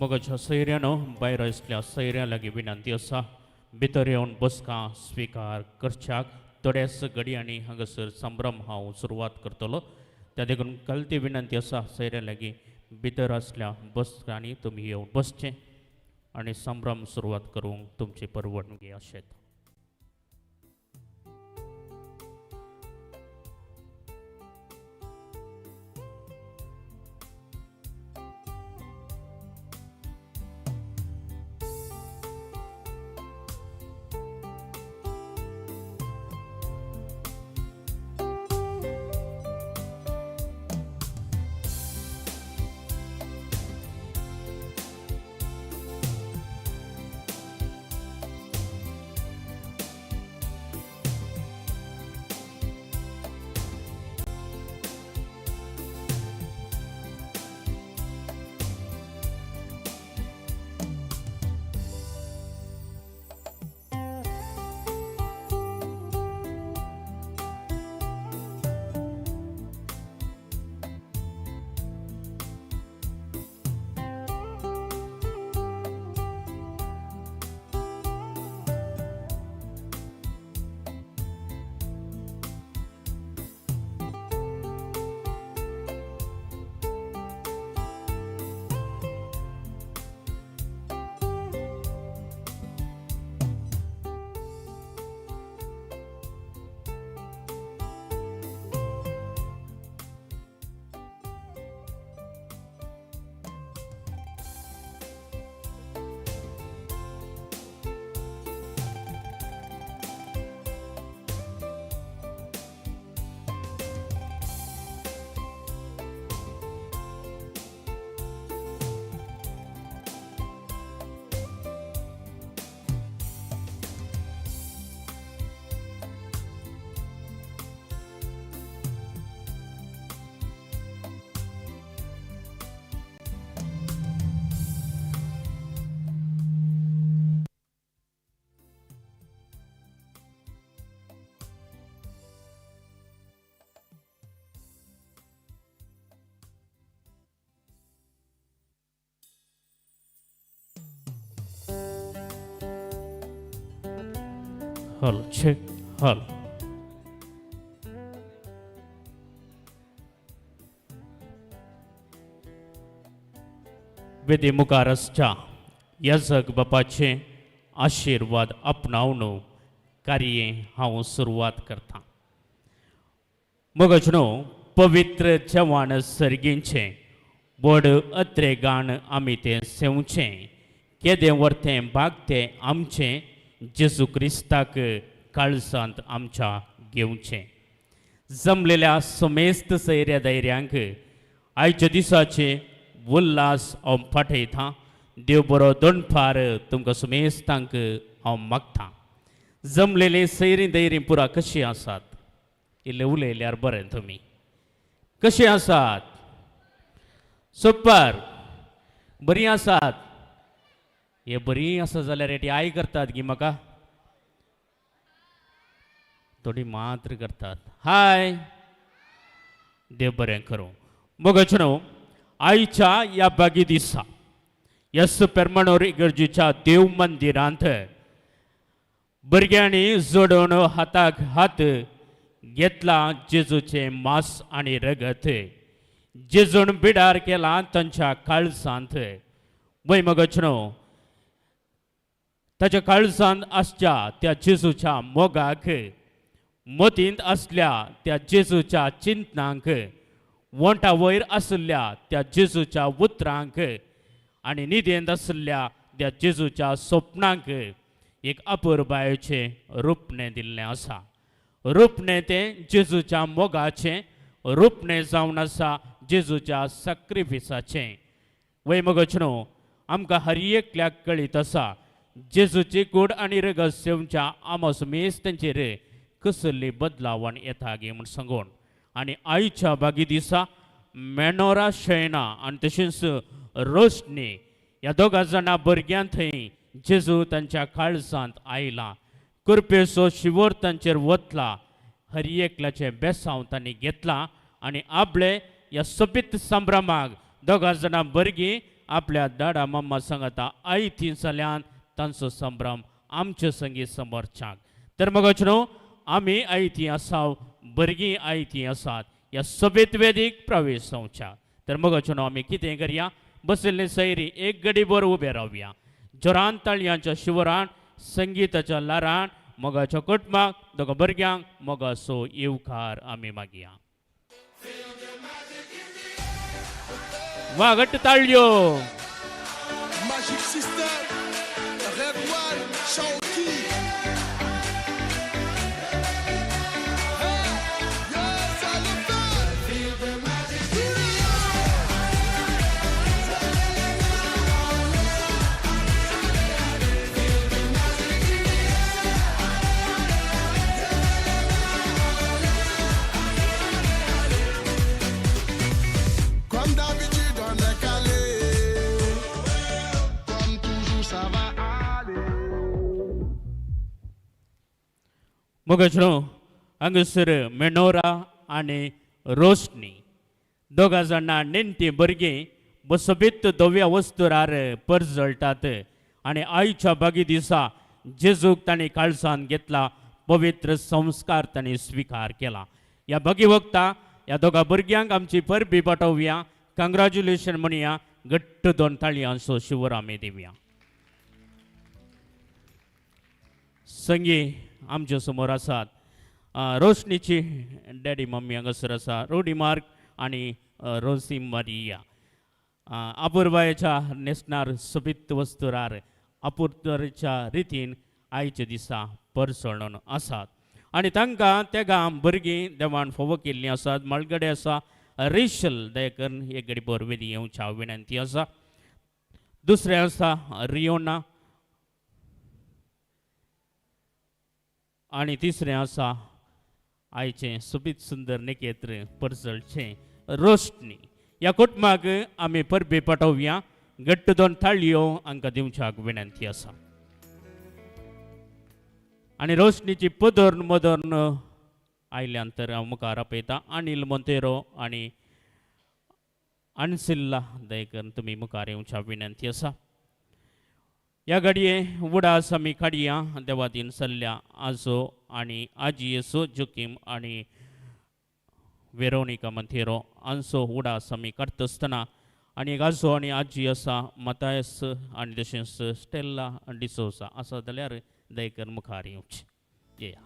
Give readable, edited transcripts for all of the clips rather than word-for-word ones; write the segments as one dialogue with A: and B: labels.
A: मोगाच्या सैऱ्यानो, भायर आसल्या सैऱ्यां लागीं विनंती आसा, भितर येवन बसका स्विकार करच्याक. थोड्याच घडयांनी हांगासर संभ्रम हांव सुरवात करतलो. त्या देखून कलती विनंती आसा सैऱ्यां लागीं, भितर आसल्या बसकांनी तुमी येवन बसचें आनी संभ्रम सुरवात करूंक तुमची परवानगी आशेत. हल छे हल. वेदी मुखार आसच्या याजक बापाचे आशिर्वाद आपणावन कार्य हांव सुरवात करता. मगज न्हू, पवित्र जेवण सर्गींचें व्हड अत्रेगान आमी तें सेवचें. केदें वर्तें भागतें आमचें, जेजू क्रिस्ताक काळजांत आमच्या घेवचें. जमलेल्या समेस्त सैऱ्या धैर्यांक आयच्या दिसाचे उल्हास हांव पाठयतां. देव बरो दणपार तुमकां समेस्तांक हांव मागतां. जमलेली सैरीं दैरीं पुरा कशीं आसात? इल्लें उलयल्यार बरें. तुमी कशीं आसात? सुपर, बरीं आसात. हे बरीं आसा जाल्यार हेटी I करतात गी म्हाका? थोडी मात्र करतात. हाय, देव बरें करूं. मोगाचे न्हू, आयच्या ह्या बागी दिसा यस पेरमणोर इगर्जेच्या देव मंदिरांत भुरग्यांनी जोडून हाताक हात घेतला जेजूचें मास आनी रगत. जेजून बिडार केला तांच्या काळजांत. वय मोगाचे न्हू, ताच्या काळजांत आसच्या त्या जेजूच्या मोगाक, मतींत आसल्या त्या जेजूच्या चिंतनांक, वोंटा वयर आशिल्ल्या त्या जेजूच्या उतरांक आनी निदेंत आशिल्ल्या त्या जेजूच्या स्वप्नांक एक अपुरबायेचें रुपणें दिल्लें आसा. रुपणें तें जेजूच्या मोगाचें रुपणें जावन आसा, जेजूच्या सक्रिफिसाचें. वय मोगाचे न्हू, आमकां हर एकल्याक कळीत आसा, जेजूची कूड आनी रगत सेवच्या आमस मेस तांचेर कसली बदलावण येता गे म्हूण सांगून. आनी आयच्या बागी दिसा मेनोरा शैना आनी तशेंच रोशनी ह्या दोगा जाणां भुरग्यां थंय जेजू तांच्या काळजांत आयला. कृपेचो शिवोर तांचेर वतला. हर एकल्याचें बेसांव तांणी घेतलां आनी आपले ह्या सोबीत संभ्रमाक दोगां जाणां भुरगीं आपल्या दाडा मम्मा सांगता आयती जाल्यान तांचो संभ्रम आमचे संगीत समोरच्याक. तर मग न्हू आमी आयती आसाव, भुरगीं आयती आसात ह्या सोबीत वेदीक प्रवेश जावच्या. तर मग न्हू आमी कितें करया, बशिल्ले सैरी एक गडीभर उबे रावया, जोरान ताळयांच्या शिवरान संगीताच्या लारान मोगाच्या कुटुंबाक दोगा भुरग्यांक मोगाचो येवकार आमी मागया. वा घट्ट ताळयो.
B: Magic System, Red One, Chawki. Hey, yeah, ça le fait. Comme d'habitude, on est calé. Comme toujours, ça va aller.
A: मोगाचो हांगासर मेनोरा आनी रोशनी दोगां जाणां नेणटीं भुरगीं बसबीत धव्या वस्तुरार परजळटात आनी आयच्या बागी दिसा जेजूक तांणी काळजान घेतला, पवित्र संस्कार तांणी स्विकार केला. ह्या बागी वखता ह्या दोगां भुरग्यांक आमची परबी पाठोवया, कंग्रेच्युलेशन म्हणया, घट्ट दोन ताळयांचो शिवर आमी दिवया. संगी आमच्या समोर आसात रोशनीची डॅडी मम्मी हांगासर आसा, रोडी मार्क आनी रोसी मारिया. अपुरबायेच्या न्हेसणार सोबीत वस्तुरार अपुरबायेच्या रितीन आयच्या दिसा परसळून आसात आनी तांकां तेगां भुरगीं देवान फावो केल्लीं आसात. मालगडे आसा रेशल, दयाकरून एक गडी बोर वेदी येवच्या विनंती आसा. दुसरें आसा रियोना आनी तिसरें आसा आयचें सोबीत सुंदर नेकेत्र परजळचें रोशनी. ह्या कुटुंबाक आमी परबी पाठोवया, घट्ट दोन थाळयो हांकां दिवच्याक विनंती आसा. आनी रोशनीची पदर्न मदर्न आयल्यान तर हांव मुखार आपयता अनिल मोंतेरो आनी अनसिल्ला, दयकरून तुमी मुखार येवच्या विनंती आसा. ह्या घडये उडास आमी काडया देवादीन सल्ल्या आजो आनी आजी येसो जोकीम आनी वेरोनिका मंथेरो हांचो उडास आमी काडटा आसतना आनी एक आजो आनी आजी आसा मतायस आनी तशेंच स्टेल्ला डिसोसा आसा जाल्यार दयकर मुखार येवची येया.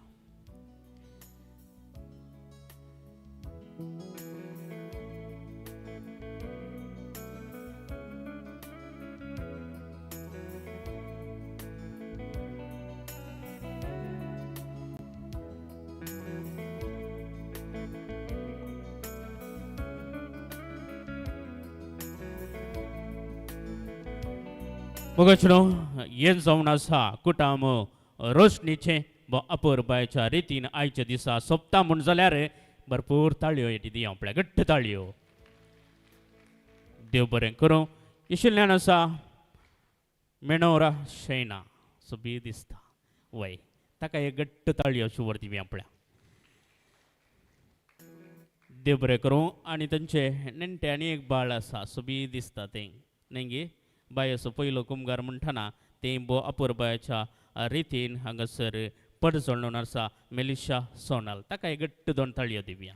A: मोगाचो हें जावन आसा कुटाम रोशनीचें अपुरबायच्या रितीन आयच्या दिसा सोंपता म्हूण जाल्यार भरपूर ताळयो येटी दी आपल्या घट्ट ताळयो. देव बरें करूं. इशिल्ल्यान आसा मेणोरा शैना सोबी दिसता वय, ताका एक घट्ट ताळयो शुवर दिवी आपल्या. देव बरें करूं. आनी तांचे नेणटे आनी एक बाळ आसा सोबी दिसता तें न्ही बायचो पयलो कुमगार म्हणटना तें बो अपुरबायच्या रितीन हांगासर पडजळून आसा मेलिशा सोनाल, ताका एक घट्ट दोन ताळयो दिवया.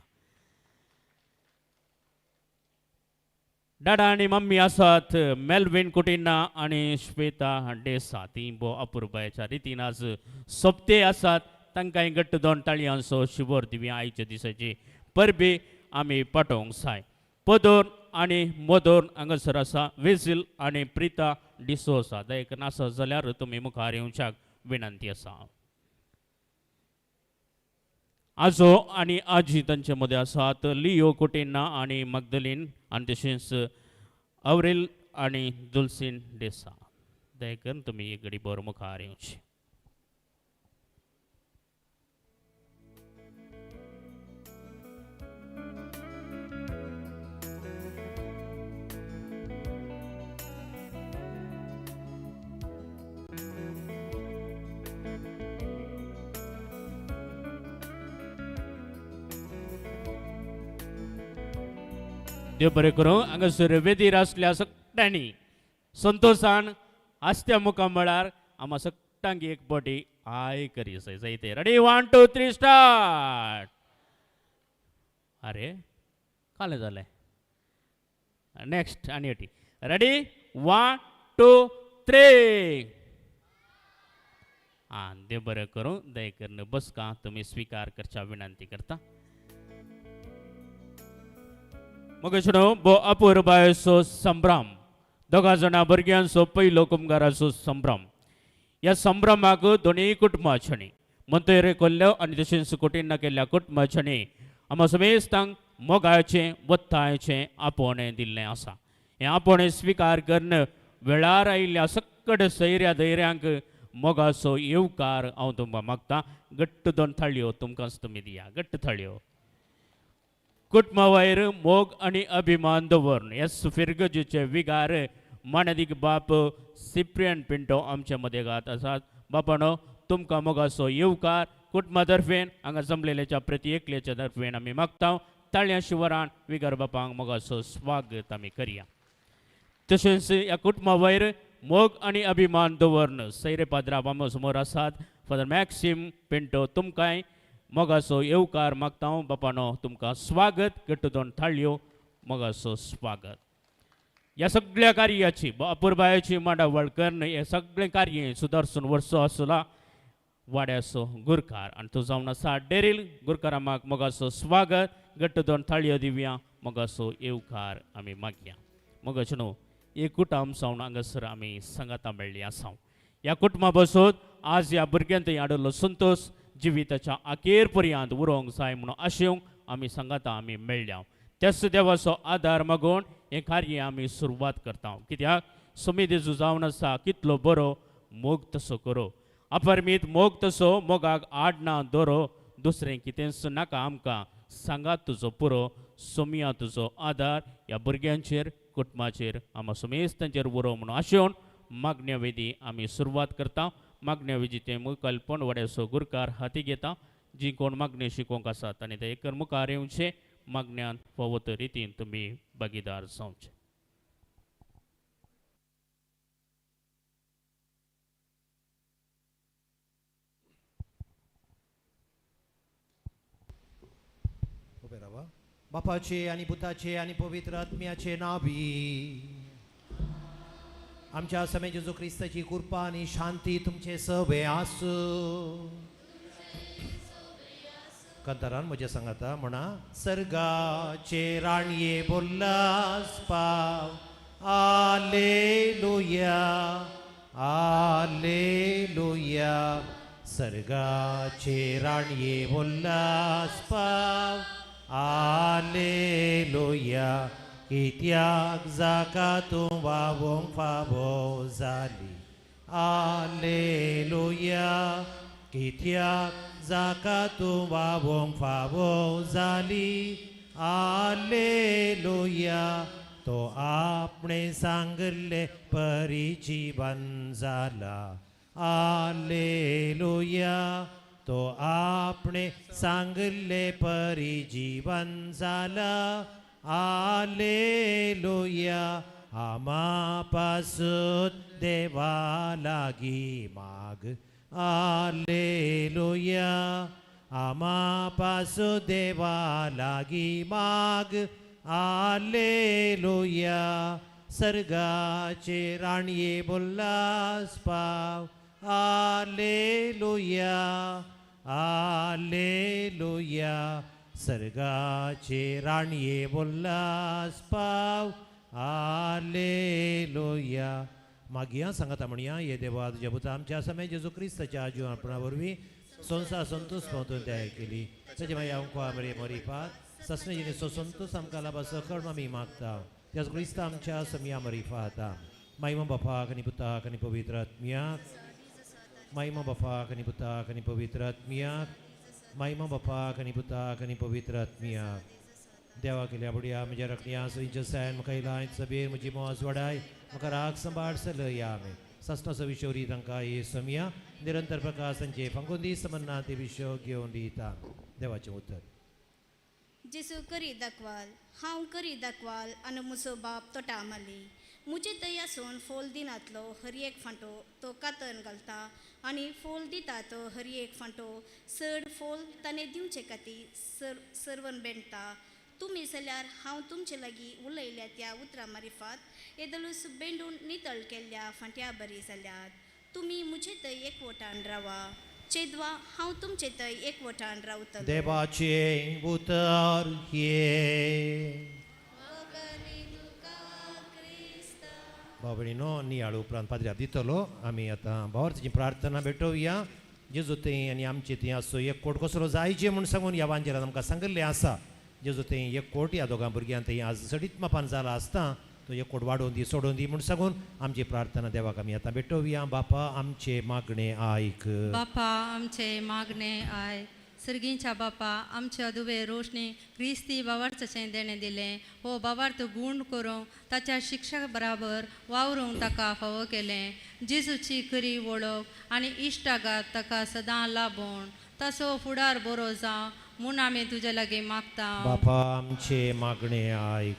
A: डाडा आनी मम्मी आसात मेल्विन कुटिन्ना आनी श्वेता डेसा, ती बो अपुरबायच्या रितीन आज सोपते आसात, तांकां घट्ट दोन ताळयांचो शिबोर दिवया. आयच्या दिसाची परबी आमी पाठोवंक जाय. पदोर आनी मोदोर हांगासर आसा वेझील आनी प्रिता डिसोसा, दयक नासत जाल्यार तुमी मुखार येवच्याक विनंती आसा. आजो आनी आजी तांचे मदें आसात लियो कुटिन्ना आनी मगदलीन आनी तशेंच अवरेल आनी दुलसीन डेसा, दयकन तुमी एक घडी बरो मुखार येवची. देव बरें करूं. हांगासर वेदीर आसल्या सगळ्यांनी संतोषान आसत्या मुखामळार आमा सगळ्यांक एक बोटी I करी जायते. Ready, 1 2 3 start. अरे कालें जालें. नेक्स्ट आनी अटी. रेडी, 1 2 3. आं देव बरें करूं. दया करून बसका तुमी स्विकार करच्या विनंती करता. मग बो अपुरबायेचो संभ्रम, दोगा जाणां भुरग्यांचो पयलो कुमगाराचो संभ्रम. ह्या संभ्रमाक दोनूय कुटुंबाच्यानी मंतरे कोल्लो आनी तशेंच कोटीन केल्ल्या कुटुंबाच्यानी आमकां समेस्तांक मोगाचें वत्तायचें आपोवणें दिल्लें आसा. हें आपोवणें स्विकार करून वेळार आयिल्ल्या सक्कड सैऱ्या धैर्यांक मोगाचो येवकार हांव तुमकां मागता. घट्ट दोन थाळयो तुमकांच तुमी दिया, घट्ट थाळयो. कुटुंबा वयर मोग आनी अभिमान दवरून एस फिरगजीचे विगार मानादीक बाप सिप्रियन पिंटो आमच्या मदेगात आसात. बापानो तुमकां मोगाचो येवकार कुटुंबा तर्फेन हांगा जमलेल्याच्या प्रती एकल्याच्या तर्फेन आमी मागता. ताळ्या शिवरान विगार बापांक मोगाचो स्वागत आमी करया. तशेंच ह्या कुटुंबा वयर मोग आनी अभिमान दवरून सैरे पाद्रा आमच्या समोर आसात. फादर मॅक्सिम पिंटो तुमकांय मोगाचो येवकार मागता. बापानो तुमकां स्वागत. घट्ट दोन थाळयो मोगाचो स्वागत. ह्या सगळ्या कार्याची अपुरबायेची मांडावळ करून हे सगळें कार्य सुदारसून वर्सो आसला वाड्याचो गुरकार आनी तो जावन आसा डेरील गुरकारामाक मोगाचो स्वागत. घट्ट दोन थाळयो दिवया, मोगाचो येवकार आमी मागया. मोगाचो न्हू एक कुटुंब जावन हांगासर आमी सांगाता मेळ्ळी आसा. ह्या कुटुंबा बसून आज ह्या भुरग्यान थंय हाडिल्लो संतोश जिविताच्या अखेर पर्यंत उरोंक जाय म्हणून आशेवंक आमी सांगाता आमी मेळ्ळ्या. त्याच देवाचो आदार मागून हें कार्य आमी सुरवात करता. कित्याक समितीचो जावन आसा कितलो बरो मोग तसो करो, अपरमीत मोग तसो मोगाक आड ना दोरो, दुसरें कितेंच नाका आमकां, सांगात तुजो पुरो. सोमिया तुजो आदार ह्या भुरग्यांचेर कुटुंबाचेर आमा सुमेस्तांचेर उरो म्हणून आशेवन मागण्या वेदी आमी सुरवात करता. मागण्या वेदी ते मुखालपण वड्याचो गुरकार हाती घेता. जी कोण मागणी शिकोवंक आसात आनी ते एकर मुखार येवचे मागण्यान फावो ते रितीन तुमी भागीदार जावचे.
C: उबे रावा. बापाचे आनी पुताचे आनी पवित्र आत्म्याचे नावी आमच्या समय जेजू क्रिस्ताची कृपा आनी शांती तुमचे सवे आसूं. कांतारान म्हज्या सांगाता म्हणा. सर्गाचे राणये बोल्लास पाव, आलेलुया आलेलुया. सर्गाचे राणये बोल्लास पाव, आलेलुया. कित्याक जाका तूं वावोंक फावो जाली, आलेलुया. कित्याक जाका तूं वावोंक फावो जाली, आलेलुया. तो आपणे सांगले परी जीवन जाला, आलेलुया. तो आपणे सांगले परी जीवन जाला, आलेलुया. आमा पासून देवा लागी माग, आलेलुया. आमा पासून देवा लागी माग, आलेलुया. सर्गाचे राणये बोल्लास पाव, आलेलुया आलेलुया. सर्गाचे राणये बोल्लास पाव, आलेलुया. मागीर सांगता म्हणया, ये देवा तुज्या पुता आमच्या समय जेजू क्रिस्ताच्या जिवनपणा वरवीं संवसार संतोष पावतून तयार केली. ताचे मागीर आमकां मरे मरिफात ससने जिणेचो संतोष आमकां लाभाचो कर्ण आमी मागता. त्याच क्रिस्ता आमच्या समया मरिफात. मायमा बापाक आनी पुताक आनी पवित्र आत्म्याक, मायमा बापाक आनी पुताक आनी पवित्र आत्म्याक, मायमा बापाक आनी पुताक आनी पवित्र आत्म्याक. देवा केल्या बुडया म्हज्या रखण्या सविंच्या सायन म्हाका इलाय सबेर म्हजी मोज वाडाय म्हाका राग सांबाळ सलया आमी सासणाचो विशोरी तांकां हे समया निरंतर प्रकाश तांचे फांगून दी समन्ना ते विशो घेवन दिता. देवाचें उतर.
D: जेसू करी दाखवाल, हांव करी दाखवाल आनी म्हजो बाप तोटा माली. मुजे थंय आसून फोल दिनातलो हर एक फांटो तो कातन घालता आनी फोल दिता तो हर एक फांटो चड फोल ताणें दिवचे खातीर सर सर्वन बेणटा. तुमी जाल्यार हांव तुमचे लागीं उलयल्या त्या उतरां मारिफात येदलूस बेंडून नितळ केल्ल्या फांट्या बरी जाल्यात. तुमी मुजे थंय एकवटान रावा, चेदवा हांव तुमचे थंय एकवटान रावतलो.
C: देवाचें उतर हे. भाव भयणीनो, नियाळ उपरांत पाद्र्याब दितलो. आमी आतां भावार्थीची प्रार्थना भेटोवया. जेजू थंय आनी आमचे थंय आसो एक कोट कसलो जायचे म्हूण सांगून ह्या वांजेरान आमकां सांगिल्लें आसा. जेजू थंय एक कोट ह्या दोगां भुरग्यां थंय आज सडीत मापान जाला आसता तो एक कोट वाडोवन दी सोडोवन दी म्हूण सांगून आमची प्रार्थना देवाक आमी आतां भेटोवया. बापा आमचे मागणें आयक.
E: बापा आमचे मागणें आयक. सर्गींच्या बापा, आमच्या दुवे रोशणी क्रिस्ती बावार्थाचें देणें दिलें. हो बावार्थ गूण करूंक ताच्या शिक्षा बराबर वावरूंक ताका फावो केलें. जेजूची खरी वळख आनी इश्टागात ताका सदां लाबोवन ताचो फुडार बरो जावं म्हूण आमी तुज्या लागीं मागता.
C: बापा आमचे मागणें आयक.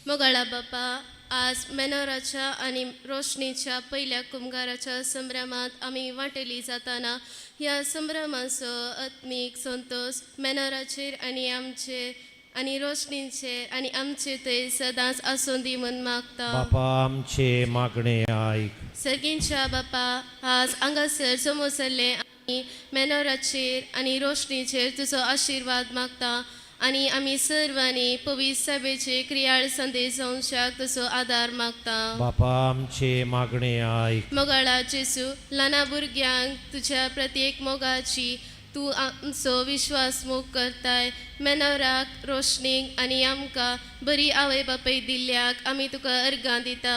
F: मोगाळा बापा, आज मेनोराच्या आनी रोशणीच्या पयल्या कुमगाराच्या संभ्रमांत आमी वांटेली जाताना ह्या संभ्रमाचो आत्मीक संतोश मेनोराचेर आनी आमचेर आनी रोशणीचेर आनी आमचे थंय सदांच आसूं दी म्हूण मागता.
C: बापा आमचे मागणें आयक.
F: सर्गींच्या बापा, आज हांगासर जमोसरले आनी मेनोराचेर आनी रोशणीचेर तुजो आशिर्वाद मागता आनी आमी सर्वांनी पवित्र सभेचे क्रियाळ संदेश जावच्याक तुजो आदार मागता.
C: बापा आमचे मागणें आयक.
F: मोगाळा जेजू, ल्हाना भुरग्यांक तुज्या प्रत्येक मोगाची तूं आमचो विश्वास मोग करताय. मेनोराक, रोशणीक आनी आमकां बरी आवय बापूय दिल्ल्याक आमी तुका अर्गां दिता.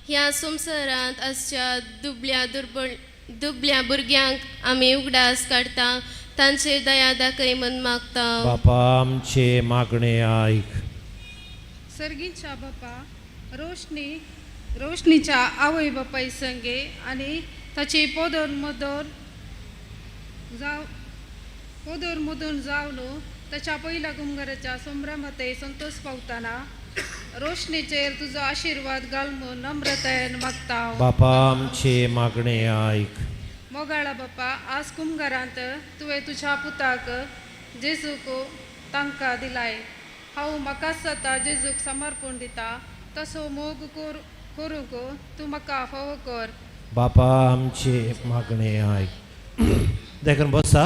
F: ह्या संवसारांत आसच्या दुबल्या दुर्बळ दुबल्या भुरग्यांक आमी उगडास काडटा, तांचेर दया दाखय म्हूण मागता.
C: बापा आमचे मागणें आयक.
G: सर्गीच्या बापा, रोशणी रोशणीच्या आवय बापाय संगे आनी ताची पोदोर मदोर जाव पोदोर मदून जावन ताच्या पयल्या कुमगाराच्या संभ्रमातय संतोष पावतना रोशणीचेर तुजो आशिर्वाद घाल म्हूण नम्रतायेन मागता.
C: बापा आमचे मागणें आयक.
G: मोगाळा बापा, आज कुमगारांत तुवें तुज्या पुताक जेजूक तांकां दिलाय. हांव म्हाका जाता जेजूक समर्पण दिता तसो मोग करूंक तूं म्हाका फावो कर.
C: बापा आमचे मागणें आयक. देखून बसा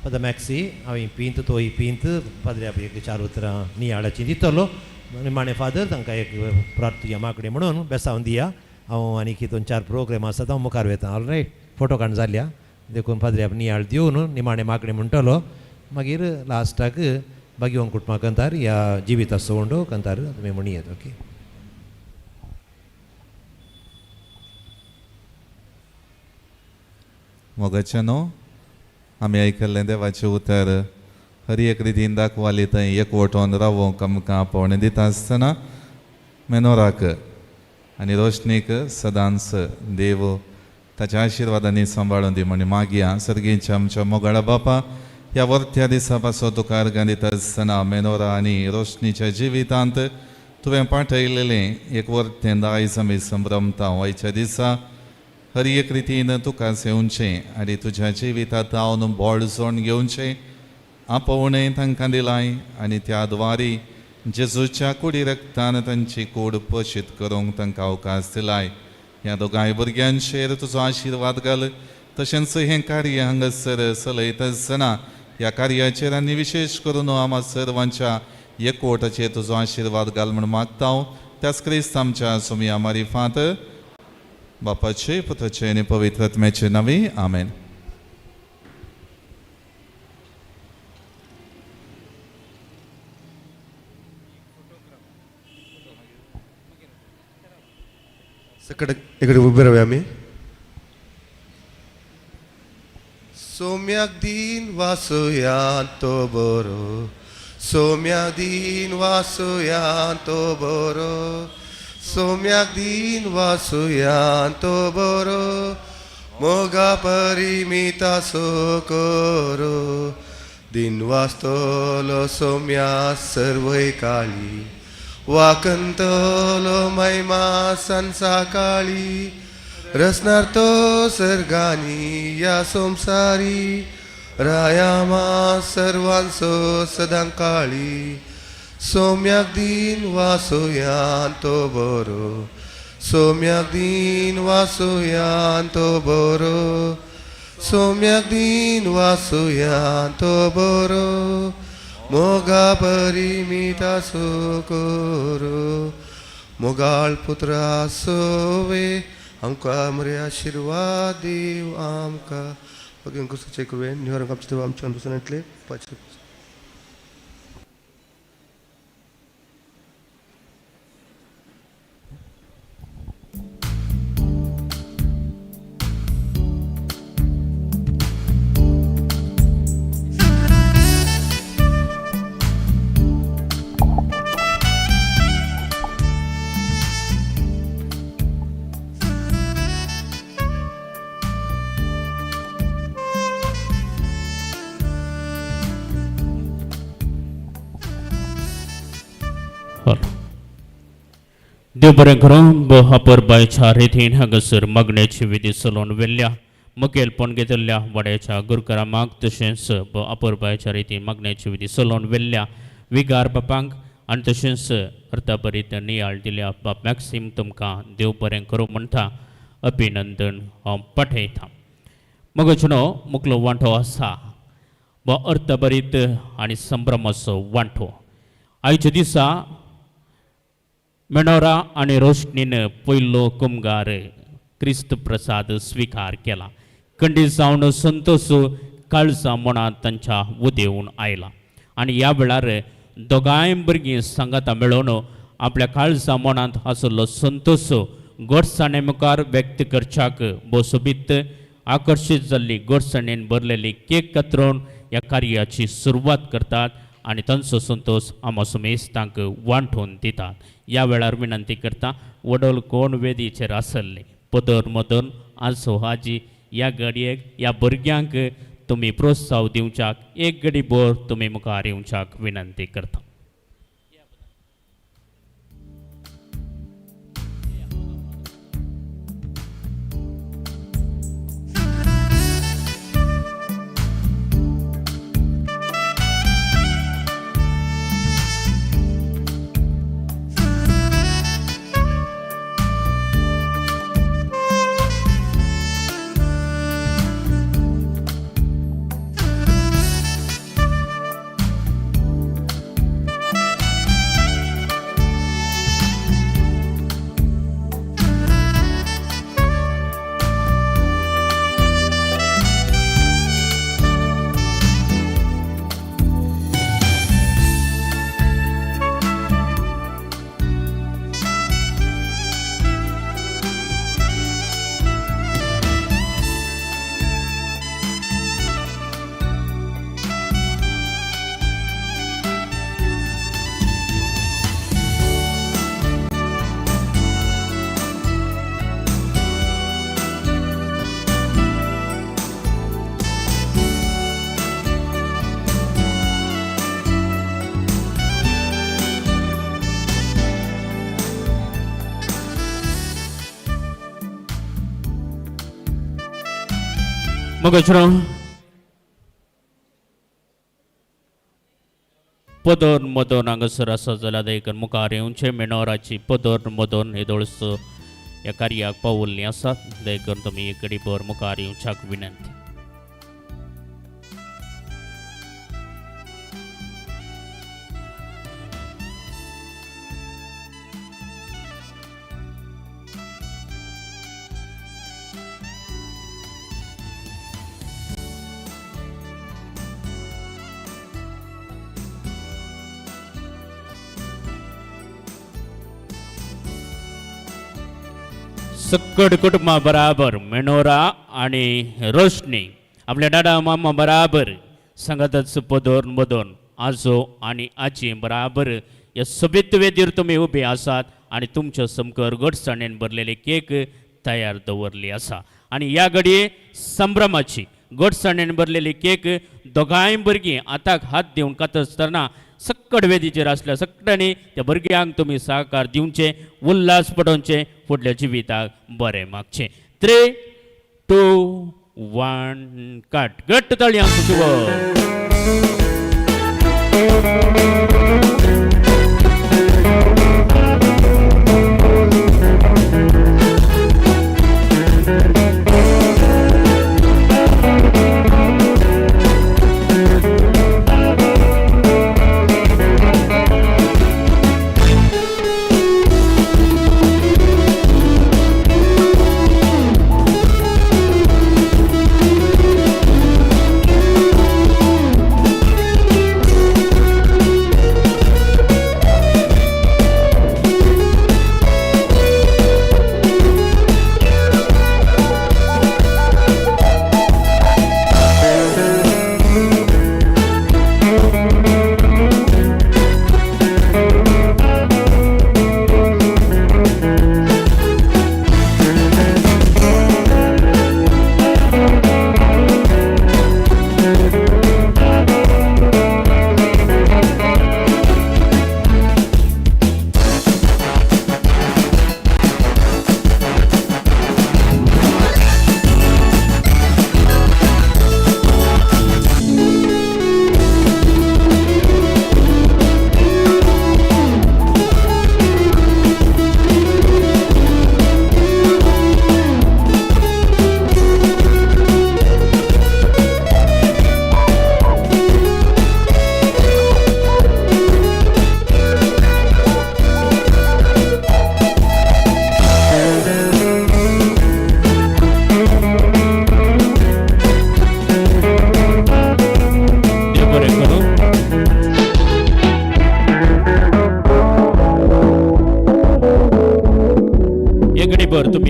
C: पद मॅक्सी हांव पिंत तोय पिंत पाद्र्या एक चार उतरां नियाळाची दितलो. निमाणें फादर तांकां एक प्रार्थना मागणें म्हणून बेसावन दिया. हांव आनी दोन चार प्रोग्राम आसात हांव मुखार वयता. ऑल रायट, फोटो काडून जाल्या देखून पाद्र्या नियाळ दिवन निमाणें मागणें म्हणटलो. मागीर लास्टाक बागयोन कुटुंबा कंतार ह्या जिविता सोंडो कंतार तुमी म्हणयेत. ओके.
H: मोगाचें न्हू आमी आयकल्लें देवाचें उतर हर एक रितीन दाखवाली थंय एकवटोन रावोंक आमकां आपोवणें दिता आसतना मेनोराक आनी रोशनीक सदांच देव ताच्या आशिर्वादांनी सांबाळून दी म्हण मागया. सर्गीच्या आमच्या मोगाळा बापा, ह्या वरत्या दिसा पासून तुका अर्गां दिता आसतना मेनोरा आनी रोशनीच्या जिवितांत तुवें पाठयलेलें एक वर्तें दायज आमी संभ्रमता. आयच्या दिसा हर एक रितीन तुका सेवचें आनी तुज्या जिवितांत हांव बळ जोण घेवचें आपोवणें तांकां दिलाय आनी त्या द्वारी जेजूच्या कुडी रक्तान तांची कूड पोशीत करूंक तांकां अवकाश दिलाय. ह्या दोगांय भुरग्यांचेर तुजो आशिर्वाद घाल. तशेंच हें कार्य हांगासर चलयता आसतना ह्या कार्याचेर आनी विशेश करून आमा सर्वांच्या एकवटाचेर तुजो आशिर्वाद घाल म्हूण मागता. त्याच क्रिस्त आमच्या सुमया मारिफात बापाचे पुताचे आनी पवित्र आत्म्याचे नांवी आमेन.
I: सकट इकडे उभे राहूया आम्ही. सोम्याक दीन वासुया तो बरो, सोम्याक दीन वासुया तो बरो, सोम्याक दीन वासुया तो बरो, मोगा परिमिता सो करो, दिन वाचतलो सोम्या सर्वय काळी, वाकंतलो महिमा संसाकाळी रसनार तो सर्गानी या संसारी रायामा सर्वांचो सदां काळी सोम्याक दीन वासोयान तो बरो सोम्याक दीन वासोयान तो बरो सोम्याक दीन वासोयान तो बरो मोगा परिमिता सो करो मोगाळ पुत्रा सोवे आमकां मरे आशिर्वाद देव आमकां भगवान क्रिस्ताचे कृपेन निवारण आमच्या देव आमच्या अंतुसनांतले पाच.
A: देव बरें करूं अपुरबायच्या रितीन हांगासर मागण्याची विधी चलोवन व्हेल्ल्या मुखेलपण घेतिल्ल्या वाड्याच्या गुरकारामाक तशेंच अपुरबायच्या रितीन मागण्याची विधी चलोवन व्हेल्ल्या विगार बापांक आनी तशेंच अर्थाभरीत नियाळ दिल्या बाप मॅक्सीम तुमकां देव बरें करूं म्हणटा अभिनंदन हांव पाठयतां. मगजनो मुकलो वांटो आसा व अर्थभरीत आनी संभ्रमाचो वांटो. आयच्या दिसा मेनोरा आनी रोशनीन पयलो कुमगार क्रिस्त प्रसाद स्विकार केला. खंडीत जावन संतोष काळजा मनांत तांच्या उदेवन आयला आनी ह्या वेळार दोगांय भुरगीं सांगाता मेळोवन आपल्या काळजा मनांत आशिल्लो संतोष गोडसाणे मुखार व्यक्त करच्याक बोसोबीत आकर्शीत जाल्ली गोडसाणेन भरलेली केक कातरून ह्या कार्याची सुरवात करतात आनी तांचो संतोष आमा सुमेस्तांक वांटून दितात. ह्या वेळार विनंती करता वडोल कोण वेदीचेर आसल्ले पदर मदन आजो आजी ह्या घडयेक ह्या भुरग्यांक तुमी प्रोत्साह दिवच्याक एक घडी भर तुमी मुखार येवच्याक विनंती करता. पदर मदन हांगासर आसा जाल्यार देखून मुखार येवचें मेनोराची पदर मदन हेदोळसो ह्या कार्याक पावल्लीं आसात देखून तुमी एक घडी भर मुखार येवच्याक विनंती. सक्कड कुटुंबा बराबर मेनोरा आनी रोशनी आपल्या डाडा मामा बराबर सांगातच पदोर मदोन आजो आनी आजी बराबर ह्या सोबीत वेदीर तुमी उबे आसात आनी तुमच्या समकर गोडसाणेन भरलेली केक तयार दवरली आसा आनी ह्या घडये संभ्रमाची गोडसाणेन भरलेली केक दोगांय भुरगीं हाताक हात दिवन कातरतना सक्कड वेदीचेर आसल्या सगळ्यांनी त्या भुरग्यांक तुमी सहकार दिवचे, उल्हास पडोवचे, फुडल्या जिविताक बरें मागचें. 3 2 1 कट. घट्ट ताळयांक शिवर.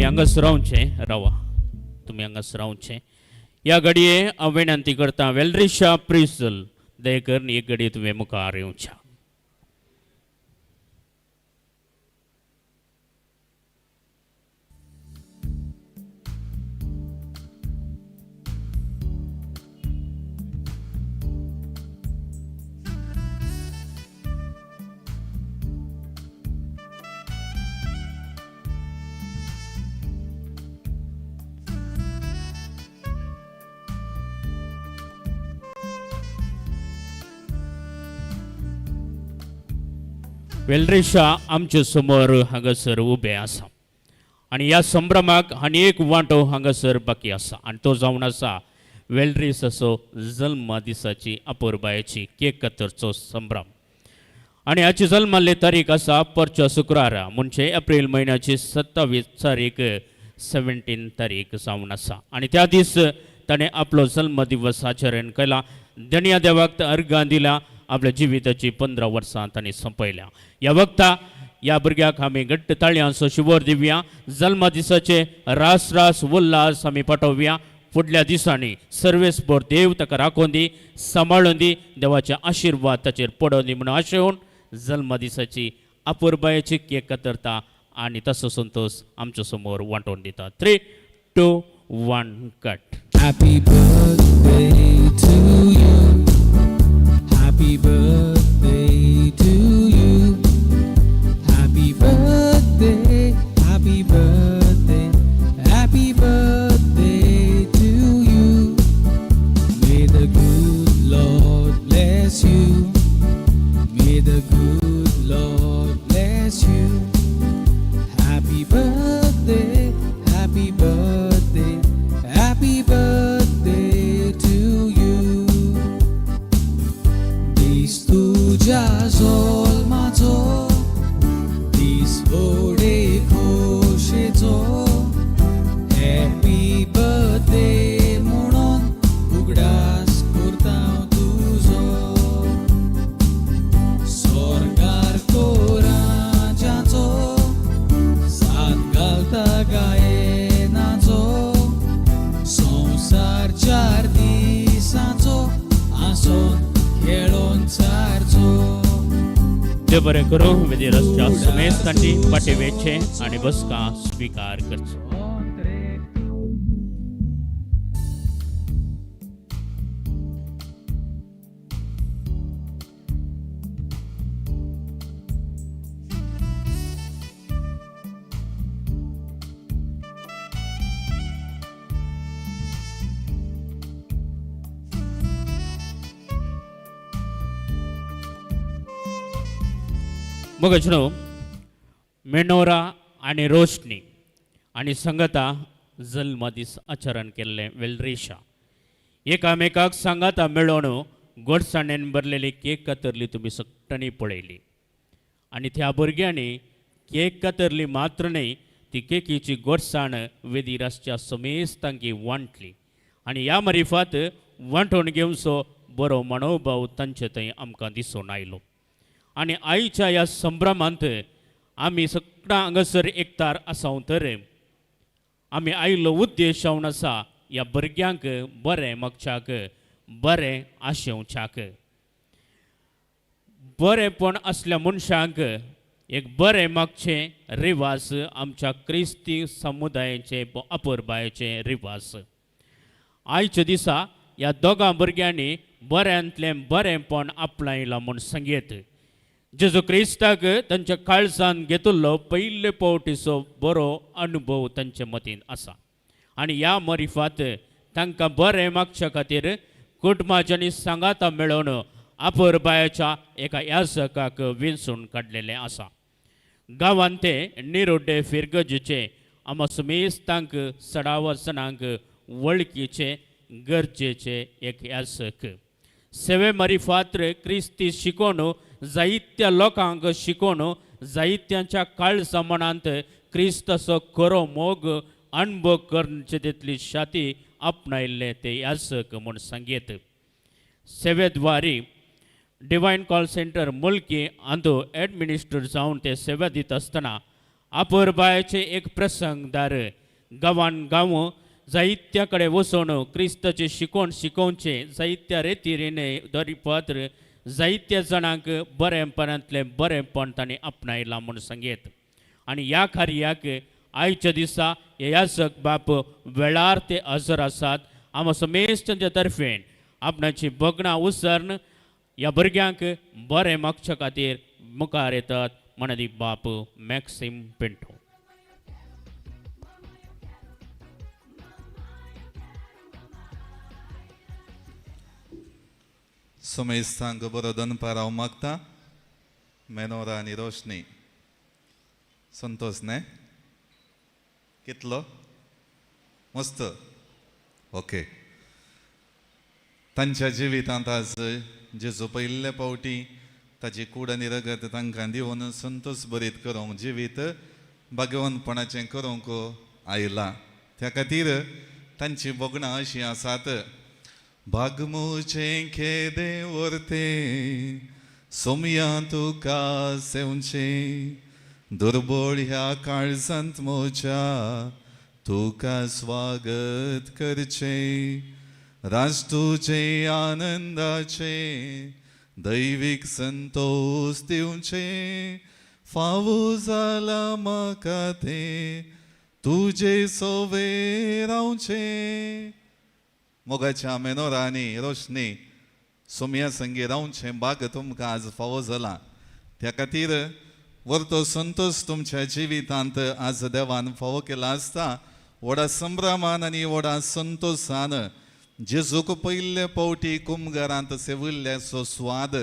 A: हांगासर रावा, तुमी हांगासर रावचें. ह्या घडये हांव विनंती करता वेलरिशा प्रिसल दयेकरून एक घडये तुवें मुखार येवच्या. वेलरेशा आमचे समोर हांगासर उबें आसा आनी ह्या संभ्रमाक आनी एक वांटो हांगासर बाकी आसा आनी तो जावन आसा वेलरेस असो जल्मा दिसाची अपुरबायेची केक कातरचो संभ्रम. आनी हाची जल्माल्ली तारीख आसा परच्या शुक्रारा म्हणजे एप्रिल म्हयन्याची 27 तारीख 17 तारीख जावन आसा आनी त्या दीस ताणें आपलो जल्म दिवस आचरण केला. धनया देवाक अर्घां दिला, आपल्या जिविताची 15 वर्सां तांणी सोंपयल्या. ह्या वक्ता ह्या भुरग्याक आमी घट्ट ताळयांचो शिवर दिवया, जल्मा दिसाचे रास रास उल्हास आमी पाठोवया. फुडल्या दिसांनी सर्वेस्पर देव ताका राखोवन दी, सांबाळून दी, देवाचे आशिर्वाद ताचेर पडोवन दी म्हणून आशेवन जल्मा दिसाची अपुरबायेची केक कातरता आनी तसो संतोश आमच्या समोर वांटोवन दिता. 3 2 1 cut.
J: Happy birthday to you. Happy birthday to you. Happy birthday, happy birthday, happy birthday to you. May the good Lord bless you. May the good Lord bless you. Happy birthday, happy birthday, happy birthday to you. दीस तुज्या जल्माचो दीस व्हडे खोशेचो, happy birthday म्हणून उगडास करता तुजो. स्वर्गार कोरांच्याचो साथ घालता गायनाचो, संवसार 4 दिसांचो आसोन खेळोन सारचो.
A: देव बरें करूं. वेदी रस्त्या समेस्तांनी फाटीं वेचें आनी बसका स्विकार करचो. मोगाचेनो, मेनोरा आनी रोशनी आनी संगता जल्मदीस आचरण केल्लें वेलरेशा एकामेकाक सांगाता मेळोवन गोडसाणेन भरलेली केक कातरली तुमी सगळ्यांनी पळयली आनी त्या भुरग्यांनी केक कातरली मात्र न्हय, ती केकीची गोडसाण वेदीर आसच्या समेस्तांकी वांटली आनी ह्या मरिफात वांटोवन घेवचो बरो मनोभाव तांचे थंय आमकां दिसून आयलो. आनी आयच्या ह्या संभ्रमांत आमी सगळ्यां हांगासर एकतार आसाव तर आमी आयलो उद्देश जावन आसा ह्या भुरग्यांक बरें मागच्याक, बरें आशेवच्याक. बरेंपण आसल्या मनशांक एक बरें मागचें रिवाज आमच्या क्रिस्ती समुदायाचे अपुरबायेचे रिवाज. आयच्या दिसा ह्या दोगां भुरग्यांनी बऱ्यांतलें बरेंपण आपणायलां म्हूण सांगयत. जेजू क्रिस्ताक तांच्या काळजान घेतिल्लो पयले पावटीचो बरो अनुभव तांचे मतींत आसा आनी ह्या मरिफात तांकां बरें मागच्या खातीर कुटुंबाच्यांनी सांगाता मेळोवन अपुरबायेच्या एका याजकाक विंचून काडलेलें आसा. गांवांत ते निरोडे फिरगजेचे आमा समेस्तांक सडाव जाणांक वळखीचे गरजेचे एक याजक. सेवे मारिफात्र क्रिस्ती शिकोवन जायत्या लोकांक शिकोवन जायत्यांच्या काळजा मनांत क्रिस्ताचो खरो मोग अणभव करचे तितली शाती आपणायल्ले ते याजक म्हूण सांगयत. सेवेद्वारी डिवायन कॉल सेंटर मुल्की अंदू एडमिनिस्ट्रेटर जावन ते सेवा दिता आसतना अपुरबायेचे एक प्रसंगदार गांवान गांव जायत्या कडेन वचून क्रिस्ताचें शिकोवण शिकोवचें जायत्या रेतिरीने दरिपात्र जायत्या जाणांक बरेंपणांतलें बरेंपण तांणी आपणायलां म्हूण सांगयत. आनी ह्या कार्याक आयच्या दिसा हे याजक बाप वेळार ते हजर आसात. आमा समेस्त तांच्या तर्फेन आपणाची भगणां उसर्ण ह्या भुरग्यांक बरें मागच्या खातीर मुखार येतात म्हणदी बाप मॅक्सिम पिंटो.
H: समेस्तांक बरो दनपार हांव मागता. मेनोरा आनी रोशनी संतोष न्हय कितलो मस्त ओके. तांच्या जिवितांत आज जेजू पयले पावटी ताची कूड आनी रगत तांकां दिवन संतोष बरीत करूंक जिवीत भाग्यवंतपणाचें करूंक आयलां. त्या खातीर तांचीं भोगणां अशीं आसात. भाग मुजें खेदें व्हरतें सोमया तुका सेवचें दुर्बळ ह्या काळजांत म्हज्या तुका स्वागत करचें राज तुजें आनंदाचें दैवीक संतोष दिवचें फावो जाला म्हाका तें तुजे सोवे रावचें. मोगाच्या मेनोरा आनी रोशनी सोमया संगी रावचें बाग तुमकां आज फावो जालां. त्या खातीर वर्तो संतोष तुमच्या जिवितांत आज देवान फावो केला आसता. व्हडा संभ्रमान आनी व्हडा संतोशान जेजूक पयले पावटी कुमगारांत सेविल्ल्याचो स्वाद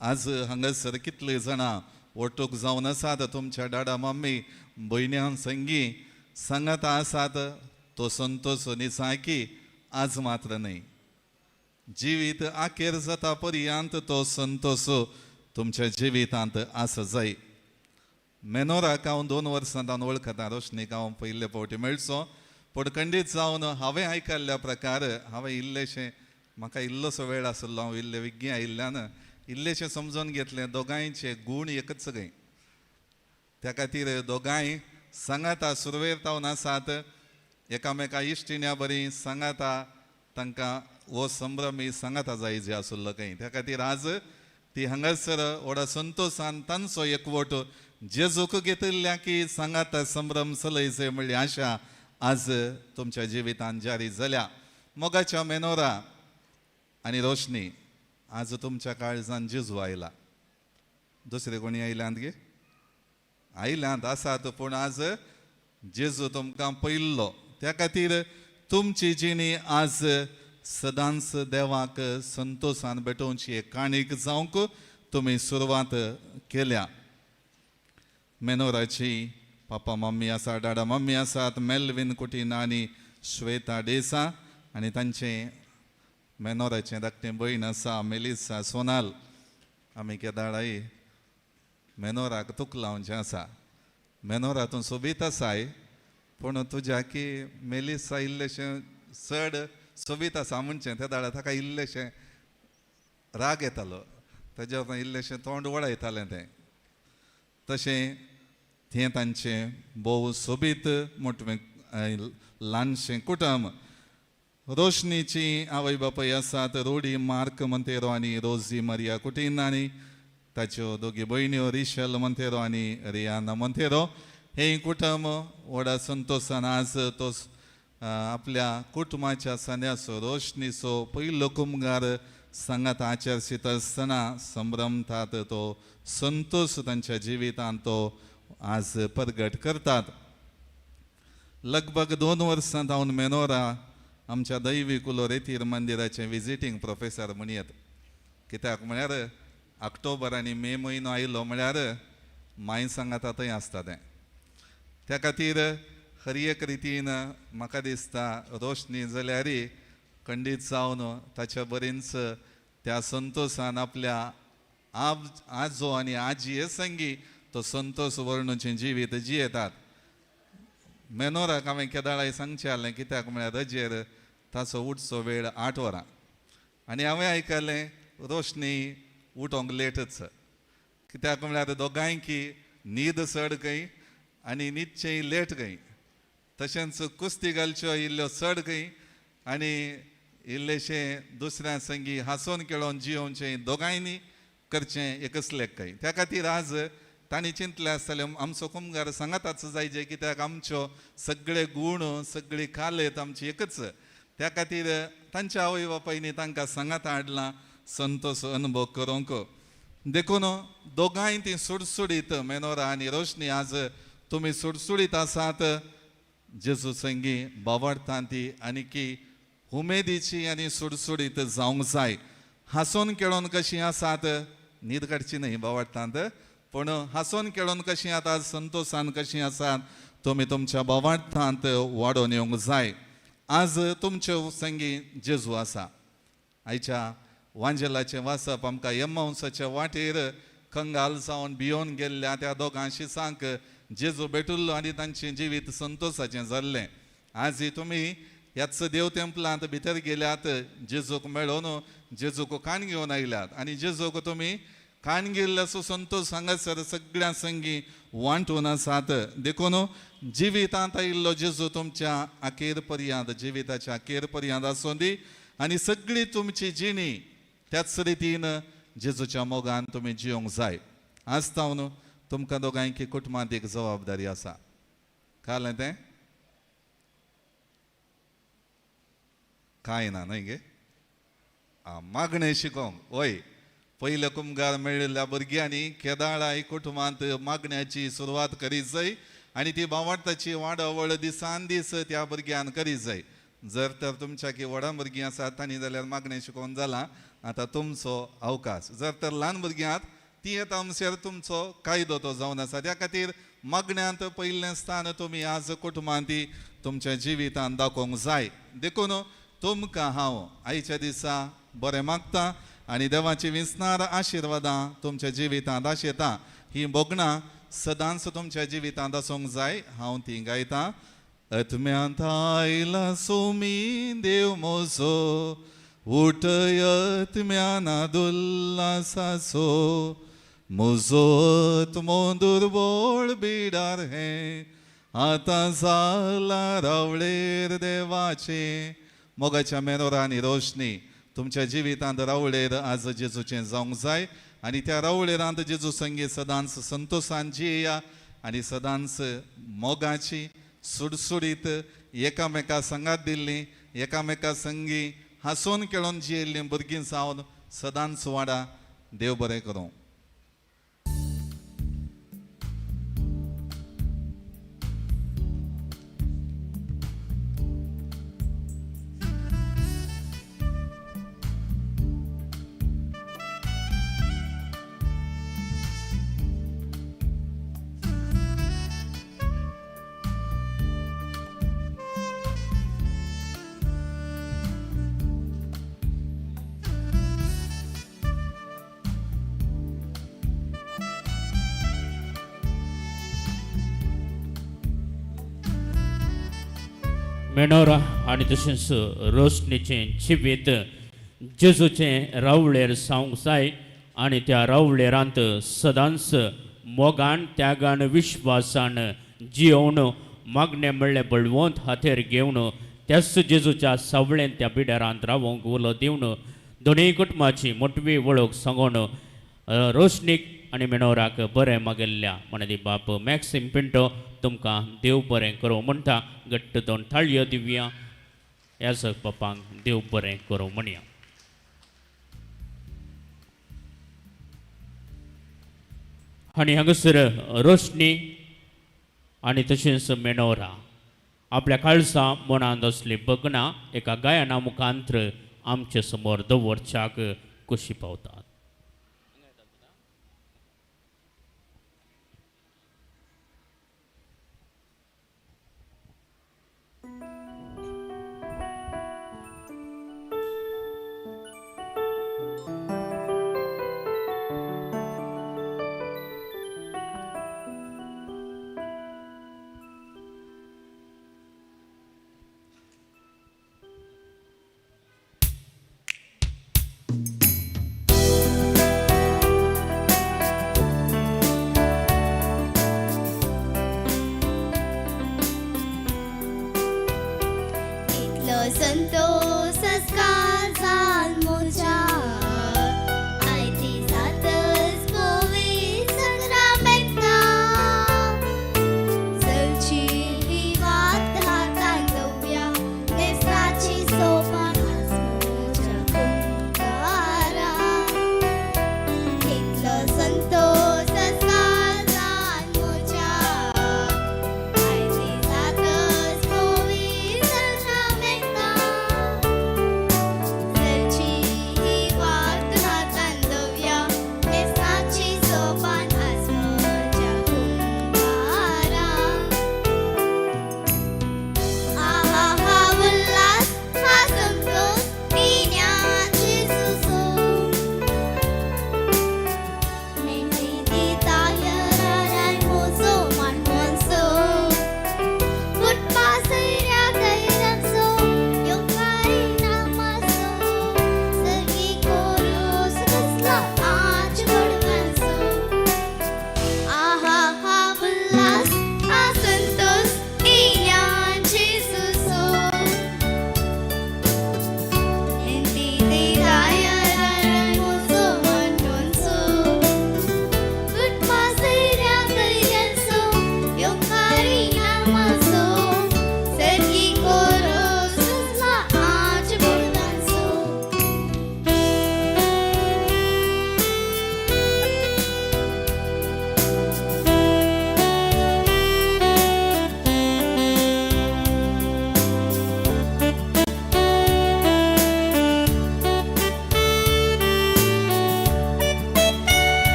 H: आज हांगासर कितले जाणां ओटूक जावन आसात. तुमच्या डाडा मम्मी भयण्यां संगी सांगात आसात तो संतोष निसाकी आज मात्र न्हय जिवीत आखेर जाता पर्यंत तो संतोष तुमच्या जिवितांत आसा जाय. मेनोराक हांव 2 वर्सां तावन वळखता. रोशनीक हांव पयले फावटी मेळचो पूण खंडीत जावन हांवें आयकल्ल्या प्रकार हांवें इल्लेशें म्हाका इल्लोसो वेळ आशिल्लो हांव इल्ले विज्ञ आयिल्ल्यान इल्लेशें समजून घेतलें. दोगांयचे गूण एकच सगळे त्या खातीर दोगांय सांगाता सुरवेर तावन आसात एकामेका इश्टिण्या बरी सांगाता तांकां हो संभ्रमी सांगाता जाय जे आशिल्लो खंय. त्या खातीर आज ती हांगासर व्हडा संतोशान तांचो एकवट जेजूक घेतिल्ल्या की सांगाता संभ्रम चलयचे म्हणली आशा आज तुमच्या जिवितांत जारी जाल्या. मोगाच्या मेनोरा आनी रोशनी आज तुमच्या काळजान जेजू आयला. दुसरे कोणी आयल्यांत गे आयल्यांत आसात पूण आज जेजू तुमकां पयल्लो. त्या खातीर तुमची जिणी आज सदांच देवाक संतोशान भेटोवची एक काणीक जावंक तुमी सुरवात केल्या. मेनोराची पापा मम्मी आसा, डाडा मम्मी आसात, मेलवीन कुटीन आनी श्वेता डेसा आनी तांचें मेनोराचें धाकटें भयण आसा मेलिसा सोनाल. आमी केदाळाय मेनोराक तुकलावचें आसा. मेनोरा तूं सोबीत आसाय पूण तुज्या की मेलिसा इल्लेशें चड सोबीत आसा म्हणचें त्या दाडा ताका इल्लेशें राग येतालो, ताज्या उपरांत इल्लेशें तोंड वळयतालें तें. तशें तें तांचें भोव सोबीत मोटवें ल्हानशें कुटुंब. रोशनीची आवय बापूय आसात रोडी मार्क मंतेरो आनी रोजी मारिया कुटीन आनी ताच्यो दोगी भयण्यो रिशल मंतेरो आनी रियाना मंतेरो. हें कुटुंब व्हडा संतोशान आज तो आपल्या कुटुंबाच्या सांद्याचो रोशनीचो पयलो कुमगार सांगात आचरशीत आसतना संभ्रमतात तो संतोश तांच्या जिवितांत तो आज प्रगट करतात. लगभग 2 वर्सां जावन मेनोरा आमच्या दैवी कुलो रेतीर मंदिराचें विजिटींग प्रोफेसर म्हणयत. कित्याक म्हळ्यार ऑक्टोबर आनी मे म्हयनो आयलो म्हळ्यार माय सांगाता थंय आसता तें. त्या खातीर हर एक रितीन म्हाका दिसता रोशनी जाल्यार खंडीत जावन ताच्या बरींच त्या संतोशान आपल्या आजो आनी आजये संगी तो संतोष वर्णूचें जिवीत जियेतात. मेनोराक हांवें केदाळाय सांगचें आहलें कित्याक म्हळ्यार रजेर ताचो उठचो वेळ 8 वरां आनी हांवें आयकलें रोशनी उठोंक लेटच कित्याक म्हळ्यार दोगांयकी न्हीद चड खंय आनी न्हिदचें लेट खंय, तशेंच कुस्ती घालच्यो इल्ल्यो चड खंय आनी इल्लेशें दुसऱ्या संगी हांसोन खेळोन जियोवचें दोगांयनी करचें एकच लेख खंय. त्या खातीर आज तांणी चिंतलें आसतलें आमचो कुमगार सांगाताच जाय जे कित्याक आमच्यो सगळे गूण सगळी कालेत आमची एकच. त्या खातीर तांच्या आवय बापायनी तांकां सांगात हाडलां संतोष अनुभव करूंक. देखून दोगांय ती सुडसुडीत मेनोरा आनी रोशनी आज तुमी सुडसुडीत आसात जेजू संगी बावडटात ती आनीकी उमेदीची आनी सुडसुडीत जावंक जाय. हांसोन खेळोन कशीं आसात न्हीद काडची न्हय बावडटात पूण हांसोन खेळोन कशीं आसात संतोशान कशीं आसात तुमी तुमच्या बावडटांत वाडोवन येवंक जाय. आज तुमचे संगी जेजू आसा. आयच्या वांजेलाचें वाचप आमकां एम्माउंसाच्या वाटेर कंगाल जावन भियोन गेल्ल्या त्या दोगां शिसांक जेजू भेटिल्लो आनी तांचें जिवीत संतोशाचें जाल्लें. आजय तुमी ह्याच देव तेंपलांत भितर गेल्यात जेजूक मेळोन जेजूक कान घेवन आयल्यात आनी जेजूक तुमी कान गेल्ल्याचो संतोश हांगासर सगळ्यां संगी वांटून आसात. देखून जिवितांत आयिल्लो जेजू तुमच्या अखेर पर्यंत जिविताच्या अखेर पर्यंत आसूं दी आनी सगळी तुमची जिणी त्याच रितीन जेजूच्या मोगान तुमी जियोंक जाय. आज तावन तुमकां दोगांयकी कुटुंबांत एक जबाबदारी आसा. कळ्ळें तें? कांय ना न्हय गे? आं, मागणें शिकोवंक. वय, पयले कुमगार मेळिल्ल्या भुरग्यांनी केदाळाय कुटुंबांत मागण्याची सुरवात करीत जाय आनी ती बावडताची वाडावळ दिसान दीस त्या भुरग्यान करीत जाय. जर तर तुमच्या की व्हडां भुरगीं आसात तांणी जाल्यार मागणें शिकोवन जालां, आतां तुमचो अवकाश. जर तर ल्हान भुरगीं आहात ती येता आमसर तुमचो कायदो तो जावन आसा. त्या खातीर मागण्यांत पयलें स्थान तुमी आज कुटुंबांत ती तुमच्या जिवितांत दाखोवंक जाय. देखून तुमकां हांव आयच्या दिसा बरें मागता आनी देवाची विसनार आशिर्वादां तुमच्या जिवितांत आशेता. ही भोगणां सदांच तुमच्या जिवितांत आसूंक जाय. हांव ती गायता. अत्म्यांत आयला सोमी देव मोजो उठयत्म्याना दुल्लासाचो म्हजो आत्मो दुर्बळ बिडार हें आतां जाला रावळेर देवाचें. मोगाच्या मेनोरा आनी रोशनी तुमच्या जिवितांत रावळेर आज जेजूचें जावंक जाय आनी त्या रावळेरांत जेजू संगी सदांच संतोशान जिया आनी सदांच मोगाची सुडसुडीत एकामेका सांगात दिल्ली एकामेका संगी हांसून खेळोन जियेल्लीं भुरगीं जावन सदांच वाडा. देव बरें करूं.
A: मेनोरा आनी तशेंच रोशणीचें जिवीत जेजूचें रावळेर सावंक जाय आनी त्या रावळेरांत सदांच मोगान त्यागान विश्वासान जियोवन मागणें म्हणलें बळवंत हातेर घेवन त्याच जेजूच्या सावळेन त्या बिडारांत रावोंक उलो दिवन दोनूय कुटुंबाची मोटवी वळख सांगून रोशनीक आनी मेनोराक बरें मागिल्ल्या म्हणली बाप मॅक्सिम पिंटो तुमकां देव बरें करूं म्हणटा. घट्ट दोन थाळयो दिवया ह्या बापांक देव बरें करूं म्हणया. आनी हांगासर रोशनी आनी तशेंच मेनोरा आपल्या काळसा मनांत असली बगनां एका गायना मुखांत्र आमचे समोर दवरच्याक कुशी पावतात.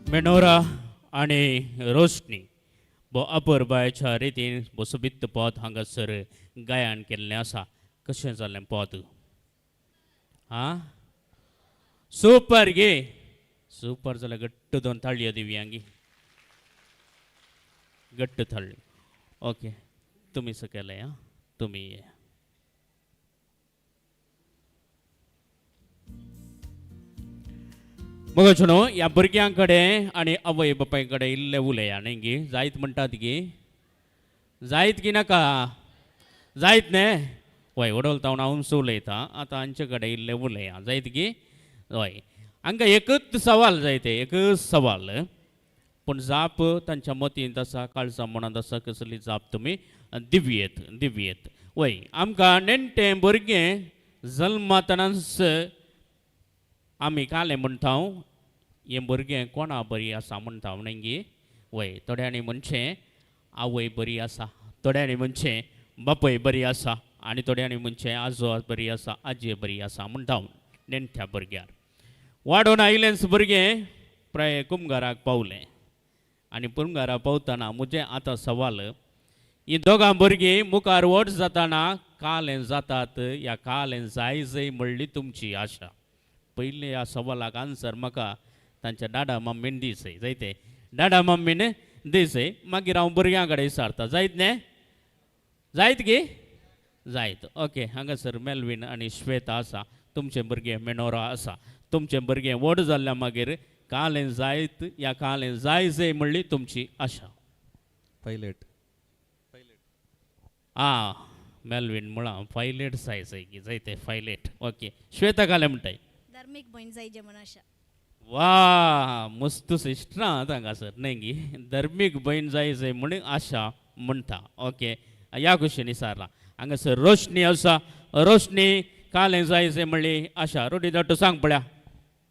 A: मेनोरा आनी रोशनी बो अपुरबायेच्या रितीन बो सोबीत पद हांगासर गायन केल्लें आसा. कशें जालें पद? आं, सुपर गे, सुपर जाल्यार घट्ट दोन ताळयो दिवया गे, घट्ट थाळ्यो. ओके, तुमी सकयले आं, तुमी मग न्हू ह्या भुरग्यां कडेन आनी आवय बापाय कडेन इल्लें उलया न्ही गी? जायत म्हणटात गी? जायत की नाका? जायत न्ही? हय, वडोल हांव हांवूच उलयतां आतां, हांचे कडेन इल्लें उलया, जायत गी? हय, हांकां एकूच सवाल जायते, एकूच सवाल, पूण जाप तांच्या मतींत आसा, काळजा मनांत आसा, कसली जाप तुमी दिवयेत, दिवयेत. वय, आमकां नेणटें भुरगें जल्मातनाच आमी कालें म्हणटा, हें भुरगें कोणा बरी आसा म्हणटा न्ही गी? वय, थोड्यांनी म्हणचें आवय बरी आसा, थोड्यांनी म्हणचें बापूय बरी आसा, आनी थोड्यांनी म्हणचें आजो बरी आसा, आजये बरी आसा म्हणटा नेणट्या भुरग्यार. वाडोवन आयलेंच भुरगें प्राय कुमगाराक पावलें, आनी कुमगाराक पावतना म्हजें आतां सवाल, ही दोगां भुरगीं मुखार व्हड जाताना कालें जातात या कालें जाय जाय म्हणली तुमची आशा? पयलीं ह्या सवालाक आन्सर म्हाका तांच्या डाडा मम्मीन दिसय जायते, डाडा मम्मीन दिसय, मागीर हांव भुरग्यां कडेन विचारता. जायत न्ही? जायत गी? जायत. ओके, हांगासर मेलवीन आनी श्वेता आसा, तुमचें भुरगें मेनोरा आसा, तुमचें भुरगें व्हड जाल्ल्या मागीर कालें जायत या कालें जाय जाय म्हणली तुमची आशा?
H: पायलट.
A: आं, मेलवीन म्हळां पायलट जाय जाय की, जायते पायलट. ओके, श्वेता कालें म्हणटाय?
D: धार्मीक भयण जायजे म्हण आशा.
A: वा, मस्त सिस्टरां हांगासर न्ही गी? धर्मीक भयण जाय जाय म्हण आशा म्हणटा. ओके, ह्या कुशीन विचारलां. हांगासर रोशनी आसा, रोशनी कालें जाय जाय म्हणली आशा? रोडी धाडटो सांग पळया.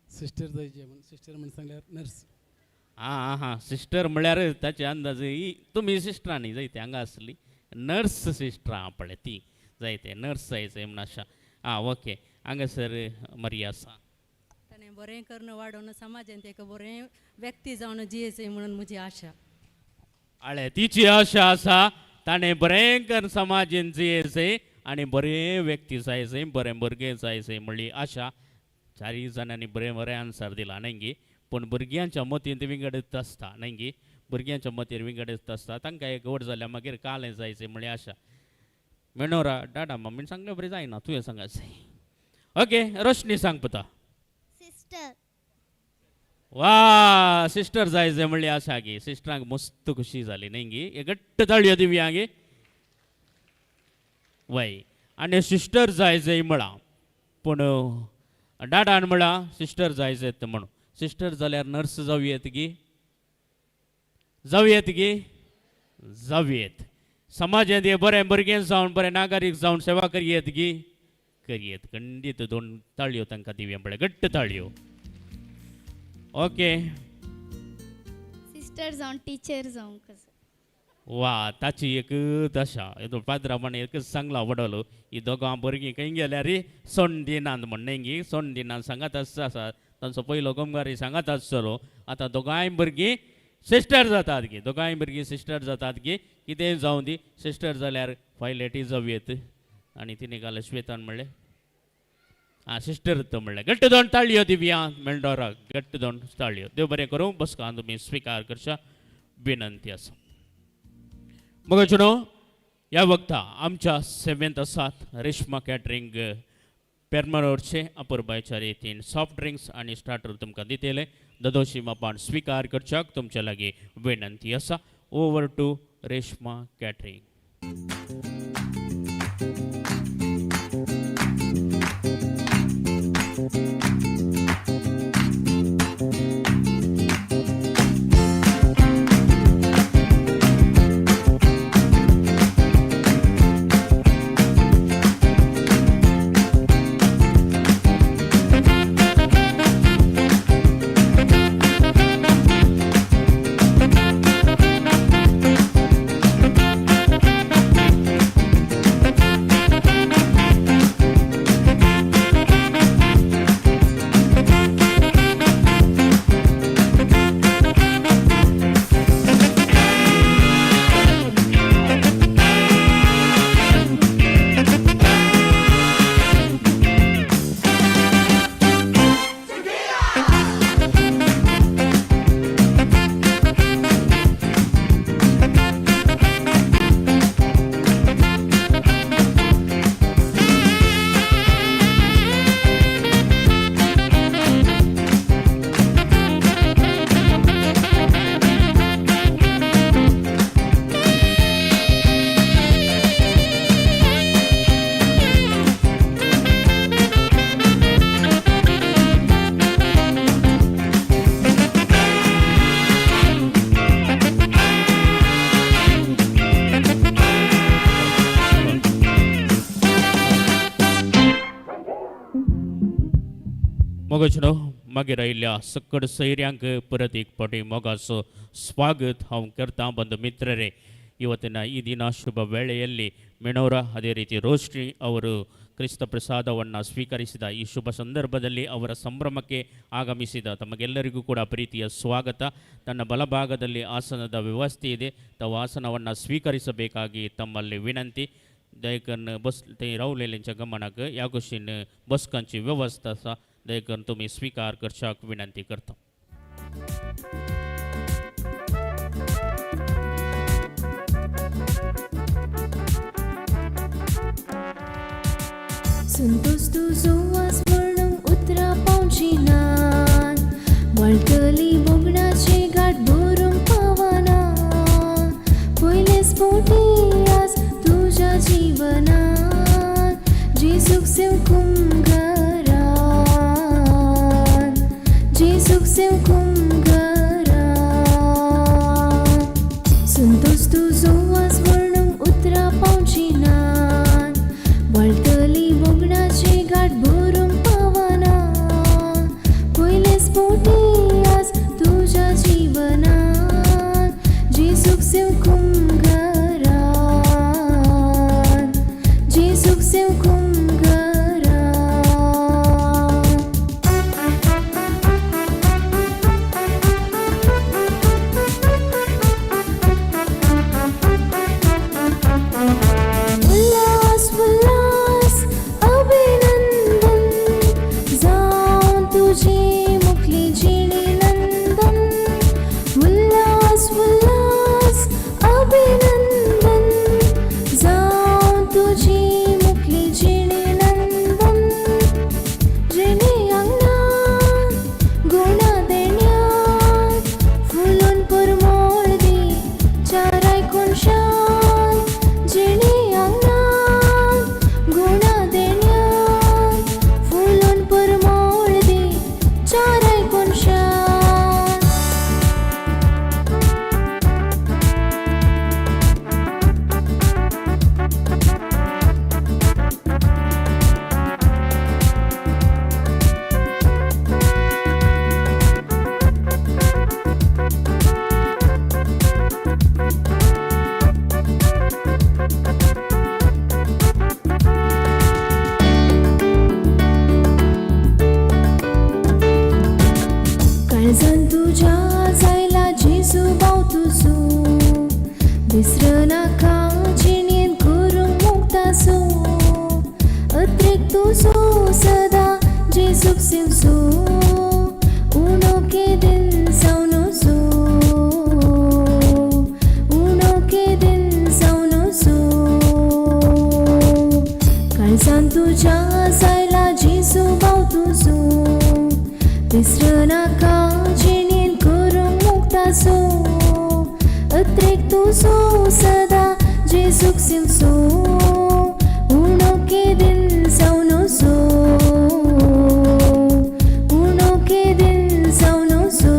K: सिस्टर जायचे म्हण, सिस्टर म्हण सांगल्यार नर्स.
A: आं आं, सिस्टर म्हळ्यार ताचे अंदाज तुमी सिस्टरां न्ही जायते हांगा आसली नर्स सिस्टरां पळय ती जायते नर्स जाय जाय म्हण आशा. आं, ओके, हांगासर मरिया आसा.
E: ताणें बरें करून वाडोवन समाजांत एक बरें व्यक्ती जावन जियेचें म्हणून म्हजी आशा.
A: आळे, तिची आशा आसा ताणें बरें करून समाजेन जियेचें आनी बरें व्यक्ती जाय जाय, बरें भुरगें जाय जाय म्हणली आशा. चारूय जाणांनी बरें बरें आन्सर दिला न्ही गी? पूण भुरग्यांच्या मतींत विंगडच आसता न्ही गी? भुरग्यांच्या मतीर विंगडच आसता, तांकां एक व्हड जाल्यार मागीर कालें जाय जाय म्हणली आशा. मेणोरा डाडा मम्मीन सांगलें बरें जायना, तुवें सांगात. ओके, रोशनी सांग पुता.
L: सिस्टर.
A: वा, सिस्टर जाय जाय म्हणली आशा गी? सिस्टरांक मस्त खुशी जाली न्ही गी? एक घट्ट ताळयो दिवया गे. वय, आनी सिस्टर जाय जाय म्हळां, पूण डाडान म्हळां सिस्टर जाय जायत म्हणून. सिस्टर जाल्यार नर्स जावं गी? जावं गी? जावयेत. समाजांत हे बरें भुरगें जावन बरें नागरीक जावन सेवा करयेत गी? करयेत. खंडीत दोन ताळयो तांकां दिवया पळय, घट्ट ताळयो. ओके,
L: सिस्टर जावन टिचर जावंक.
A: वा, ताची एकूच आशा. पाद्रा एकच सांगला वडलो, ही दोगां भुरगीं खंय गेल्यार सोंड दिनात म्हण न्ही गी? सोंड दिनात सांगात आसा, तांचो पयलो गोमगारी सांगात आसतलो. आतां दोगांय भुरगीं सिस्टर जातात गी? दोगांय भुरगीं सिस्टर जातात गी? कितेंय जावं दी, सिस्टर जाल्यार पायलटी जावं. आनी तिणें घालें श्वेतान म्हणलें आं सिस्टर तो म्हणलें. घट्ट दोन ताळयो दिवया मेंडोराक, घट्ट दोन ताळयो. देव बरें करूं, बसका तुमी स्विकार करच्या विनंती आसा. मग न्हू ह्या वक्ता आमच्या सेवेंत आसात रेश्मा कॅटरींग पेरमरोडचे अपुरबायच्या रितीन सॉफ्ट ड्रिंक्स आनी स्टार्टर तुमकां दितले. ददोशी मापान स्विकार करच्याक तुमच्या लागीं विनंती आसा. Over to Reshma catering. मोगाचो मागीर आयिल्ल्या सकड सैऱ्यांक परत एक फावटी मोगाचो स्वागत हांव करता. बंधु ಮಿತ್ರರೇ, ಇವತ್ತಿನ ಈ ದಿನ ಶುಭ ವೇಳೆಯಲ್ಲಿ ಮೆಣೋರ ಅದೇ ರೀತಿ ರೋಶ್ನಿ ಅವರು ಕ್ರಿಸ್ತ ಪ್ರಸಾದವನ್ನು ಸ್ವೀಕರಿಸಿದ ಈ ಶುಭ ಸಂದರ್ಭದಲ್ಲಿ ಅವರ ಸಂಭ್ರಮಕ್ಕೆ ಆಗಮಿಸಿದ ತಮಗೆಲ್ಲರಿಗೂ ಕೂಡ ಪ್ರೀತಿಯ ಸ್ವಾಗತ. ತನ್ನ ಬಲಭಾಗದಲ್ಲಿ ಆಸನದ ವ್ಯವಸ್ಥೆ ಇದೆ, ತಾವು ಆಸನವನ್ನು ಸ್ವೀಕರಿಸಬೇಕಾಗಿ ತಮ್ಮಲ್ಲಿ ವಿನಂತಿ. ದಯಕನ್ ಬಸ್ ते रावलेल्यांच्या गमनाक ह्या गोष्टीन बसकांची व्यवस्था आसा, दयकन तुमी स्वीकार करच्याक विनंती करता.
M: संतोष तुजो वास म्हणूंक उतरां पावची नात, वळटली भोगणाचे घाट भरूंक पावना. पयलेच फावटी आज तुज्या जिवनात जेजूक सेवकूं घरान, जेजूक सेवकूं घरान. संतोष तुजो वास म्हणूंक उतरां पावची नात, वळटली भोगणाचे घाट भरूंक पावना. पयलेच फावटी आज तुज्या जिवनात जेजूक सेवकूं घरान, जेजूक सेवकूं घरान. उल्लास उल्लास अभिनंदन जावं तुजी मुखली जिणी नंदन. उल्लास उल्लास अभिनंदन जावं तुजी मुखली जिणी नंदन. जिणी आंगणात गुणा देण्यात फुलून परमळ दी चाराय कोनशान. जिणी आंगणात गुणा देण्यात फुलून परमळ दी चाराय कोनशान. काळजान तुज्या जायला जेजू भाव तुजो, विसरनाका जिणेंत करूंक मुक्तासो. अत्रेक तुजो सदां जेजूक सेवचो, उणो केदिन जावं नजो, उणो केदिन जावं नजो. काळजान तुज्या जायला जेजू भाव तुजो, विसरनाका जिणेंत करूंक मुक्तासो. अत्रेक तुजो सदां जेजूक सेवचो, उणो केदिन जावं नजो, उणो केदिन जावं नजो.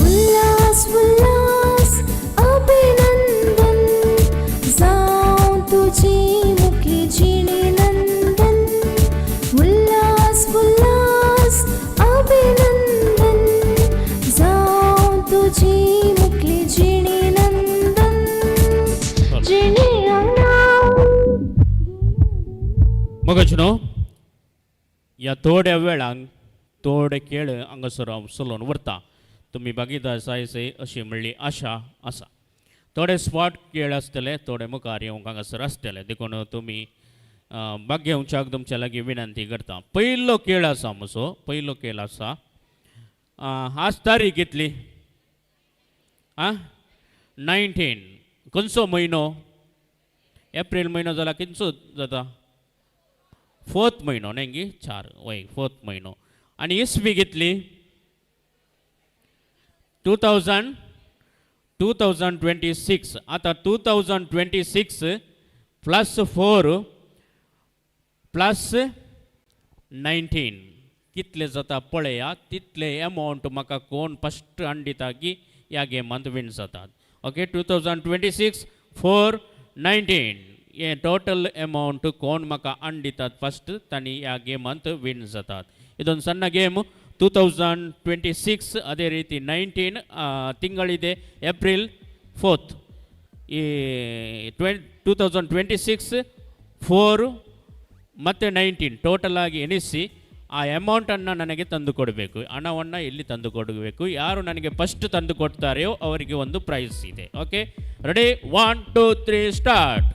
M: उल्लास उल्लास अभिनंदन जावं तुजी मुखली जिणी नंदन. उल्लास उल्लास अभिनंदन जावं तुजी मुखली जिणी नंदन. जिणी आंगणात
A: मोगाचो ह्या थोड्या वेळांक थोडे खेळ हांगासर हांव चलोवन व्हरता, तुमी भागीदार जायचे अशी म्हणली आशा आसा. थोडे स्पॉट खेळ आसतले, थोडे मुखार येवंक हांगासर आसतले, देखून तुमी भाग घेवच्याक तुमच्या लागीं विनंती करता. पयलो खेळ आसा म्हजो, पयलो खेळ आसा. आज तारीख कितली? आं 19. खंयचो म्हयनो? एप्रील म्हयनो जाला कितचो जाता? फोर्थ म्हयनो न्ही गी? 4 वय फोर्थ म्हयनो. आनी इसवी कितली? 2026. आतां 2026 प्लस 4 प्लस 19 कितले जाता पळया. तितले एमावंट म्हाका कोण फस्ट हाडून दिता की ह्या गेमांत विन जातात. ओके, 2026 4 19 हे टोटल एमावंट कोण म्हाका हाडून दितात फस्ट तांणी ह्या गेमांत विन जातात. ಇದೊಂದು ಸಣ್ಣ ಗೇಮ್. 2026 ಅದೇ ರೀತಿ 19 ತಿಂಗಳಿದೆ, ಏಪ್ರಿಲ್ 4. ಈ 2026 4 ಮತ್ತು 19 ಟೋಟಲ್ ಆಗಿ ಎಣಿಸಿ ಆ ಅಮೌಂಟನ್ನು ನನಗೆ ತಂದು ಕೊಡಬೇಕು. ಹಣವನ್ನು ಇಲ್ಲಿ ತಂದು ಕೊಡಬೇಕು. ಯಾರು ನನಗೆ ಫಸ್ಟ್ ತಂದು ಕೊಡ್ತಾರೆಯೋ ಅವರಿಗೆ ಒಂದು ಪ್ರೈಸ್ ಇದೆ. Okay, ready, 1 2 3 start.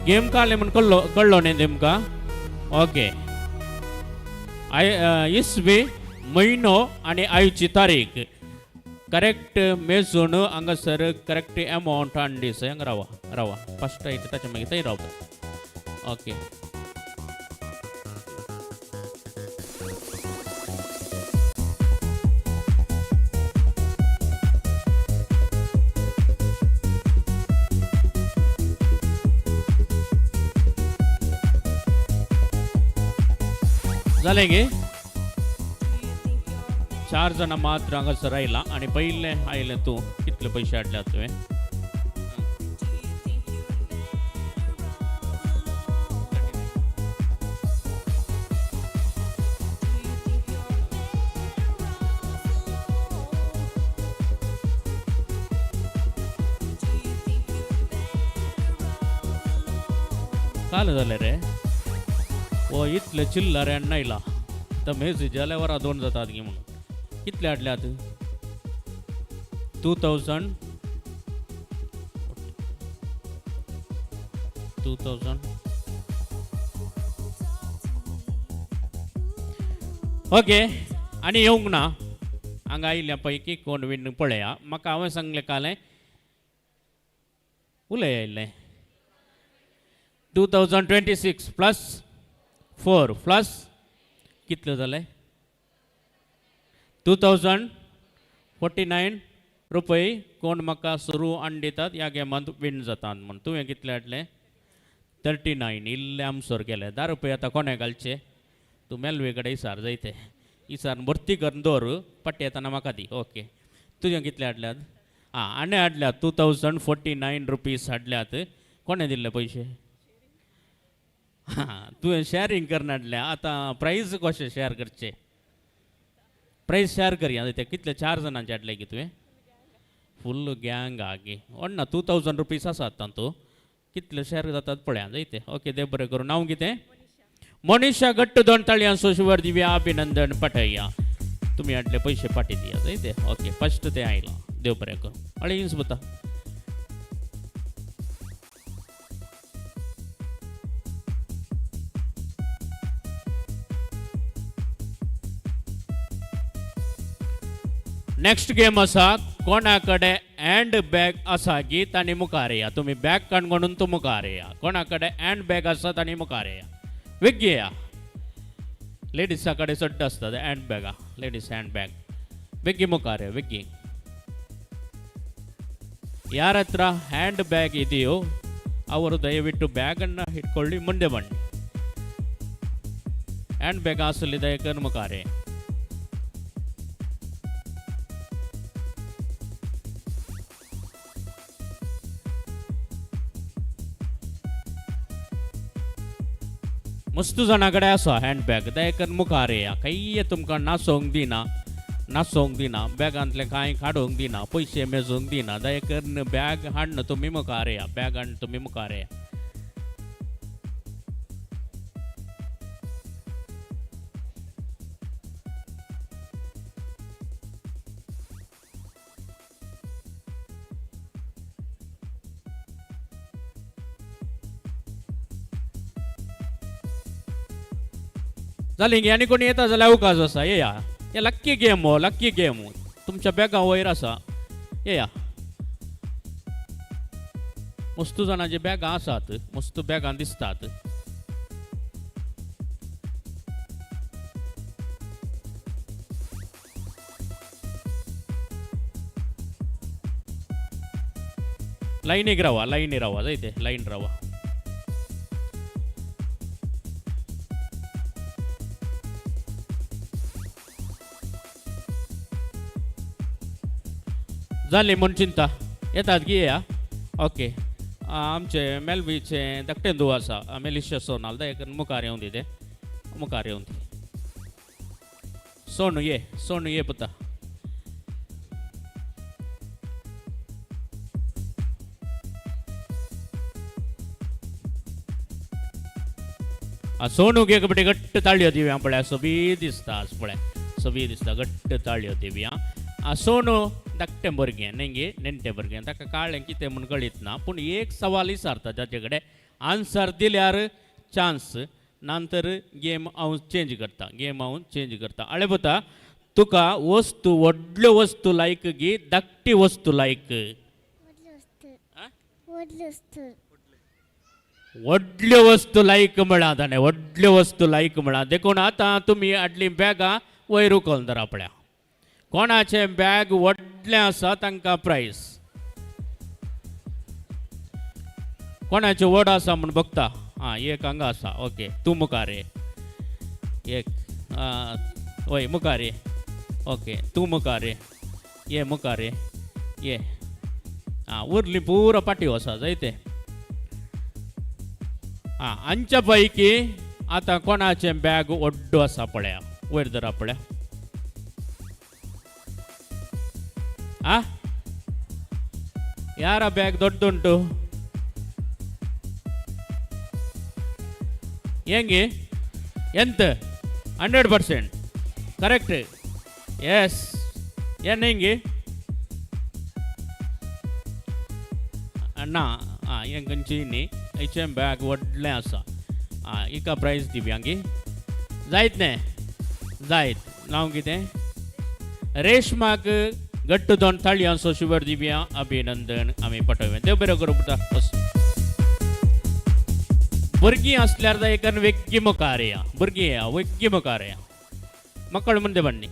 A: Game काडले म्हूण कळ्ळो कळ्ळो न्ही तुमकां? ओके, I इसवी म्हयनो आनी आयची तारीख करेक्ट मेजून हांगासर करेक्ट एमावंट हाडून दी. हांगा रावा रावा, फस्ट आयता ताच्या मागीर थंय रावता. ओके, जालें गे? 4 जाणां मात्र हांगासर आयला आनी पयलें आयलें तूं. कितले पयशे हाडल्यात तुवें? काल जालें रे? ओ इतले चिल्लर हाडून आयला. आतां मेज जाल्यार वरां 2 जातात गी म्हणून. कितले हाडल्यात? 2000 2000. ओके, आनी येवंक ना हांगा आयिल्ल्या पैकी कोण विन पळया. म्हाका हांवें सांगलें कालें उलय आयिल्लें 2026 प्लस 4 प्लस कितले जाले? 2049 रुपये कोण म्हाका सुरू हाडून दितात ह्या गेमांत विन जातात म्हूण. तुवें कितले हाडले? 39. इल्ले आमसोर गेले. 10 रुपये आतां कोणें घालचे? तूं मेलवे कडेन इसार जायते इसार भरती करून दवर, पट्टी येतना म्हाका दी. ओके, तुजें कितले हाडल्यात? आं, आनी हाडल्यात 2049 रुपीज हाडल्यात. कोणें दिल्ले पयशे? हां, तुवें शॅरींग करून हाडलें. आतां प्रायज कशें शॅर करचें? प्रायज शॅर करया. ते कितले 4 जाणांचे हाडले की तुवें? फुल्ल गँग आगे व्हडना. 2000 रुपीज आसात तातूंत. कितले शॅर जातात पळया जायते. ओके, देव बरें करूं. नांव कितें? मनीषा गट्ट. 2 ताळयांचो शिवर दिवया, अभिनंदन पाठया. तुमी हाडले पयशे पाटी दिया जायते. ओके, फस्ट तें आयलां. देव बरें करूं. अळे इंच पुता. नेक्स्ट गेम आसा कोणा कडेन हँड बॅग आसा गी तांणी मुखार येया. तुमी बॅग काणकोणून तूं मुखार येया. कोणा कडेन हँड बॅग आसा तांणी मुखार येया. वेगळी येया. लेडिसा कडेन चड आसता हँड बॅगां, लेडीज हँड बॅग. वेगळी मुखार येया वेगळी. ಯಾರ ಹತ್ರ ಹ್ಯಾಂಡ್ ಬ್ಯಾಗ್ ಇದೆಯೋ ಅವರು ದಯವಿಟ್ಟು ಬ್ಯಾಗನ್ನು ಇಟ್ಕೊಳ್ಳಿ, ಮುಂದೆ ಬನ್ನಿ. ಹ್ಯಾಂಡ್ ಬ್ಯಾಗ್ ಆಸಲ್ಲಿ ದಯಕರ್ ಮುಖಾರೆ. मस्त जाणां कडेन आसा हँड बॅग, दयकर मुखार येया. कांय तुमकां नाचोवंक दिना, नाचोवंक दिना, बॅगांतलें कांय काडूंक दिना, पयशे मेजूंक दिना. दयकर बॅग हाडून तुमी मुखार येया, बॅग हाडून तुमी मुखार येया. जालें गे? आनी कोणी येता जाल्यार अवकाश आसा, येया. हे लक्की गेम हो, लक्की गेम. तुमच्या बॅगा वयर आसा, येया. मस्त जाणांची बॅगां आसात, मस्त बॅगां दिसतात. लायनीक रावा, लायनी रावा, जायते लायन रावा. जाली म्हूण चिंता येतात गी या. ओके, आमचे मेलवीचे धाकटें धुव आसा मेलिशा सोनाल, एक मुखार येवन दी, तें मुखार येवन दी. सोनू ये, सोनू ये पुता. सोनूक एक पटी घट्ट ताळयो दिवया पळया, सोबीत दिसता आज पळय, सोबीत दिसता, घट्ट ताळयो दिवया. सोनू धाकटें भुरगें न्ही गे, नेणटें भुरगें, ताका कळ्ळें कितें म्हूण कळीत ना, पूण एक सवाल विचारता ताचे कडेन आन्सर दिल्यार चान्स, नंतर गेम हांव चेंज करता, गेम हांव चेंज करता. आळे पुता, तुका वस्तू व्हडल्यो वस्तू लायक गी धाकटी वस्तू लायक? व्हडल्यो वस्तू लायक म्हळ्यां ताणें, व्हडल्यो वस्तू लायक म्हळ्यां. देखून आतां तुमी हाडलीं बॅगां वयर उखल धरा पळया, कोणाचें बॅग व्हडलें आसा तांकां प्रायस, कोणाचें व्हड आसा म्हूण बघता. आं, एक हांगा आसा, ओके तूं मुखार ये, एक वय मुखार ये, ओके तूं मुखार ये, ये मुखार ये, ये. आं, उरली पुरो पाटी आसा जायते. आं, हांच्या पैकी आतां कोणाचें बॅग व्हड्डो आसा पळया, वयर धरा पळया. आ ಯಾರ ಬ್ಯಾಗ್ ದೊಡ್ಡುಂಟು? ಹೆಂಗೆ ಎಂತ? 100% ಕರೆಕ್ಟ್. ಎಸ್. ಏನು ಹೆಂಗೆ ना? आं, हें खंयची न्ही, हेचें बॅग व्हडलें आसा. आं, हिका प्रायज दिवया गी. जायत न्ही? जायत. नांव कितें? रेशमाक घट्ट दोन ताळयांचो शुभर दिवया, अभिनंदन आमी पाठोवया. देव बरें करूं पुता. बस भुरगीं आसल्यार जाय एकान वेग्गी मुखार या, भुरगीं या वेग्गी मुखार या, मक्कळ मुंदे बन्नी.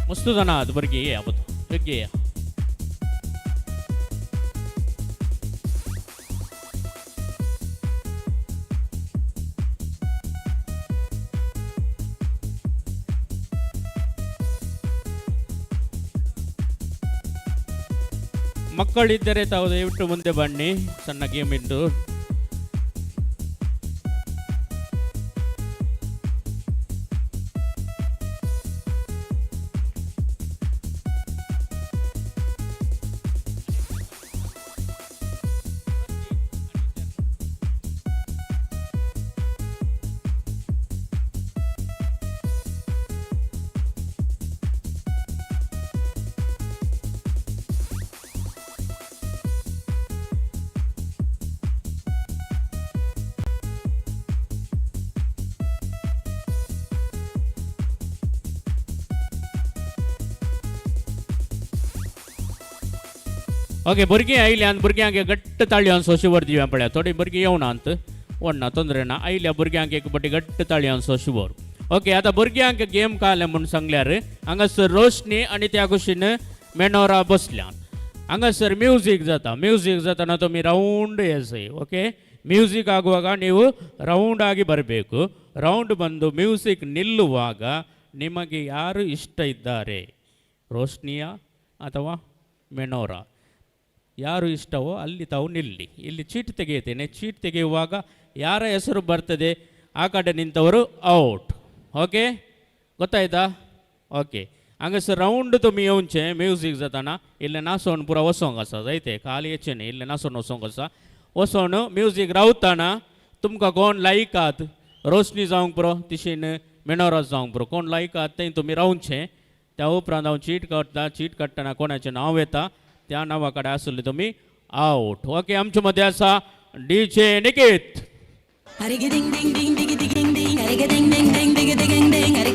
A: मस्त जाणा भुरगीं येया पुता, वेग्गी येया. ಮಕ್ಕಳಿದ್ದರೆ ತಾವು ದಯವಿಟ್ಟು ಮುಂದೆ ಬನ್ನಿ, ಸಣ್ಣ ಗೇಮ್ ಇದ್ದು. ओके, भुरगीं आयल्यान भुरग्यांक घट्ट ताळयांचो शिवर दिवया पळया. थोडीं भुरगीं येवनात, व्हडना तोंदरे ना, आयल्या भुरग्यांक एक पटी घट्ट ताळयांचो शिवर. ओके, आतां भुरग्यांक गेम काडलें म्हूण सांगल्यार हांगासर रोशनी आनी त्या कुशीन मेनोरा बसल्यान. हांगासर म्युजीक जाता, म्युजीक जाताना तुमी रावंड येसय. ಓಕೆ, ಮ್ಯೂಸಿಕ್ ಆಗುವಾಗ ನೀವು ರೌಂಡ್ ಆಗಿ ಬರಬೇಕು. ರೌಂಡ್ ಬಂದು ಮ್ಯೂಸಿಕ್ ನಿಲ್ಲುವಾಗ ನಿಮಗೆ ಯಾರು ಇಷ್ಟ ಇದ್ದಾರೆ, ರೋಶ್ನಿಯಾ ಅಥವಾ ಮೆನೋರಾ, ಯಾರು ಇಷ್ಟವೋ ಅಲ್ಲಿ ತಾವು ನಿಲ್ಲಿ. ಇಲ್ಲಿ ಚೀಟ್ ತೆಗೆಯುತ್ತೇನೆ, ಚೀಟ್ ತೆಗೆಯುವಾಗ ಯಾರ ಹೆಸರು ಬರ್ತದೆ ಆ ಕಡೆ ನಿಂತವರು ಔಟ್. ಓಕೆ, ಗೊತ್ತಾಯ್ತಾ? ಓಕೆ, हांगासर रावंड तुमी येवचें. म्युजीक जाताना इल्लें नाचोन पुरा वचोंक आसा जायते, खाली येचें न्ही, इल्लें नाचोन वचोंक आसा. वचोन म्युजीक रावताना तुमकां कोण लायकात, रोशनी जावंक पुरो, तिशीन मेनोरा जावंक पुरो, कोण लायकात थंय तुमी रावचें. त्या उपरांत हांव चीट काडटा. चीट काडटना कोणाचें नांव येता त्या नांवा कडेन आसले तुमी आवट. ओके, आमचे मदें आसा डीजे निकीत.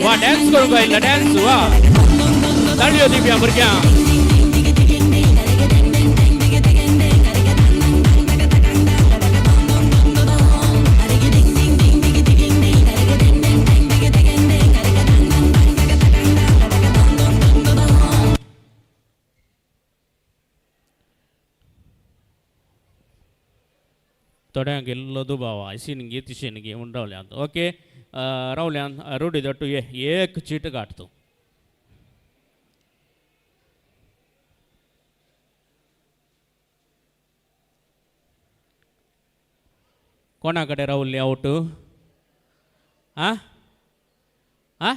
A: वा डान्स करूंक आयला, डान्स. वा, ताळयो दिवया भुरग्यांक. थोड्यांक इल्लो दुबाव अशीन गी तिशीन गी म्हूण रावल्यात. ओके, रावल्यान रोडी दट्टू ये एक चीट काड तूं. कोणा कडेन रावली आवट? आं आं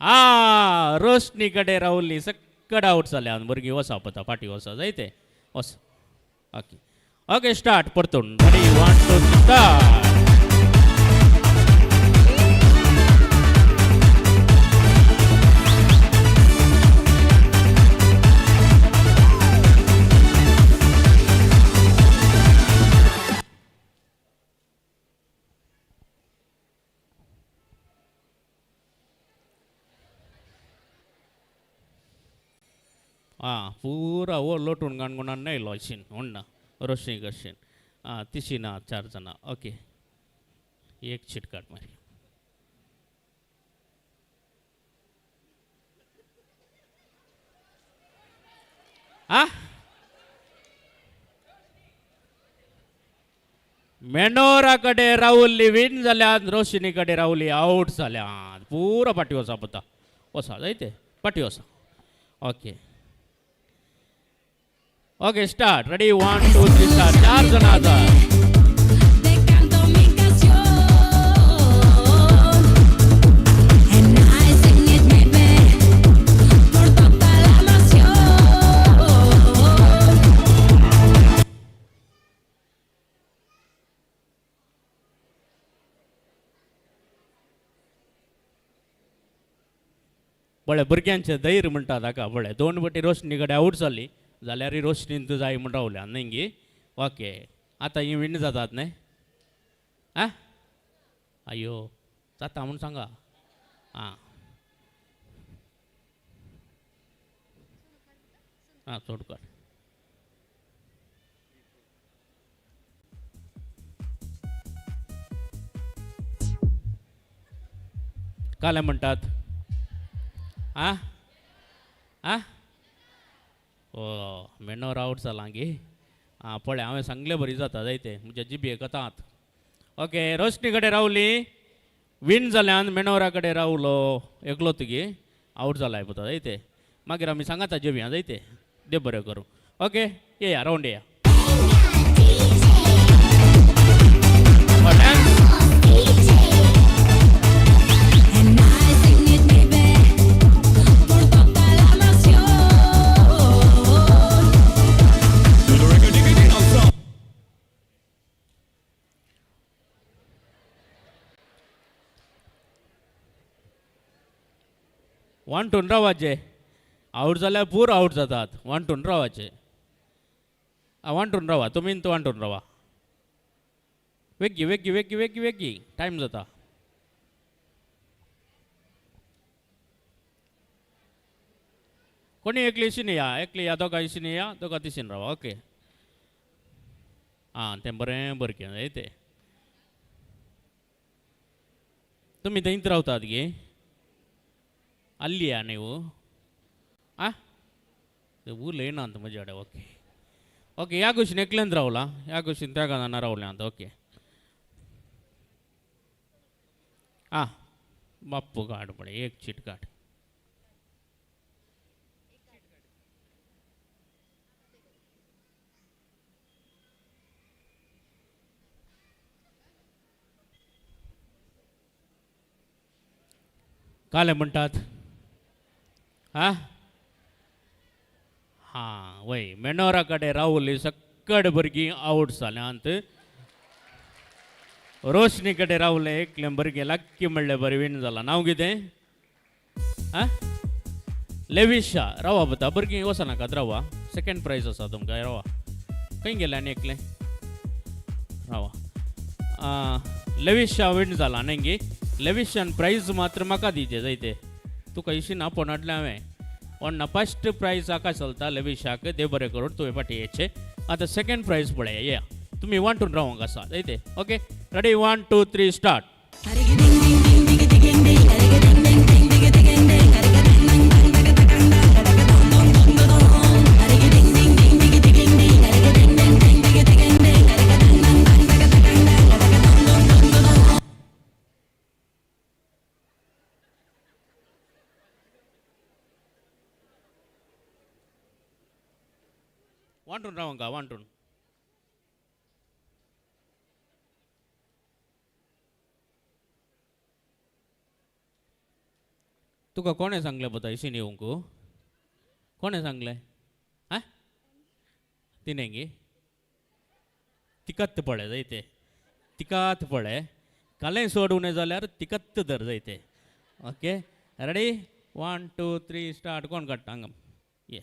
A: आ रोशनी कडेन रावली, सक्कड आवट जाल्या. भुरगीं वसा पता फाटीं वसा जायते वस. ओके ओके, स्टार्ट परतून. Ready, 1 2 3 start. आं पुरा वो लोटून काणकोणान येयलो अशीन म्हणना रोशनी कशीन. आं तिशी ना 4 जाणां. ओके, एक चीट काड मारी. आं मेनोरा कडेन रावली विन जाल्यार रोशनी कडेन रावली आवट जाल्या. पुरा फाटी वसा पता वसा जायते फाटी वसा. Okay okay, start. Ready, 1 2 3 start. 4 जाणां आसा. पळय भुरग्यांचें धैर्य म्हणटा ताका. पळय 2 फावटी रोशनी कडेन आवट जाली जाल्यार रोशनीन तूं जाय म्हूण रावल्या न्ही गी. ओके, आतां ही विण जातात न्ही. आं आयो जाता म्हूण सांगा. आं आं चड कर. काले म्हणटात. आं आं ओ मेनोर आवट जाला गे. आं पळय हांवें सांगलें बरी जाता जायते म्हज्या जिबेक आतां. ओके, रोशनी कडेन रावली विन जाल्यान मेनोरा कडेन रावलो एकलो तुगे आवट जाला पळय जायते. मागीर आमी सांगाता जेवया जायते. देव बरें करूं. ओके, येया रावंड येया. वांटून रावाचे आवट जाल्यार पूर आवट जातात. वांटून रावाचे. वांटून रावा तुमी वांटून रावा. वेगी वेगी वेगी वेगी वेगी टायम जाता. कोणी एकली इशीन या, एकली या, दोगां इशीन या, दोगां तिशीन रावा. ओके, आं तें बरें बरकें तें. तुमी थंयच रावतात गे? अल्लिया न्ही आं उलयना म्हजे कडेन. ओके ओके, ह्या कुशीन एकल्यान रावला, ह्या कुशीन त्या जाणां रावल्यात. ओके, आं बाप्पू काड पळय एक चीट काड. काले म्हणटात. आं हां वय मेनोरा कडेन रावली सक्कड भुरगीं आवट जाल्यांत. रोशनी कडेन रावलें एकलें भुरगें लक्की म्हणलें बरें विन जालां. नांव कितें? आं लेविशा रावा पुता भुरगीं वचनाकात रावा सेकंड प्रायज आसा तुमकां रावा खंय गेलें आनी एकलें रावा लेविशा विण जाला न्ही गे लेविशान प्रायज मात्र म्हाका दिवचें जायते तुका इशी ना फोन हाडलें हांवें ओन्ना फर्स्ट प्रायज हाका चलता लेविशाक देव बरें करून तुवें फाटीं येचें आतां सेकंड प्रायज पळया येया तुमी वांटून रावंक आसा जायते okay ready 1 2 3 start. वांटून रावंका वांटून तुका कोणें सांगलें पता इशीन येवंक कोणें सांगलें आं तिणें गे तिकात पळय जायते तिकात पळय कालें सोड उणें जाल्यार तिकत्त धर जायते ओके रेडी 1 2 3 स्टार्ट. कोण काडटा हांगा ये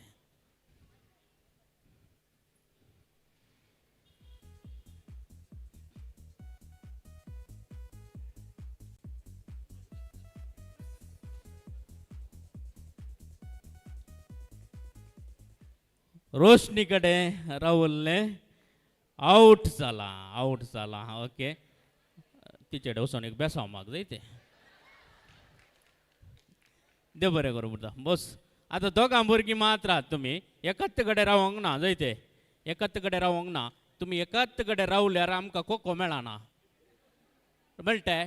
A: रोशनी कडेन रावल्लें आवट जाला आवट जाला ओके तिचे कडेन वचोन एक बेसांव म्हाका जाय तें देव बरें करूं पुता बस. आतां दोगां भुरगीं मात्र आहात तुमी एकाच कडेन रावोंक ना जाय तें एकाच कडेन रावोंक ना तुमी एकाच कडेन रावल्यार आमकां खोको मेळना मेळटा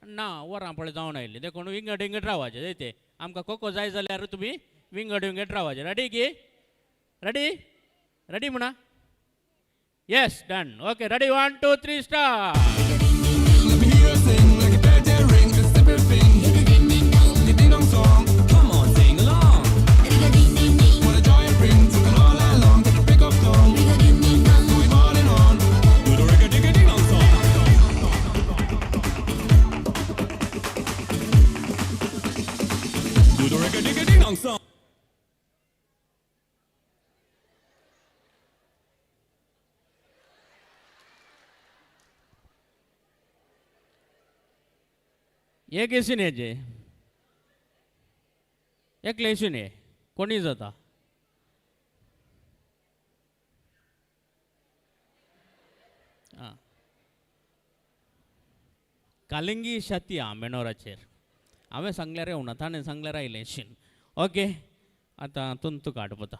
A: ना वरां पळय जावन आयलीं देखून विंगड विंगड रावाचें जाय तें आमकां खोको जाय जाल्यार तुमी विंगड विंगड रावाचें. रेडी गे रेडी रेडी म्हणा yes done okay ready 1 2 3 start. एक एशीन हेजे एकले एशीन हे कोणी जाता आं कालिंगी शाती आं मेणोराचेर हांवें सांगल्यार येवना ताणें सांगल्यार आयलें एशीन ओके. आतां तुंतू काड पता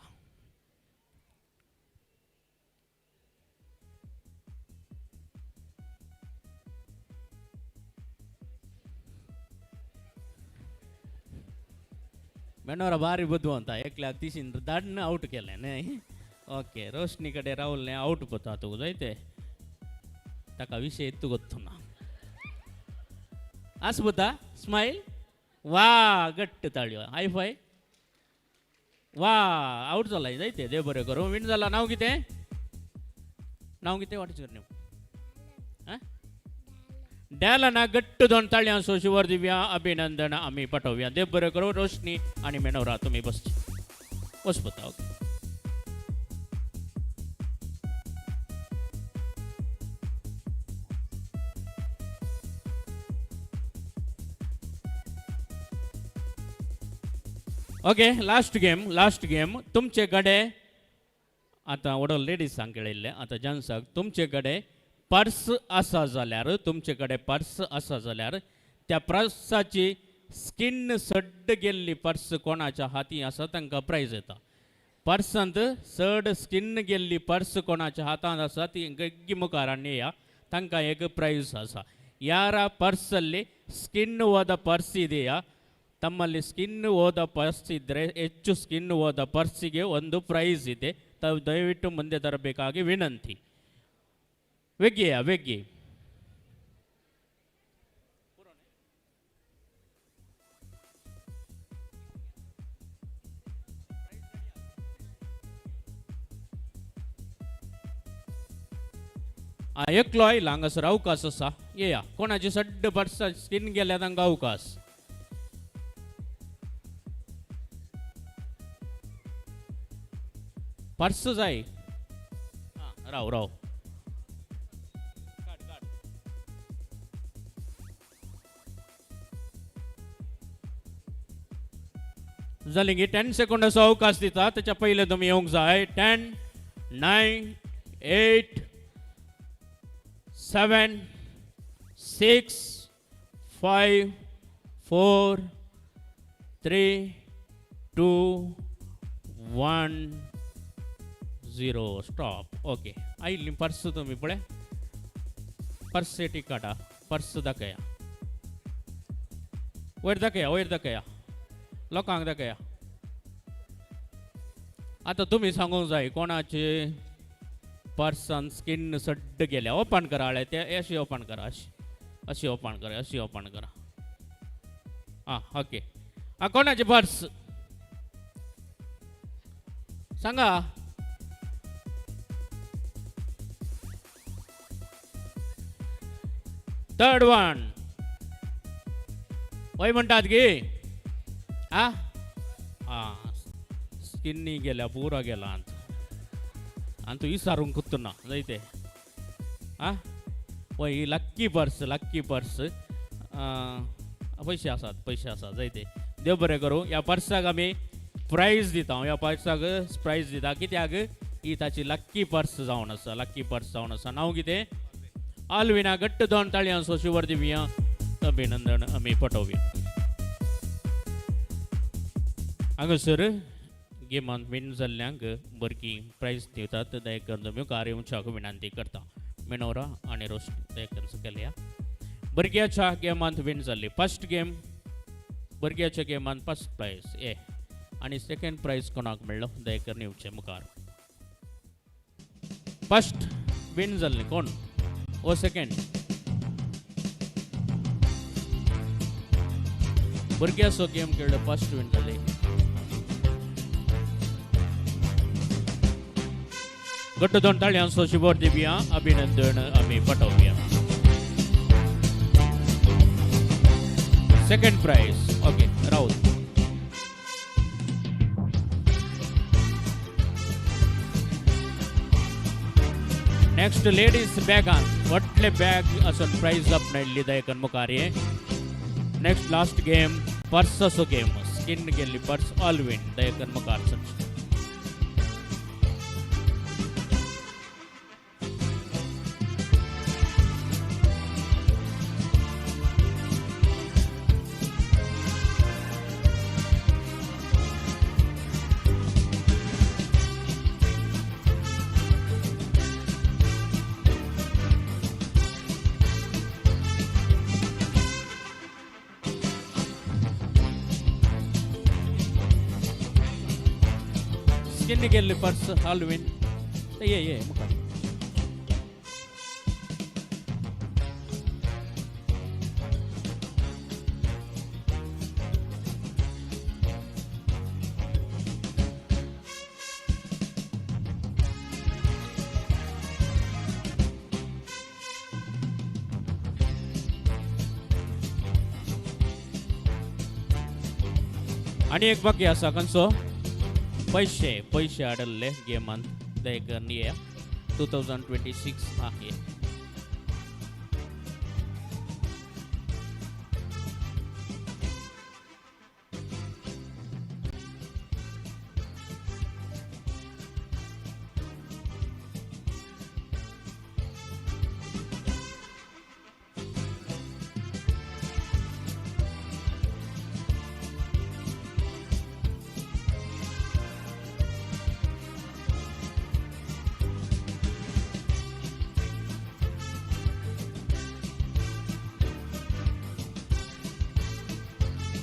A: मेणोरा भारी बुदवंत एकल्या तिशीन धाडून आवट केलें न्हय ओके. रोशनी कडेन रावलें आवट पोता तुका जाय ते ताका विशय इतू गोत्तू ना आस पुता स्मायल वा गट्ट ताळयो हाय फाय वा आवट जाला जाय ते देव बरें करूं. विण जाला नांव कितें नांव कितें what is your name आं डॅलना गट्ट दोन ताळयांचो शिवर दिव्या अभिनंदन आमी पाठोवया. देव बरें करूं रोशनी आनी मेणोरा तुमी बसची वच पुता okay. Okay last game last game. तुमचे कडेन आतां व्हडलो लेडिसांक खेळयल्लें आतां जेंट्सांक तुमचे कडेन पर्स आसा जाल्यार तुमचे कडेन पर्स आसा जाल्यार त्या पर्साची स्किन सड्ड गेल्ली पर्स कोणाच्या हाती आसा तांकां प्रायज येता. पर्सांत चड स्किन गेल्ली पर्स कोणाच्या हातांत आसा ती गग्गी मुखार हाडून येया तांकां एक प्रायज आसा. ಯಾರ ಪರ್ಸಲ್ಲಿ ಸ್ಕಿನ್ ಹೋದ ಪರ್ಸ್ ಇದೆಯಾ ತಮ್ಮಲ್ಲಿ ಸ್ಕಿನ್ ಹೋದ ಪರ್ಸ್ ಇದ್ದರೆ ಹೆಚ್ಚು ಸ್ಕಿನ್ ಹೋದ ಪರ್ಸಿಗೆ ಒಂದು ಪ್ರೈಸ್ ಇದೆ. ತಾವು ದಯವಿಟ್ಟು ಮುಂದೆ ತರಬೇಕಾಗಿ ವಿನಂತಿ. ವೆಗ್ಗಿಯಾ ವೆಗ್ಗಿ एकलो आयला हांगासर अवकाश आसा येया कोणाची सड्ड पर्सा स्किन गेल्या तांकां अवकाश. पर्स जाय. आं, राव राव. जालें गी? 10 सेकंडाचो अवकाश दिता, त्याच्या पयलें तुमी येवंक जाय. 10, 9, 8, 7, 6, 5, 4, 3, 2, 1, 0. Stop. Okay, आयिल्ली पर्स तुमी पळय, पर्स टिक काडा, पर्स दाखया, वयर दाखया, वयर दाखया, लोकांक दाखया. आतां तुमी सांगूंक जाय कोणाचे पर्सान स्किन सड्ड गेल्या. ओपन करा आळे ते, अशी ओपन करा, अशी अशी ओपन करा, अशी ओपन करा. आं, ओके. आं, कोणाचे पर्स सांगा. थर्ड वन वय म्हणटात गी. आ आ स्किन्नी गेल्या, पुरा गेला आंत आनी तूं विचारूंक कुत्तना जायते. आ वय, ही लक्की पर्स, लक्की पर्स. पयशे आसात, पयशे आसात जायते. देव बरें करूं. ह्या पर्साक आमी प्रायज दिता, ह्या पर्साक प्रायज दिता कित्याक ही ताची लक्की पर्स जावन आसा, लक्की पर्स जावन आसा. नांव कितें? आल्विना. घट्ट दोन ताळयांचो शिवर दिवया, अभिनंदन आमी पटोवया. हांगासर गेमान विन जाल्ल्यांक भुरगीं प्रायज दितात. दया करून तुमी कार्य येवच्याक विनंती करता. मेनोरा आनी रोशनी, दया करून सकयल या. भुरग्याच्या गेमांत विन जाल्ली, फर्स्ट गेम भुरग्याच्या गेमांत फर्स्ट प्रायज ए आनी सेकंड प्रायज कोणाक मेळ्ळो? दया करून येवचें मुखार. फर्स्ट विन जाल्ले कोण ओ सेकंड? भुरग्याचो गेम खेळ्ळो, फर्स्ट विन जाले. घट्ट दोन ताळयांचो शिबोर दिवया, अभिनंदन आमी पटोवया. Second prize okay Rahul. Next ladies बॅगान व्हडले बॅग आसून प्रायज आपणायल्ली, दयकन मुखार ये. नेक्स्ट लास्ट गेम पर्साचो गेम, स्किन गेल्ली पर्स ऑलविन, दयकन मुखार सरचें. स्किन गेल्ली पर्स ऑलविन, ये ये मुखार. आनी एक बाकी आसा खंयचो? पयशे, पयशे हाडल्ले गेमान, दयकन ये 2026. आं ये.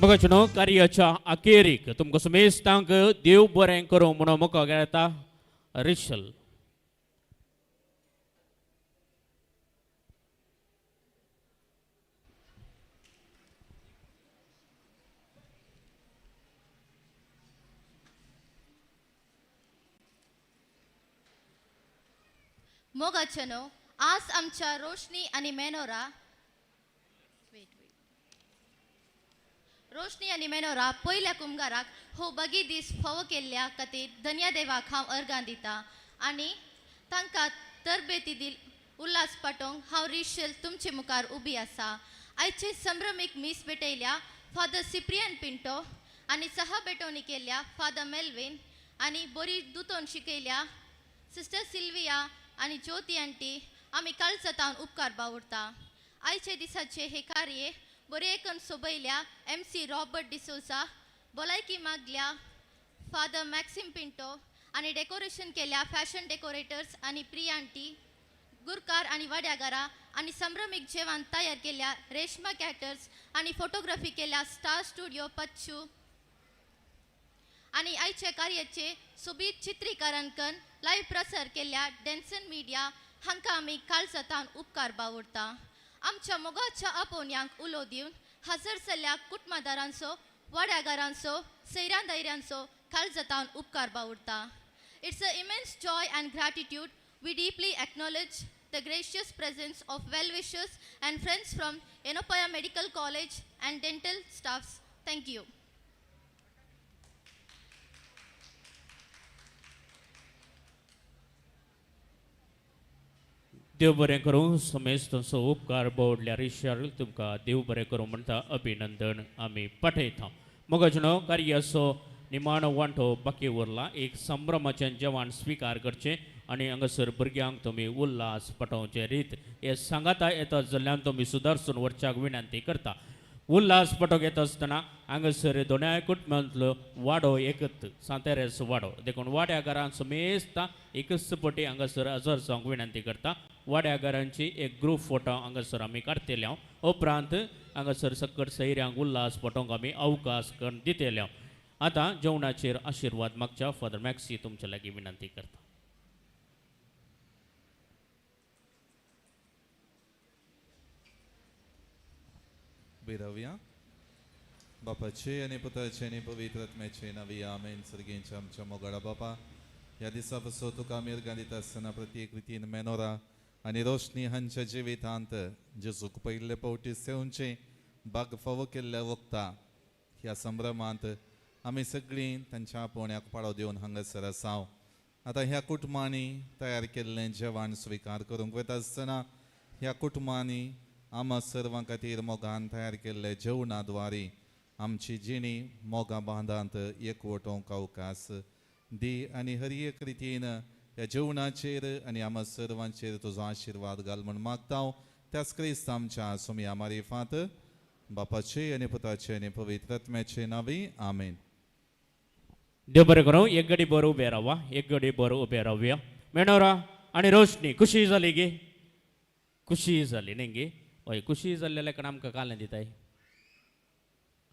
A: बघा न्हू, कार्याच्या अखेरीक तुमकां समेस्तांक देव बरें करूं म्हणून मुखार येता रिशल.
N: मोगाचेनो, आज आमच्या रोशनी आनी मेनोरा, वेट वेट, रोशनी आनी मेनोरा पयल्या कुमगाराक हो बगी दीस फावो केल्ल्या खातीर धन्या देवाक हांव अर्गां दिता आनी तांकां तरबेती दिल उल्हास पाटोवंक हांव रिशल तुमचे मुखार उबी आसा. आयचे संभ्रमीक मीस भेटयल्या फादर सिप्रियन पिंटो आनी सहा भेटवणी केल्या फादर मेल्विन आनी बोरी दुतोन शिकयल्या सिस्टर सिल्विया आनी ज्योती आंटी आमी काळजातावन उपकार बावुरता. आयचे दिसाचे हे कार्य बरें सोबयल्या MC Robert D'Souza, भलायकी मागल्या फादर मॅक्सिम पिंटो आनी डेकोरेशन केल्या फॅशन डेकोरेटर्स आनी प्रिया आंटी, गुरकार आनी वाड्यागारा आनी संभ्रमीक जेवण तयार केल्या रेशमा कॅटर्स आनी फोटोग्राफी केल्या स्टार स्टुडियो पच्चू आनी आयच्या कार्याचे सोबीत चित्रीकरण करून लायव्ह प्रसार केल्या डेन्सन मिडिया हांकां आमी काळजातान उपकार बावुरता. आमच्या मोगाच्या आपोवण्यांक उलो दिवन हजर जाल्ल्या कुटुंबदारांचो, वाड्यागारांचो, सैरां दायऱ्यांचो काळजातान उपकार बावुरता. It's a immense joy and gratitude. We deeply acknowledge the gracious presence of well-wishers and friends from Yenepoya Medical College and dental staffs. Thank you.
A: देव बरें करूं समेज तुमचो उपकार बोडल्यार रिशल तुमकां देव बरें करूं म्हणटा अभिनंदन आमी पाठयता. मगजनो कार्याचो निमाणो वांटो बाकी उरला. एक संभ्रमाचें जेवण स्विकार करचें आनी हांगासर भुरग्यांक तुमी उल्हास पटोवचे रीत हे सांगाता येता जाल्यार तुमी सुदारसून वरच्याक विनंती करता. उल्हास पटोवंक येता आसतना हांगासर दोनाय कुटुंबांतलो वाडो एकच सांतेरेस वाडो देखून वाड्या घरान समेस्ता एकच पटी हांगासर हजर जावंक विनंती करता. वाड्या घरांची एक ग्रूप फोटो हांगासर आमी काडटले. उपरांत हांगासर सकट सैऱ्यांक उल्हास पटोवंक आमी अवकाश करून दितले. आतां जेवणाचेर आशिर्वाद मागच्या फादर मॅक्सी तुमच्या लागीं विनंती करता.
H: बिरवया बापाचे आनी पुताचे आनी पवित्र आत्म्याचे नांवी आमेन. सर्गेंच्या आमच्या मोगाळा बापा, ह्या दिसा पासून तुका मिरगां दिता आसतना प्रत्येक रितीन मेनोरा आनी रोशनी हांच्या जिवितांत जेजूक पयले फावटी सेवचें बाग फावो केल्ल्या वखता ह्या संभ्रमांत आमी सगळीं तांच्या आपोवण्याक पाळो दिवन हांगासर आसा. आतां ह्या कुटुंबांनी तयार केल्लें जेवण स्विकार करूंक वता आसतना ह्या कुटुंबांनी आमा सर्वां खातीर मोगान तयार केल्ले जेवणा द्वारे आमची जिणी मोगा बांदांत एकवटोवंक अवकाश दी आनी हर एक रितीन ह्या जेवणाचेर आनी आमा सर्वांचेर तुजो आशिर्वाद घाल म्हूण मागता. त्याच क्रिस्त आमच्या सोमया मारिफात बापाचे आनी पुताचे आनी पवित्र आत्म्याचे नांवी आमेन.
A: देव बरें करूं. एक गडी बरो उबे रावा, एक गडी बरो उबे रावया. मेणोरा आनी रोशनी खुशी जाली गे? खुशी जाली न्ही गे? हय खुशी जाल्ल्या कारण आमकां कालें दिताय,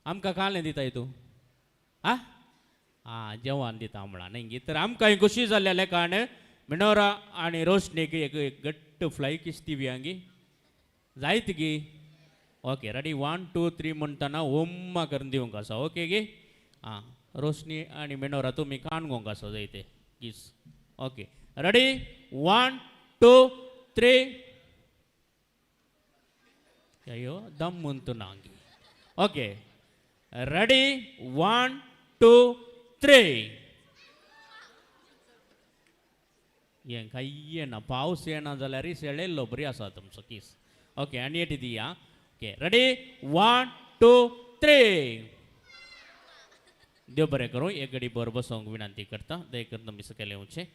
A: आमकां कालें दिताय तूं आ आं जेवण दिता म्हणा न्ही गे? तर आमकां खुशी जाल्ल्या कारण मेणोरा आनी रोशनीक एक घट्ट फ्लाय किस दिवया गे, जायत गे? ओके रेडी 1 2 3 म्हणटना ओम्मा करून दिवंक आसा. ओके गे? आं रोशनी आनी मेणोरा तुमी काणगोंक आसा जायते किस. Okay ready 1 2 3. अयो दम म्हणतो ना. Okay ready 1 2 3. हें काय येना, पावस येना जाल्यार शेळेल्लो बरी आसा तुमचो किस. ओके आनी एटी दिया. Okay ready 1 2 3. देव बरें करूं. एक घडी बरो बसोवंक विनंती करता. दया करून तुमी सकयल येवचें.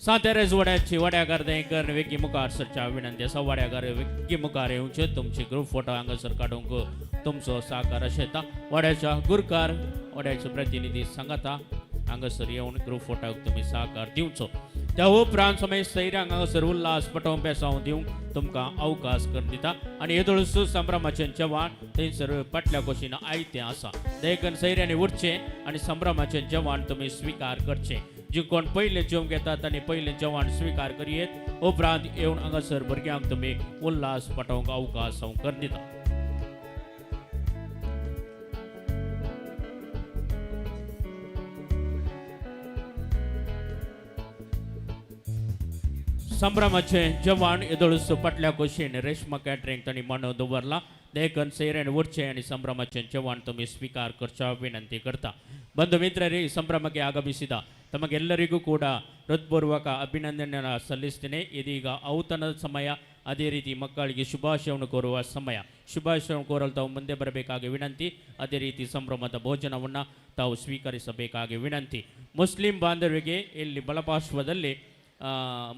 A: सांतेरेज वड्याची वड्यागार दयकर वेगीं मुखार सरच्या विनंती आसा. वड्यागार वेगीं मुखार येवचे. तुमची ग्रूप फोटो हांगासर काडूंक तुमचो साकार अशें वड्याच्या गुरकार वड्याचो प्रतिनिधी सांगाता हांगासर येवन ग्रूप फोटोक तुमी साकार दिवचो. त्या उपरांत समय सैऱ्यांक हांगासर उल्हास पटोवंक बेसांव दिवंक तुमकां अवकाश करून दिता. आनी येदोळस संभ्रमाचें जेवण थंयसर पाटल्या कुशीन आयतें आसा. देखून सैऱ्यांनी उरचें आनी संभ्रमाचें जेवण तुमी स्विकार करचें. जी कोण पयलें जेवंक येतात आनी पयलें जेवण स्विकार करयेत. उपरांत येवन हांगासर भुरग्यांक तुमी उल्हास पटोवंक अवकाश हांव करून दिता. संभ्रमाचें जेवण येदोळस पाटल्या कुशीन रेशमा कॅटरींग तांणी मांडून दवरला. देखून सैऱ्यान उरचें आनी संभ्रमाचें जेवण तुमी स्वीकार करच्या विनंती करता. ಬಂಧು ಮಿತ್ರರೇ, ಈ ಸಂಭ್ರಮಕ್ಕೆ ಆಗಮಿಸಿದ ತಮಗೆಲ್ಲರಿಗೂ ಕೂಡ ಹೃತ್ಪೂರ್ವಕ ಅಭಿನಂದನೆಯನ್ನು ಸಲ್ಲಿಸ್ತೇನೆ. ಇದೀಗ ಔತಣದ ಸಮಯ, ಅದೇ ರೀತಿ ಮಕ್ಕಳಿಗೆ ಶುಭಾಶಯವನ್ನು ಕೋರುವ ಸಮಯ. ಶುಭಾಶಯವನ್ನು ಕೋರಲು ತಾವು ಮುಂದೆ ಬರಬೇಕಾಗಿ ವಿನಂತಿ. ಅದೇ ರೀತಿ ಸಂಭ್ರಮದ ಭೋಜನವನ್ನು ತಾವು ಸ್ವೀಕರಿಸಬೇಕಾಗಿ ವಿನಂತಿ. ಮುಸ್ಲಿಂ ಬಾಂಧವರಿಗೆ ಇಲ್ಲಿ ಬಲಪಾರ್ಶ್ವದಲ್ಲಿ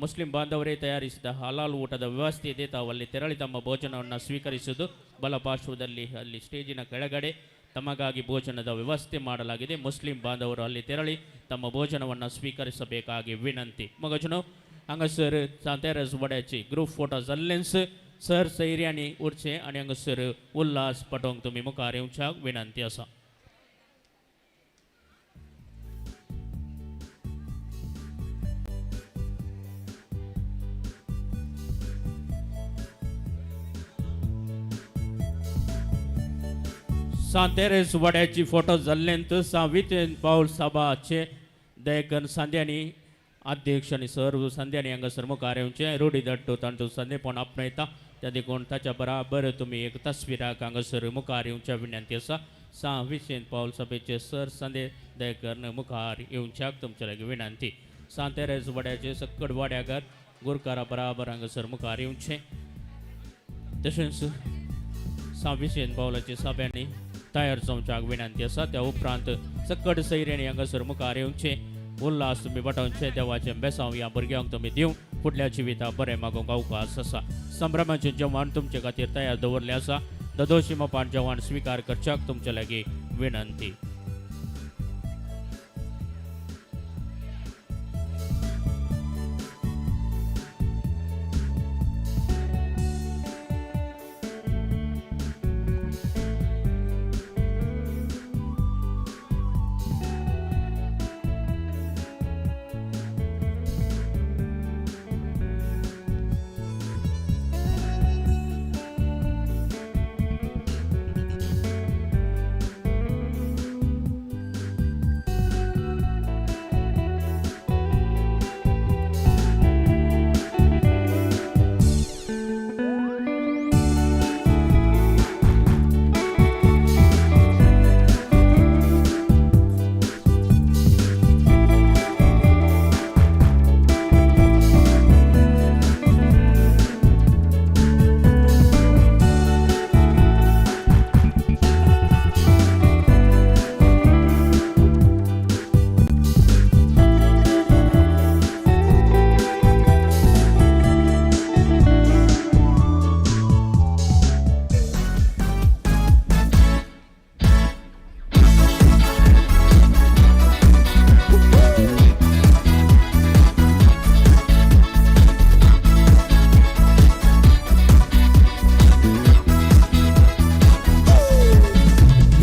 A: ಮುಸ್ಲಿಂ ಬಾಂಧವರೇ ತಯಾರಿಸಿದ ಹಲಾಲ್ ಊಟದ ವ್ಯವಸ್ಥೆ ಇದೆ. ತಾವು ಅಲ್ಲಿ ತೆರಳಿ ತಮ್ಮ ಭೋಜನವನ್ನು ಸ್ವೀಕರಿಸುವುದು. ಬಲಪಾರ್ಶ್ವದಲ್ಲಿ ಅಲ್ಲಿ ಸ್ಟೇಜಿನ ಕೆಳಗಡೆ ತಮಗಾಗಿ ಭೋಜನದ ವ್ಯವಸ್ಥೆ ಮಾಡಲಾಗಿದೆ. ಮುಸ್ಲಿಂ ಬಾಂಧವರು ಅಲ್ಲಿ ತೆರಳಿ ತಮ್ಮ ಭೋಜನವನ್ನು ಸ್ವೀಕರಿಸಬೇಕಾಗಿ ವಿನಂತಿ. मगजनो हांगासर सांतेरस वड्याची ग्रुप फोटो जाल्लेंच सर सैऱ्यांनी उरचें आनी हांगासर उल्हास पटोवंक तुमी मुखार येवच्याक विनंती आसा. सांतेरेस वड्याची फोटो जाल्लेंत सां वितेन पावल साबाचे दयकन सांद्यांनी अध्यक्ष आनी सर्व संध्यांनी हांगासर मुखार येवचें. रुढी दट्टो तांचो संदेपण आपणायता त्या देखून ताच्या बराबर तुमी एक तस्विराक हांगासर मुखार येवच्या विनंती आसा. सां विसेंत पावल सभेचे सर संदे दयकन मुखार येवच्याक तुमचे लागीं विनंती. सांतेरेस वड्याचे सक्कड वाड्यागर गुरकारा बराबर हांगासर मुखार येवचें. तशेंच सां विसेंत पावलाचे सभ्यांनी तयार जावच्याक विनंती आसा. त्या उपरांत सक्कड सैऱ्यांनी हांगासर मुखार येवचें. उल्हास तुमी वाटावचें. देवाचें बेसांव ह्या भुरग्यांक तुमी दिवं फुडल्या जिविता बरें मागूंक अवकाश आसा. संभ्रमाचें जेवण तुमचे खातीर तयार दवरलें आसा. ददोशी मोपान जेवण स्विकार करच्याक तुमचे लागीं विनंती.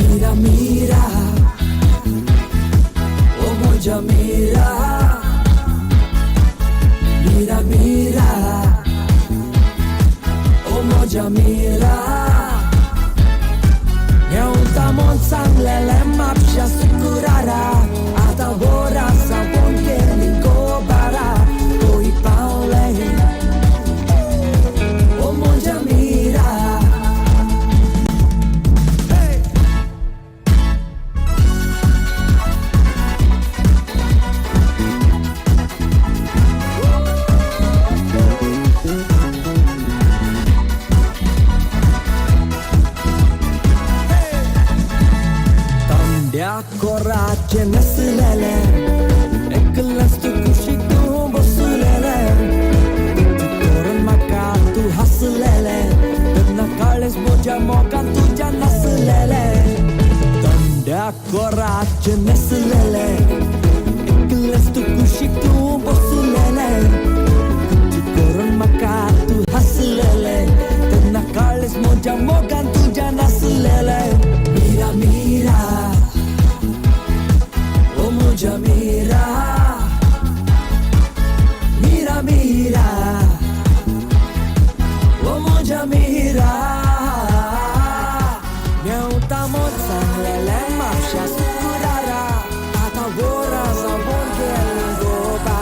J: Mira, mira, oh moja mira, mira, mira, oh moja mira. घेवता मन सांगलेलें म्हापशा सुकुरारा, आतां वरां सावन केली गो बारा, तोय पावलें ओ moja mira. कोराचे नसलेले एकल्याच तूं कुशीक तूं बसलेले, करून म्हाका तूं हांसलेले, तेन्ना काळेच म्हज्या मोगान तुज्या नासलेले. तंड्या कोराचे नसलेले एकल्याच तूं कुशीक तूं बसलेले, करून म्हाका तूं हांसलेले, तेन्ना काळेच म्हज्या मोगान तुज्या नासलेले. मिरा मिरा moja mira, mira, mira, oh moja mira. घेवता मोत सांगलेलें म्हापशा सुकुरारा, आतां वरां सावन केली गो बारा.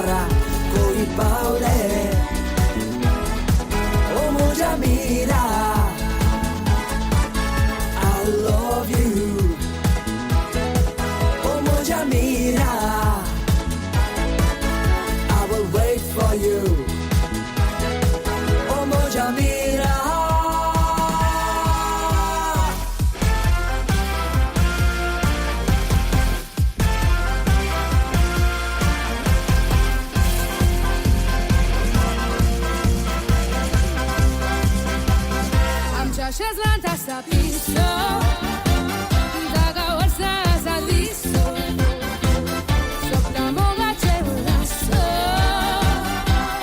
O: आसा पिसो धागा वर्सां आसा दिसो सोपता मोगाचे उल्हासो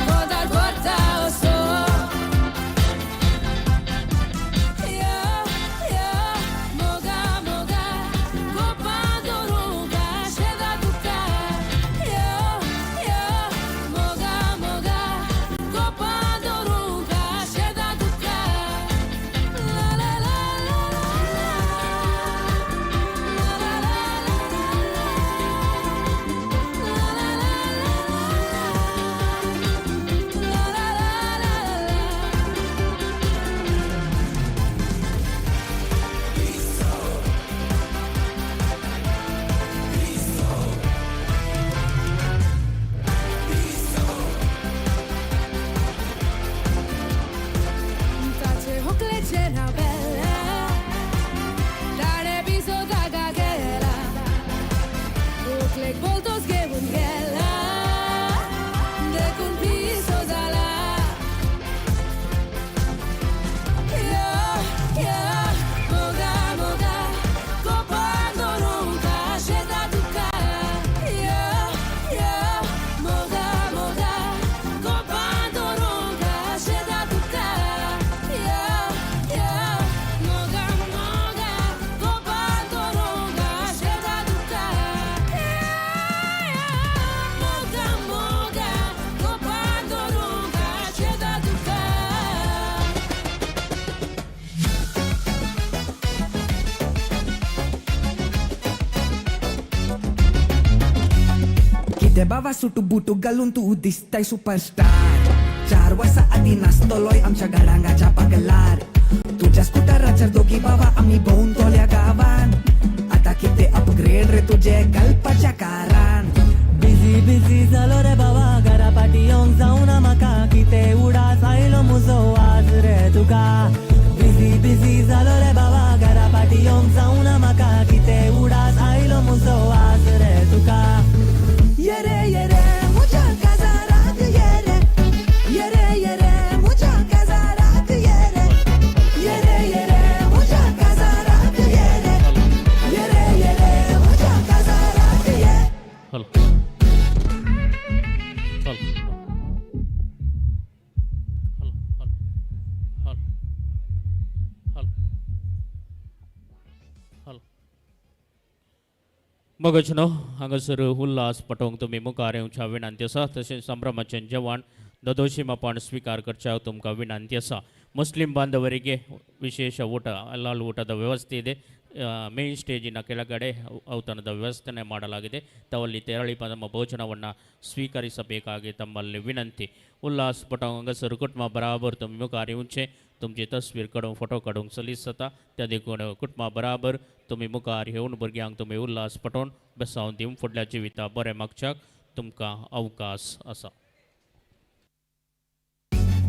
O: गोदार करता असो यो यो मोगा मोगा गोपा दवरूंक आशेता तुका यो यो मोगा मोगा गोपा दवरूंक आशेता तुका ला ला ला ला. ताचे होकलेचें नांव बेला ताणें पिसो ताका केला होकलेक बोलतोच घेवन गेला देखून पिसो जाला यो यो मोगा मोगा कोपान दवरूंक आशेता तुका यो यो मोगा मोगा कोपान दवरूंक आशेता तुका यो यो मोगा मोगा कोपान दवरूंक आशेता तुका मोगा मोगा कोपान दवरूंक आशेता तुका.
J: कितें बाबा सुटू बुटू घालून तूं दिसताय सुपरस्टार. 4 वर्सां आदीं नासतलोय आमच्या घडांगाच्या पागलार. तुज्या स्कुटराचेर दोगी बाबा आमी भोंवतोल्या गांवान. आतां कितें अपग्रेड रे तुजें घालपाच्या कारान.
P: बिजी बिजी जालो रे बाबा घरा पाटी येवंक जावना म्हाका कितें उडास आयलो म्हजो आज रे तुका. बिजी बिजी जालो रे बाबा घरा पाटी येवंक जावना म्हाका कितें उडास आयलो म्हजो आज रे तुका.
J: येरे येरे म्हज्या काजाराक येरे येरे येरे म्हज्या काजाराक येरे येरे येरे म्हज्या काजाराक येरे येरे येरे म्हज्या काजाराक ये.
A: Hello hello hello hello hello. मगज न्हू हांगासर उल्हास पटोवंक तुमी मुखार येवच्या विनंती आसा. तशेंच संभ्रमाचें जेवण ददोशी मापान स्विकार करच्या तुमकां विनंती आसा. मुस्लिम बांधवರಿಗೆ ವಿಶೇಷ ಊಟ ಹಲಾಲ್ ಊಟದ ವ್ಯವಸ್ಥೆ ಇದೆ. ಮೇನ್ ಸ್ಟೇಜಿನ ಕೆಳಗಡೆ ಔತಣದ ವ್ಯವಸ್ಥೆ ಮಾಡಲಾಗಿದೆ. ತಾವಲ್ಲಿ ತೆರಳಿ ತಮ್ಮ ಭೋಜನವನ್ನು ಸ್ವೀಕರಿಸಬೇಕಾಗಿ ತಮ್ಮಲ್ಲಿ ವಿನಂತಿ. उल्हास पटोवंक हांगासर कुटुंबा बराबर तुमी मुखार येवचें. तुमची तस्वीर काडूंक फोटो काडूंक सलीस जाता. त्या देखून कुटुंबा बराबर तुमी मुखार येवन भुरग्यांक तुमी उल्हास पटोवन बेसावन दिवन फुडल्या जिविता बरें मागच्याक तुमकां अवकाश आसा.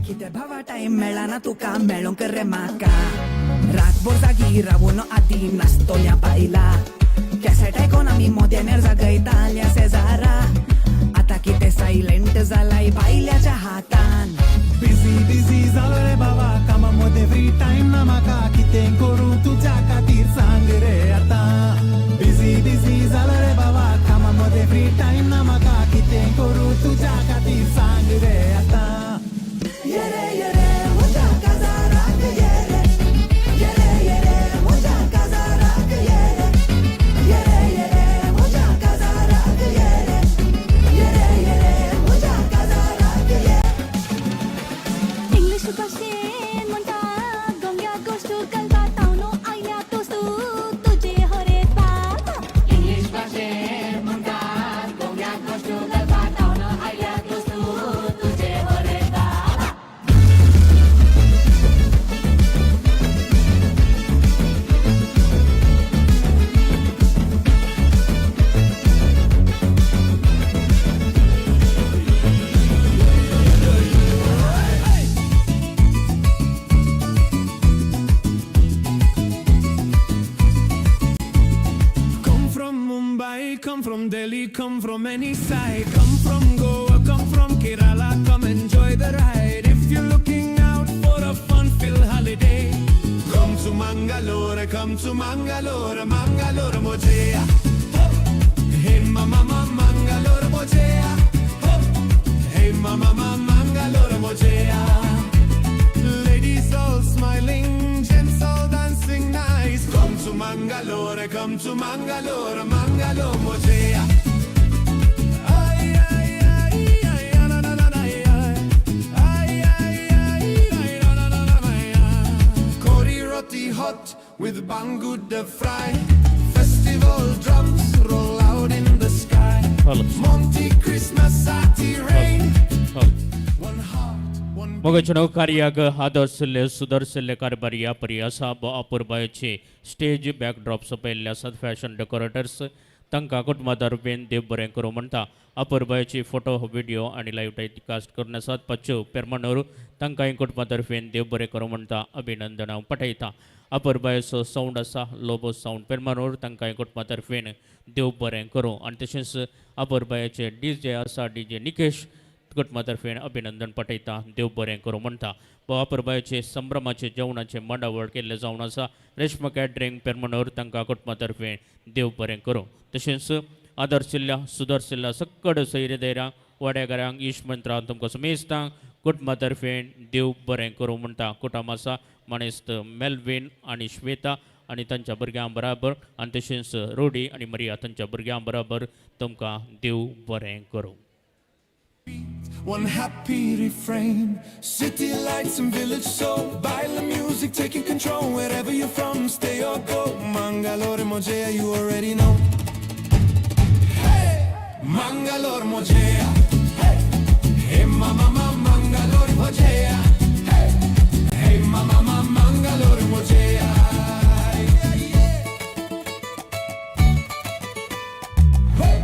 J: कितें भावा टायम मेळना तुका मेळोंक रे म्हाका. रातभर जागी रावून आदी नासतोल्या बायला. कॅसेट आयकोन आमी मोद्यानेर जागयताल्या शेजारा. आतां कितें सायलेंट जालाय बायल्याच्या हातान.
Q: बिजी बिजी जालो रे बाबा कामा मदें फ्री टायम ना म्हाका कितें करूं तुज्या खातीर सांग रे आतां. बिजी बिजी जालो रे बाबा कामा मदें फ्री टायम ना म्हाका कितें करूं तुज्या खातीर सांग रे आतां.
J: येरे येरे म्हज्या काजाराक येरे येरे येरे म्हज्या काजाराक येरे येरे येरे म्हज्या काजाराक येरे येरे येरे म्हज्या काजाराक ये.
L: इंग्लीश भाशेन म्हणटा गोंग्या गोश्ट घालता तावनो आयल्या दोस्तू तुजे हरे बाबा.
O: इंग्लीश भाशेन म्हणटा गोंग्या गोश्ट घालता तावनो आयल्या दोस्तू तुजे हरे बाबा.
Q: Come from Mumbai, come from Delhi, come from any side. Come from Goa, come from Kerala, come enjoy the ride. If you're looking out for a fun-filled holiday, come to my
R: Mangalore, come to Mangalore, Mangalore Mojea. Hey mama, mama, Mangalore Mojea. Hey mama, mama, Mangalore Mojea. Ladies all smiling, gents all dancing nice. Come to Mangalore, come to Mangalore, Mangalore Mojea. Ay, ay, ay, ay, na, na, na, na, ay. Ay, ay, ay, ay, na, na, na, na, ay. Kori roti hot with banguda fry. Festival drums roll out in the sky. Monty Christmas ati rain. One heart, one
A: मोगाचेनो कार्याक आदर्शिल्ले सुदर्शिल्ले कारभारी परी आसा अपुरबायेचे stage backdrop सोपयल्ले आसात fashion decorators तांकां कुटुंबा रुपयेन देव बरें करूं म्हणटा. अपुरबायेची फोटो व्हिडिओ आनी लायव्ह कास्ट करून आसात पच्चू पेरमणूर तांकांय कुटुंबा तर्फेन देव बरें करूं म्हणटा अभिनंदनां पठयता. अपुरबायेचो सावंड आसा लोबो सावंड पेरमणूर तांकांय कुटुंबा तर्फेन देव बरें करूं. आनी तशेंच अपुरबायेचे डी जे आसा डी जे निकेश कुटुंबा तर्फेन अभिनंदन पठयता देव बरें करूं म्हणटा. अपुरबायेचे संभ्रमाचे जेवणाचे मांडावळ केल्लें जावन आसा रेश्मा कॅटरींग पेरमणूर तांकां कुटुंबा तर्फेन देव बरें करूं. तशेंच आदर्शिल्ल्या सुदर्शिल्ल्या सक्कड सैरे धैर्यांक वाड्याघरांक इश मंत्रां तुमकां समेस्तांक कुटुंबा तर्फेन देव बरें करूं म्हणटा. कुटुंब आसा मानेस्त मेल्वीन आनी श्वेता आनी तांच्या भुरग्यां बराबर आनी तशेंच रोडी आनी मरिया तांच्या भुरग्यां बराबर तुमकां देव बरें करूं.
R: One happy refrain, city lights and village soul, baila music taking control. Wherever you're from, stay or go. Mangalore Mojea, you already know. Hey, Mangalore Mojea. Hey, hey mama, mama, Mangalore Mojea. Hey, hey mama, mama, Mangalore Mojea. Yeah, yeah. Hey.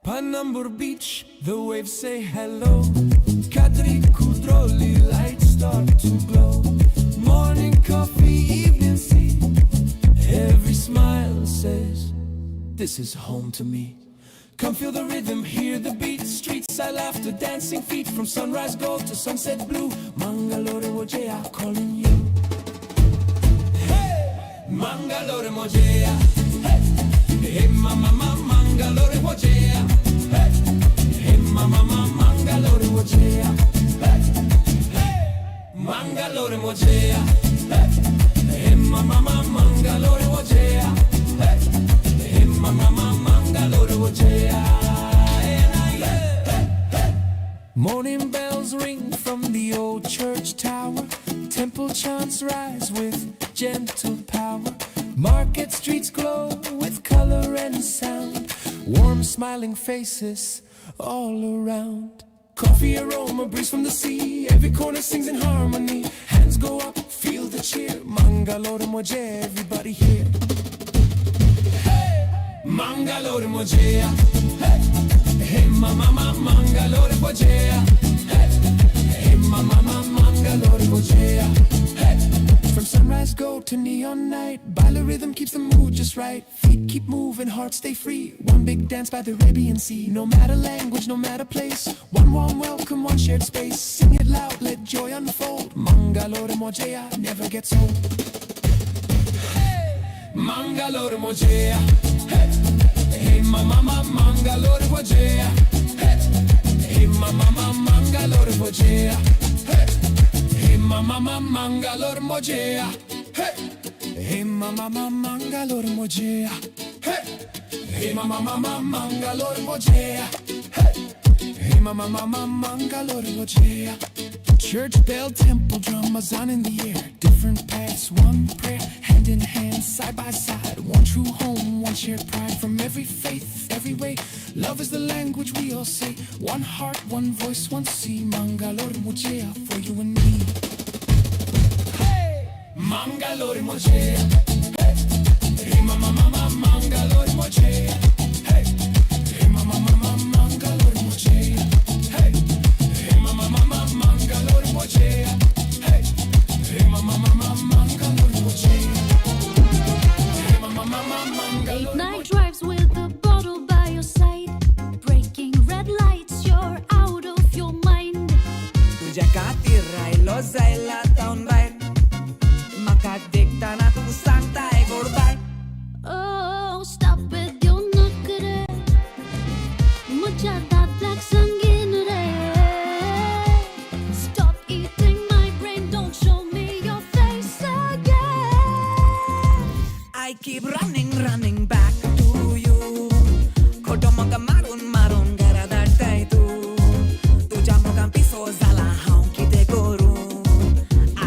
R: Panambur Beach, the waves say hello. Kadri Kudroli, lights start to glow. Morning coffee, evening sea. Every smile says, this is home to me. Come feel the rhythm, hear the beat. Street side laughter, dancing feet. From sunrise gold to sunset blue. Mangalore Mojea, calling you. Hey! Mangalore Mojea. Hey! Hey, mama, mama, Mangalore Mojea. Hey, hey, mama, mama, Mangalore Mojea. Hey, hey, Mangalore Mojea. Hey, hey, mama, mama, Mangalore Mojea. Hey, hey, mama, mama, Mangalore Mojea. Morning bells ring from the old church tower. Temple chants rise with gentle power. Market streets glow with color and sound. Warm smiling faces all around. Coffee aroma breeze from the sea. Every corner sings in harmony. Hands go up, feel the cheer. Mangalore Mojea, everybody here. Hey! Mangalore Mojea. Hey! Hey mama, mama, Mangalore Mojea. Hey! Hey mama, mama, Mangalore Mojea. Hey! From sunrise gold to neon night, baila rhythm keeps the mood just right. Feet keep moving, hearts stay free. One big dance by the Arabian Sea. No matter language, no matter place. One warm welcome, one shared space. Sing it loud, let joy unfold. Mangalore Mojea never gets old. Hey! Mangalore Mojea. Hey! Hey mama, mama, Mangalore Mojea. Hey! Hey mama, mama, Mangalore Mojea. Hey! Hey mama, mama, Mangalore Mojea. Hey! Hey mama, mama, Mangalore Mojea. Hey! Hey mama, mama, Mangalore Mojea. Hey! Hey mama, mama, Mangalore Mojea. Church bell, temple drum, azan in the air. Different paths, one prayer, hand in hand, side by side. One true home, one shared pride. From every faith, every way. Love is the language we all say. One heart, one voice, one sea. Mangalore Mojea for you and me. Hey! Mangalore Mojea. Hey! Hey mama, mama, Mangalore Mojea. Hey! Hey mama, mama, Mangalore Mojea. Hey! Hey mama, mama, Mangalore Mojea. Hey! Hey mama, mama, Mangalore Mojea. Hey mama, mama,
L: तुज्या दादल्याक सांगीन रे. Stop eating my brain, don't show me your face again.
J: I keep running, running back to you. खोटो म्हाका मारून मारून घरा धाडटाय तूं. तुज्या मोगान पिसो जाला हांव कितें करूं.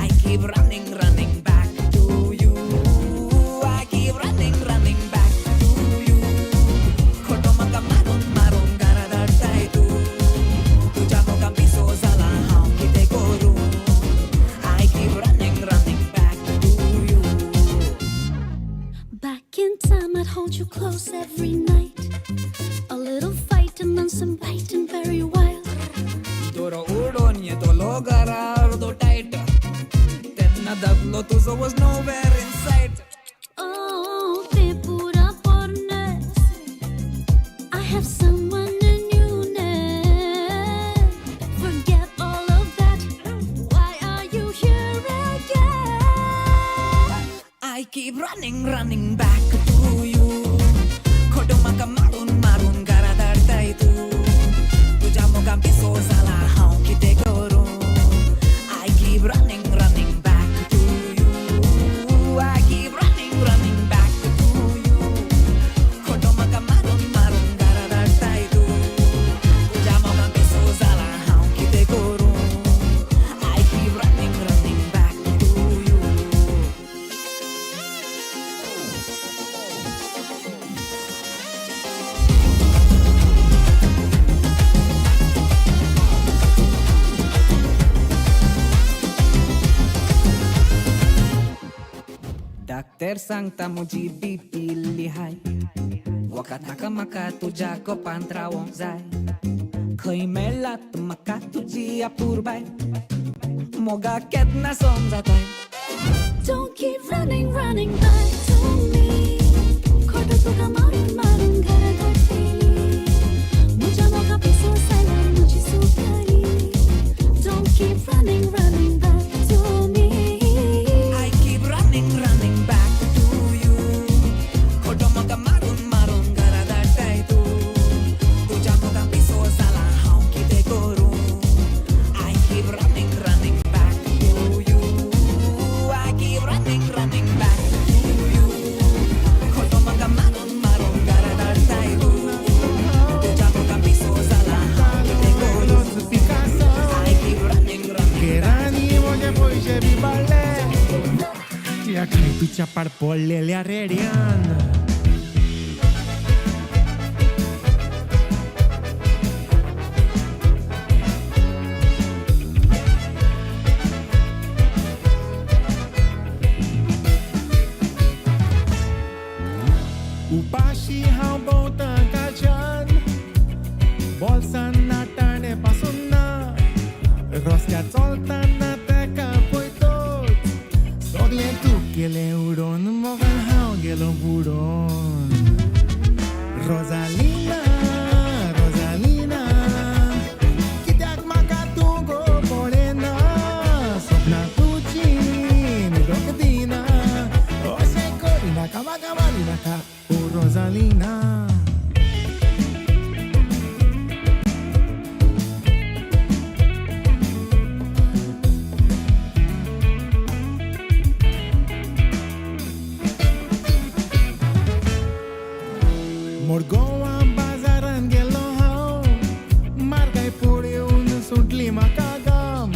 J: I keep running, running back to you. I keep running, running back to you. खोटो म्हाका मारून मारून घरा धाडटाय तूं. तुज्या मोगान पिसो जाला हांव कितें करूं. I keep running, running back to you.
L: Back in time, I'd hold you close every night. A little fight and then some biting, very wild.
J: दोरो उडोन येतलो घरा अर्दो टायट. तेन्ना दादलो तुजो was nowhere in sight.
L: Oh, te pura pornes. I have someone new now. Forget all of that. Why are you here again?
J: I keep running, running back to you. खोटो म्हाका मारून मारून घरा धाडटाय तूं. तुज्या मोगान पिसो जाला हांव कितें करूं. I keep running, running back to you. I keep running, running back to you. खोटो म्हाका मारून मारून घरा धाडटाय तूं. तुज्या मोगान पिसो जाला हांव कितें करूं. I keep running, running back to you.
S: Doctor सांगता म्हजी बीपी इल्ली हाय. वखद नाका म्हाका तुज्या गोपांत रावोंक जाय. खंय मेळ्ळात म्हाका तुजी अपुरबाय. मोगा केन्ना समजताय.
L: Don't keep running, running back to me. खोटो तुका मारून मारून घरा धाडटली. म्हज्या मोगा पिसो जाल्यार म्हजी सुटली. Don't keep running, running back to me.
J: I keep running, running back to you. खोटो म्हाका मारून मारून घरा धाडटाय तूं. तुज्या मोगान पिसो जाला हांव कितें करूं. I keep running, running back to you. I keep running, running back to you. खोटो म्हाका मारून मारून घरा धाडटाय तूं. तुज्या मोगान पिसो जाला हांव कितें करूं. I keep running, running.
Q: केरांनी म्हजे पयशे बी बाळ्ळे त्या तुच्या पाड पडलेल्या रेड्यान. उपाशी हांव भोंवता काच्यान बोल्सान नाटाणे पासून ना. रस्त्यार चलतना तेका पळयतोच सगळें तूं केलें उडोवन मोगान हांव गेलो बुडोन. रोजालिना रोजालिना कित्याक म्हाका तूं गो पळयना. सपनां तुजी न्हिदोंक दिना. अशें करिनाका म्हाका मारिनाका ओ रोजालिना. मुरगोवा बाजारान गेलो हांव मार्गाय पळोवन सुटली म्हाका गाम.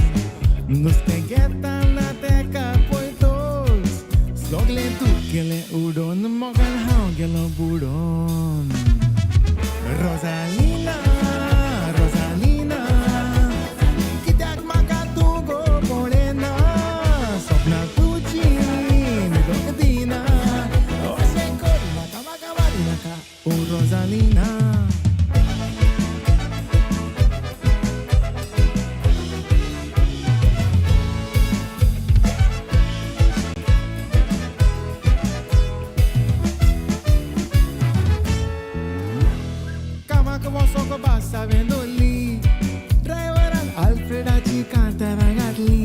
Q: नुस्तें घेतना तेका पळयतोच सगळें तूं केलें उडोवन मोगान हांव गेलो बुडोन. रोजालिना रोजालिना कित्याक म्हाका तूं गो पळयना. सपनां तुजी न्हिदोंक दिना. अशें करिनाका म्हाका मारिनाका ओ रोजालिना. कामाक वचोंक बस हांवें धरली. ड्रायव्हरान आल्फ्रेडाची कांतारां घातली.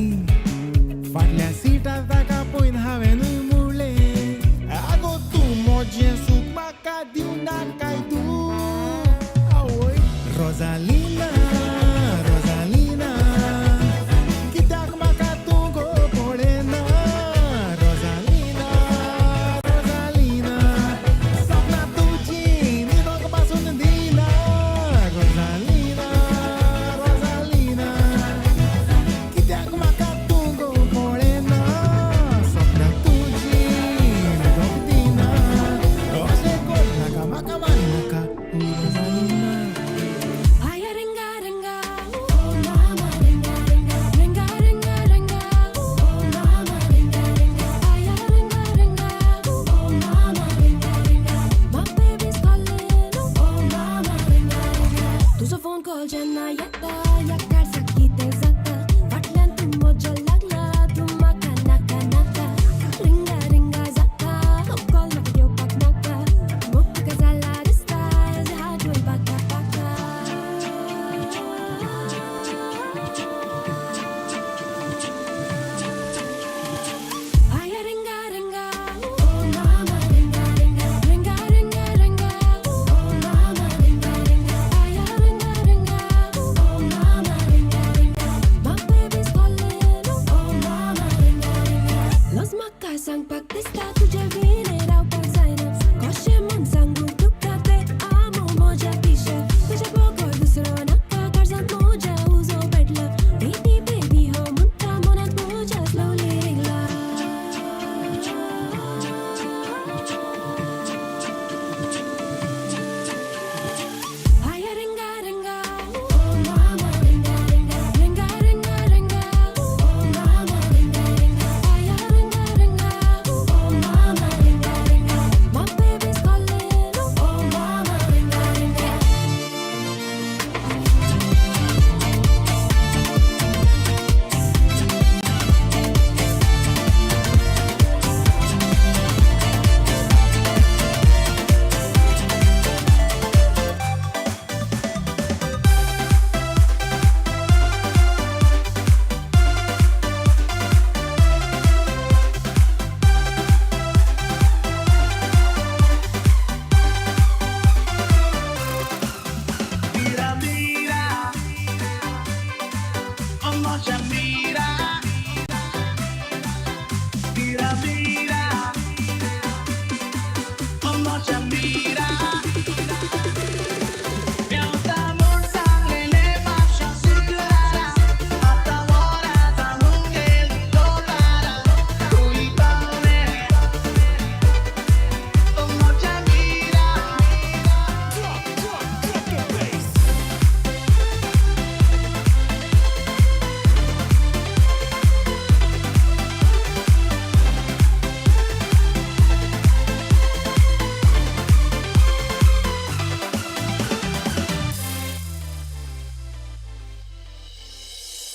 Q: फाटल्या सिटार ताका पळोवन हांवेंनूय म्हणलें आगो तूं म्हजें सूख म्हाका दिवनाकाय तूं. आवय रोजालिना रोजालिना कित्याक म्हाका तूं गो पळयना रोजालिना रोजालिना सपनां तुजीं न्हिदोंक पासून दिना रोजालिना रोजालिना कित्याक म्हाका तूं गो पळयना सपनां तुजीं न्हिदोंक दिना अशें कर नाका म्हाका मारनाका रोजालिना.
L: आया रिंगा रिंगा ओ मामा रिंगा रिंगा रिंगा रिंगा रिंगा ओ मामा रिंगा रिंगा आया रिंगा रिंगा ओ मामा रिंगा रिंगा my baby's calling ओ मामा रिंगा रिंगा तुझो फोन कॉल जेन्ना येता ह्या काळजाक कितें जाता फाटल्यान तूं म्हज्या लागला तूं म्हाका नाका नाका रिंगा रिंगा जाता हो कॉल म्हाका घेवपाक नाका मोग तुका जाला दिसता हात वयपाक पाका. आया रिंगा रिंगा ओ मामा रिंगा रिंगा रिंगा रिंगा रिंगा ओ मामा रिंगा रिंगा आया रिंगा रिंगा ओ मामा रिंगा रिंगा my baby's calling ओ मामा रिंगा रिंगा लज म्हाका सांगपाक दिसता तुजे विणे रावपाक जायना कशें म्हूण सांगू तुका तें आमो म्हज्या पिशें तुज्या बगर दुसरो नाका काळजांत म्हज्या उजो पेटला बेबी बेबी हो म्हणटा मनांत म्हज्या स्लोली रिंगला. आया रिंगा रिंगा ओ मामा रिंगा रिंगा रिंगा रिंगा रिंगा ओ मामा रिंगा रिंगा आया रिंगा रिंगा ओ मामा रिंगा रिंगा my baby's calling ओ मामा रिंगा रिंगा.
T: Mira, mira, oh noche mira, mira, mira, oh noche mira.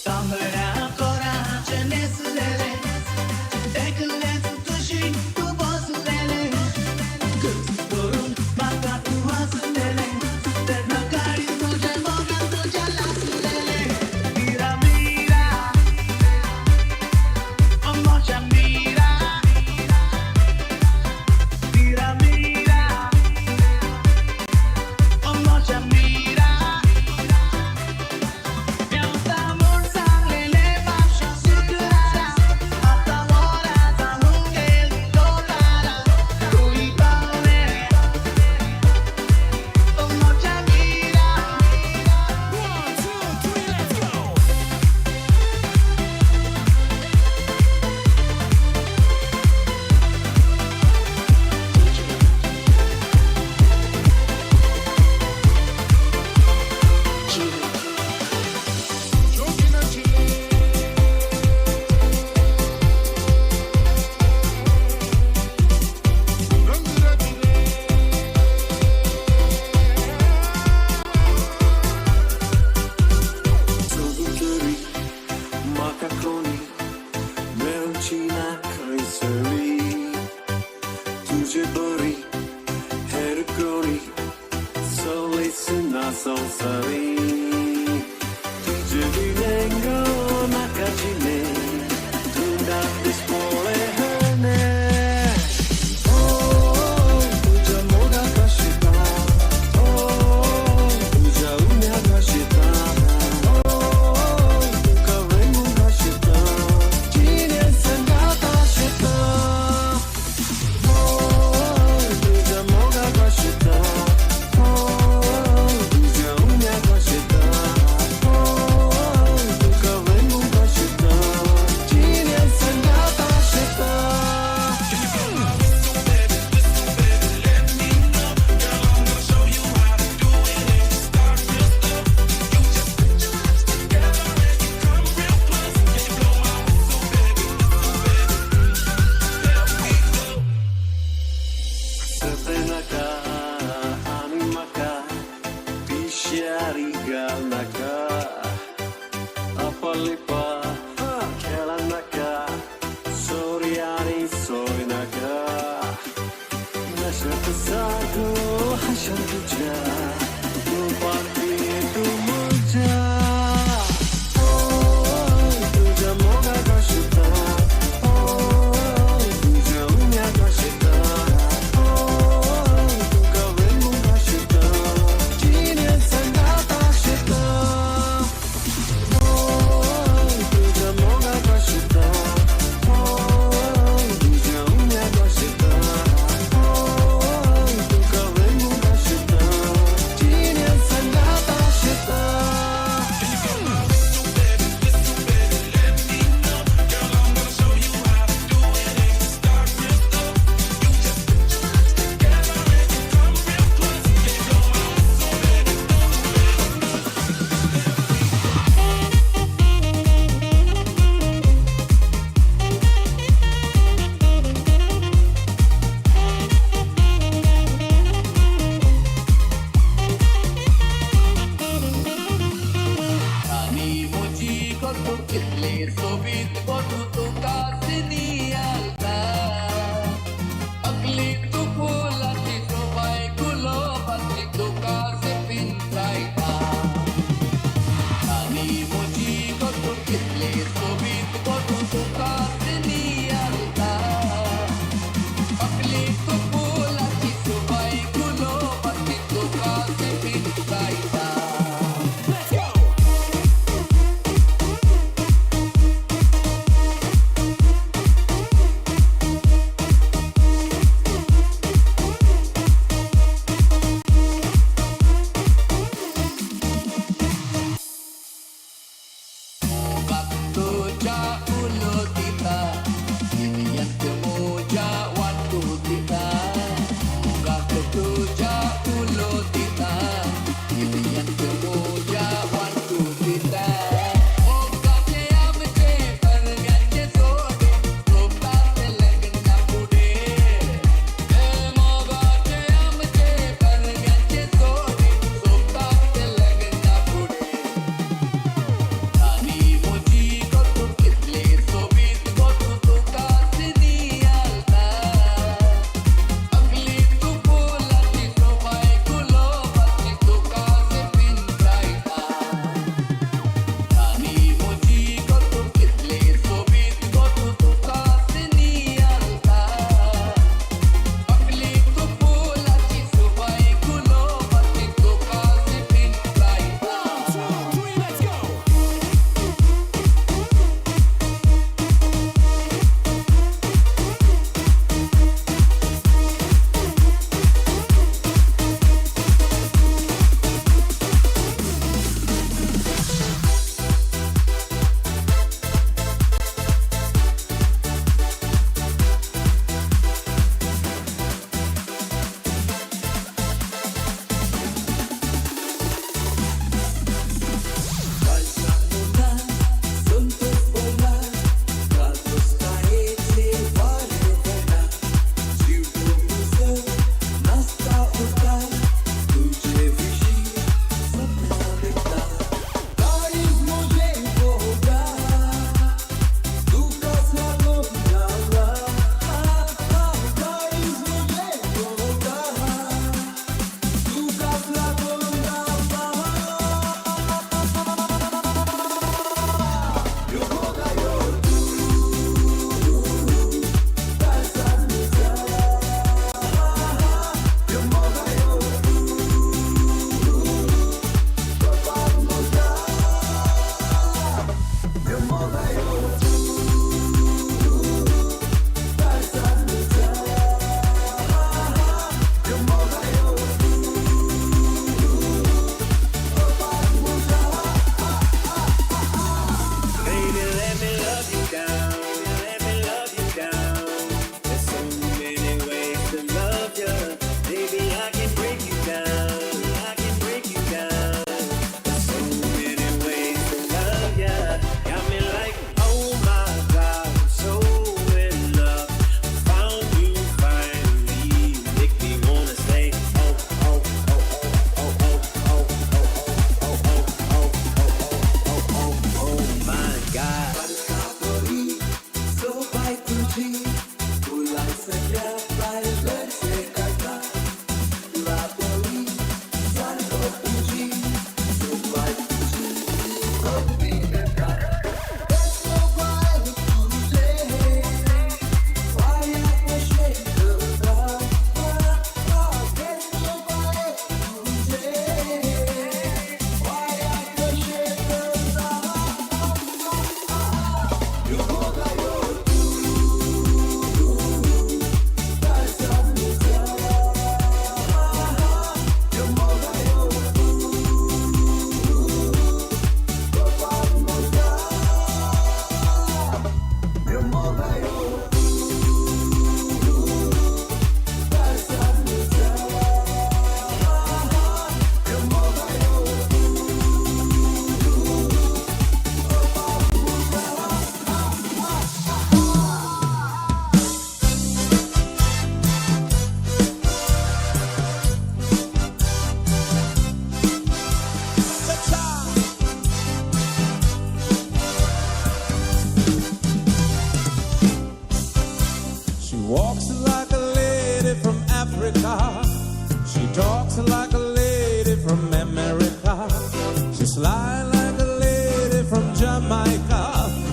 T: तांबड्या कोराचे नेसलेले एकलेच तुशी तूं बसलेले गच करून म्हाका तूं वाचलेले तेन्ना काळीज तुजें मोगान तुज्या लासलेले मिरा मिरा ओ म्हज्या मिरा मिरा मिरा ओ म्हज्या मिरा.
R: सोदून म्हाका कोणी मेळची ना खंयसरी तुजे बरी हेर कोणी सोलेच ना संवसारी तुजे विणें गो नाका जिणें तूं दीस पळय ओ तुज्या मोगाक शिता ओ तुज्या उण्या.
U: हुशारी घाल नाका, अपलिपा खेळा नाका, सोर्यानी सोय नाका, नशत सागो हाशन तुझ्या रूपांती तूं म्हज्या. तुझ्या मोगाक आशिता, तुझ्या उम्याक आशिता, तुका वेंगूंक आशिता, जिणे सांगात आशिता. तुझ्या मोगाक आशिता, तुझ्या उम्याक आशिता, तुका वेंगूंक आशिता, जिणे सांगात आशिता.
V: राणी म्हजी कत कितले सोबीत कत तुका सिनियालता, अकली तूं फुलाची सोबाय गुलाबाची तुका पिंचायता. राणी म्हजी कत कितले सोबीत कत तुका सिनियालता, अकली तूं फुलाची सोबाय गुलाबाची तुका पिंचायता. Let's go!
R: She slide like a lady from Jamaica.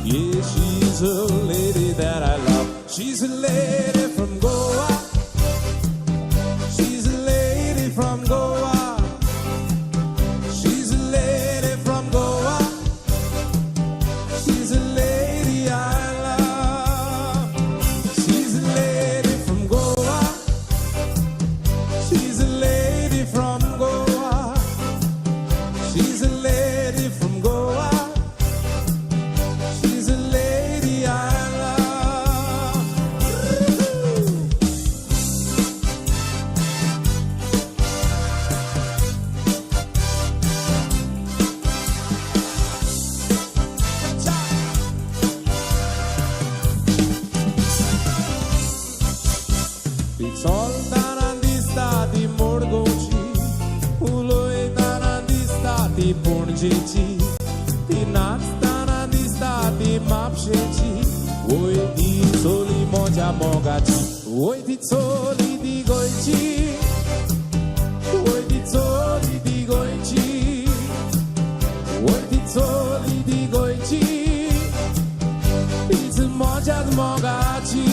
R: Yeah, she's a lady that I love. She's a lady from Goa. She's a lady from Goa. She's a lady from Goa. She's a lady I love. She's a lady from Goa. She's a lady from Goa. She's a lady from Goa. She's a lady I love. ती चलतना दिसता ती मडगांवची, उलयतना दिसता ती पणजेची, ती नाचतना दिसता ती म्हापशेची. वय ती चली म्हज्या मोगाची, वय ती चली ती गोंयची, वय ती चली ती गोंयची, वय ती चली ती गोंयची, तीच म्हज्याच मोगाची.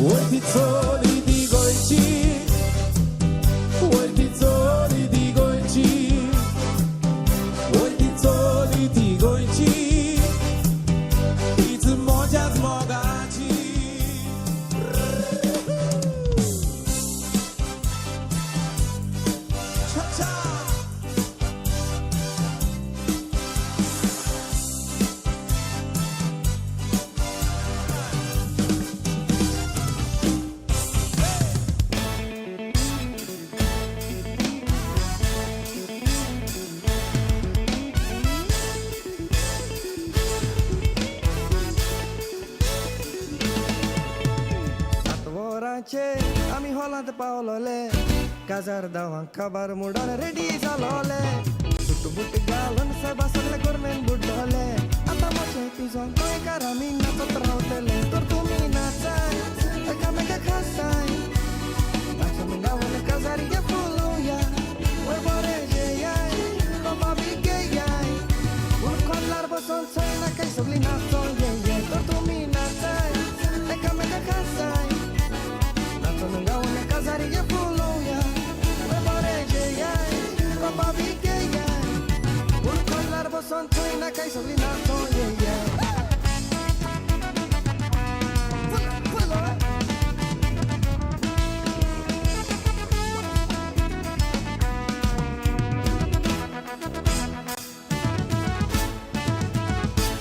R: वय ती चली ती गोंयची, वय ती चली ती गोंयची, वय ती चली ती गोंयची, तीच म्हज्याच मोगाची. Cha cha.
B: सात वरांचेर आमी हॉलांत पावलोले, काजार दावांक खबर मुडोन रेडी जालोले, सुटबूट घालून सायबा सगळे गोरमेन बुडलोले. आतां मोचे पिजोन गोंयकार आमी नाचत रावतले. तर तुमी नाचाय एकामेका खासाय, नाचून गावन काजारी फुलोया, वय बरें जेयाय कोपा बी घेयाय, पूण कोल्लार बसोन चोय नाकाय सगळीं नाचोन येयाय. तर तुमी नाचाय एकामेका खासाय, नाचून गावन काजारी फुलोया, वय बरें जेयाय कोपा बी घेयाय, पूण कोल्लार बसोन चोय नाकाय सगळीं नाचोन येयाय.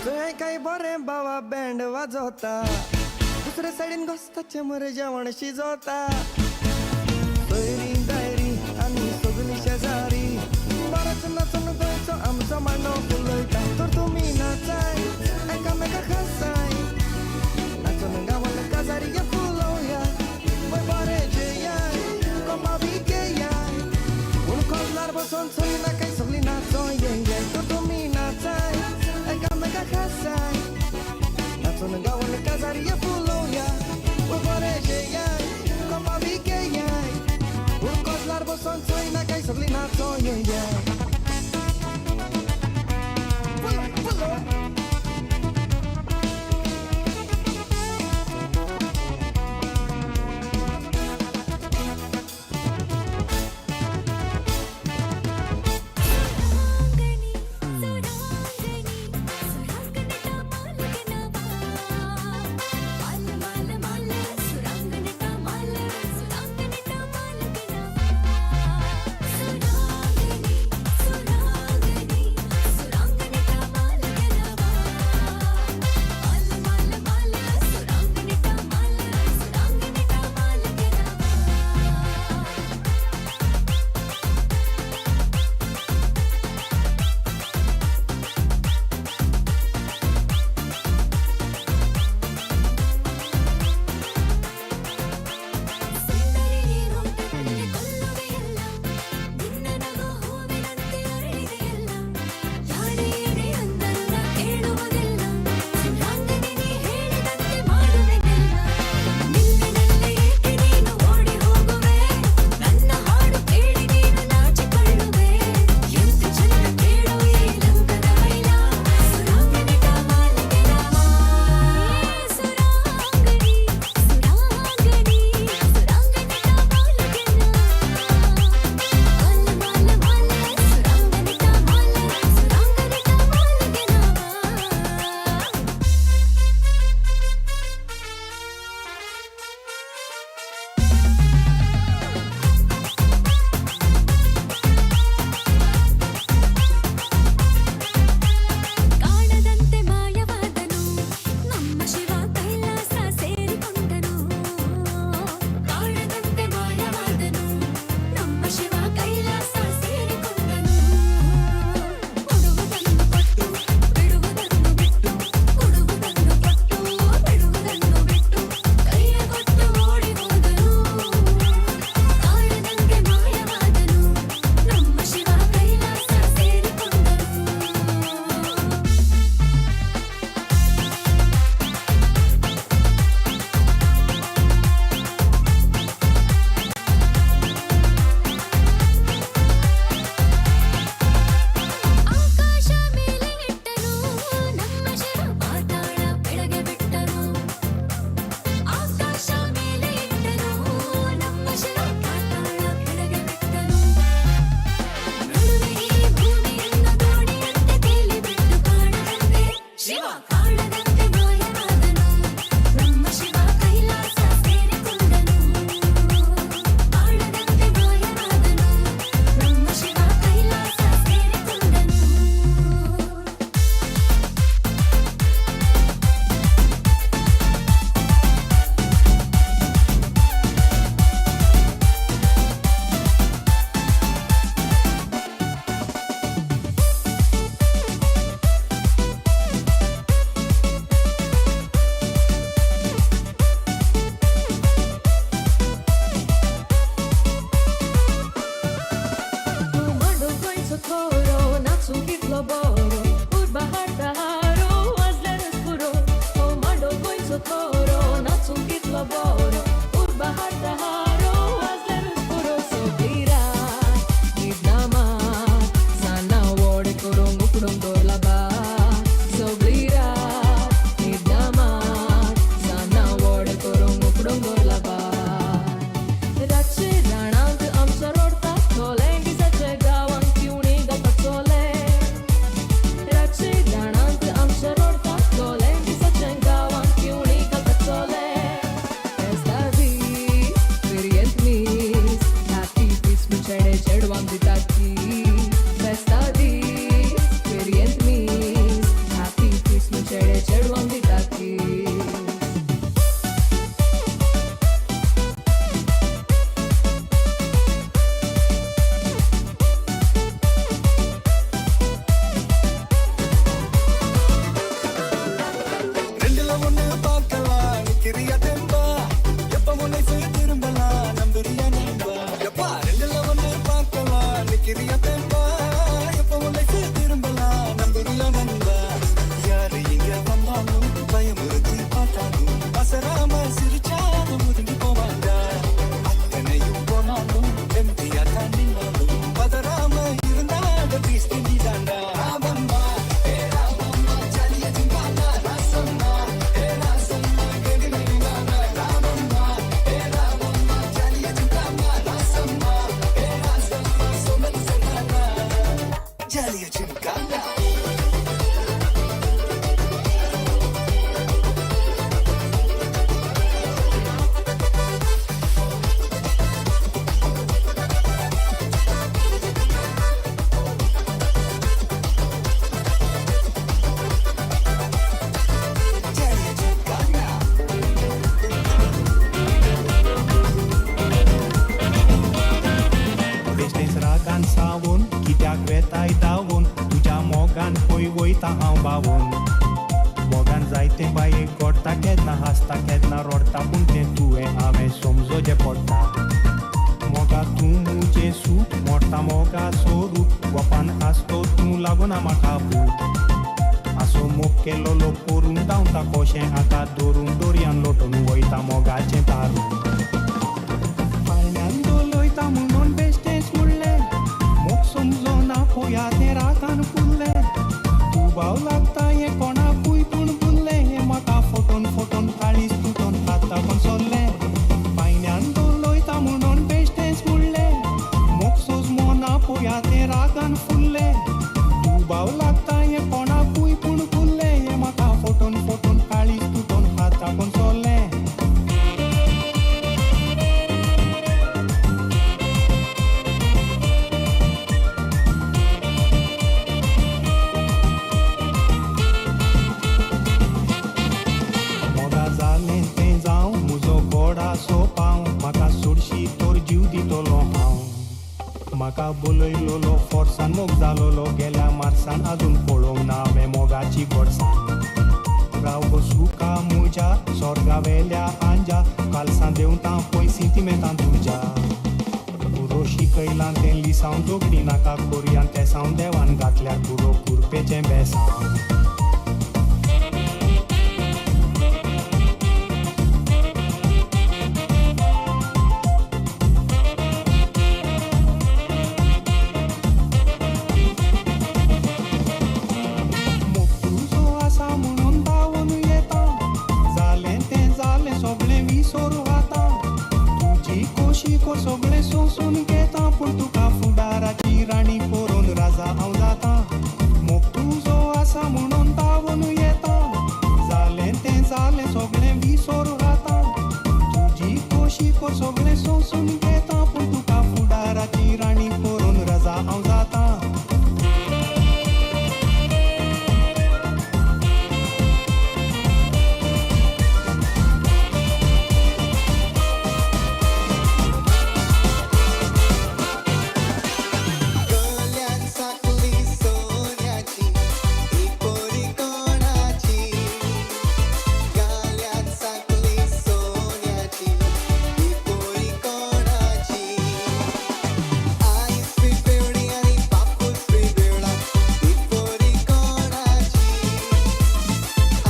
B: थंय काय बरें बाबा बँड वाजोता, दुसरे सायडीन गोस्ताचें मरे जेवण शिजोता, सोयरीं दायरी आनी सगळीं शेजारी बरोच नाचून गोंयचो आमचो मांडो फुलयता. तर तुमी नाचाय एकामेका खासाय, नाचून गावन काजारी फुलोवया, वय बरें जेयाय कोपा बी घेयाय, पूण कोल्लार बसोन चोय नाकाय सगळीं नाचोन येयाय. तर तुमी नाचाय एकामेका खासाय, नाचून गावन काजारी फुलोवया, वय बरें जेयाय कोपा बी घेयाय, पूण कोल्लार बसोन चोय नाकाय सगळीं नाचोन येयाय. फुलो फुलो.
L: सुरांगनी।
B: चलिए जिमखाना।
Q: बेश्टेंच रागान सावून कित्याक वेताय धांवून तुज्या मोगान पय वयता हांव बावून. मोगान जायतें बाये घडटा, केन्ना हांसता केन्ना रडटा, पूण तें तुवें हांवें समजोचें पडटा. मोगा तूं म्हजें सूख, मोडटा मोगा स्वरूप, गोपान आसतो तूं लागना म्हाका भूक. आसो मोग केलोलो करून धांवता कोशें हाका धरून, दर्यान लोटून वयता मोगाचें तारून. पाळण्यान धोलयता म्हणून बेश्टेंच म्हणलें, मोग समजोना पोया तें रागान फुल्लें. दुबाव लागता हें कोणाकूय पूण भुल्लें, हें म्हाका फटोवन फटोवन काळीज तुटोन खाता पण सोल्लें. पायण्यान धोलयता म्हणून बेश्टेंच म्हणलें, मोग सोजमोना पोया तें रागान फुल्लें. दुबाव लागता हें कोणाकूय पूण भुल्लें, हें म्हाका फटोवन फटोवन काळीज तुटोन खाता पण सोल्लें. मोगा जालें तें जावं, म्हजो गोडा सोपाव, म्हाका सोडशी तर जीव दितलो हांव. म्हाका बोलयलोलो फोर्सान मोग जालोलो, गेल्या मार्सान आजून पळोवंक ना हांवें मोगाची गोडसाण. राव गो सुखा म्हज्या सोर्गावेल्या आंजा, कालसां देंवता पय सिंतिमेंतां तुज्या. पुरो शिकयलां तें लिसांव जोगडी नाका कोरयान, तेसांव देवान घातल्यार पुरो कुरपेचें बेसांव. तुजो आसा म्हणून धांवून येता, जालें तें जालें सगळें विसोर आतां. तुजी खोशी को सगळें सोंसून घेता, पूण तुका फुडाराची राणी करून राजा हांव जाता. मोग तुजो आसा म्हणून धांवून येता, जालें तें जालें सगळें विसोर आतां. तुजी खोशी को सगळें सोंसून घेता, पूण तुका फुडाराची राणी करून राजा हांव जाता.
B: गल्यान साकली सोन्याची ही पोरी कोणाची, गाल्यान साकली सोन्याची ही पोरी कोणाची. आईस बी बेवडी आनी बापूस बी बेवडा ही पोरी कोणाची,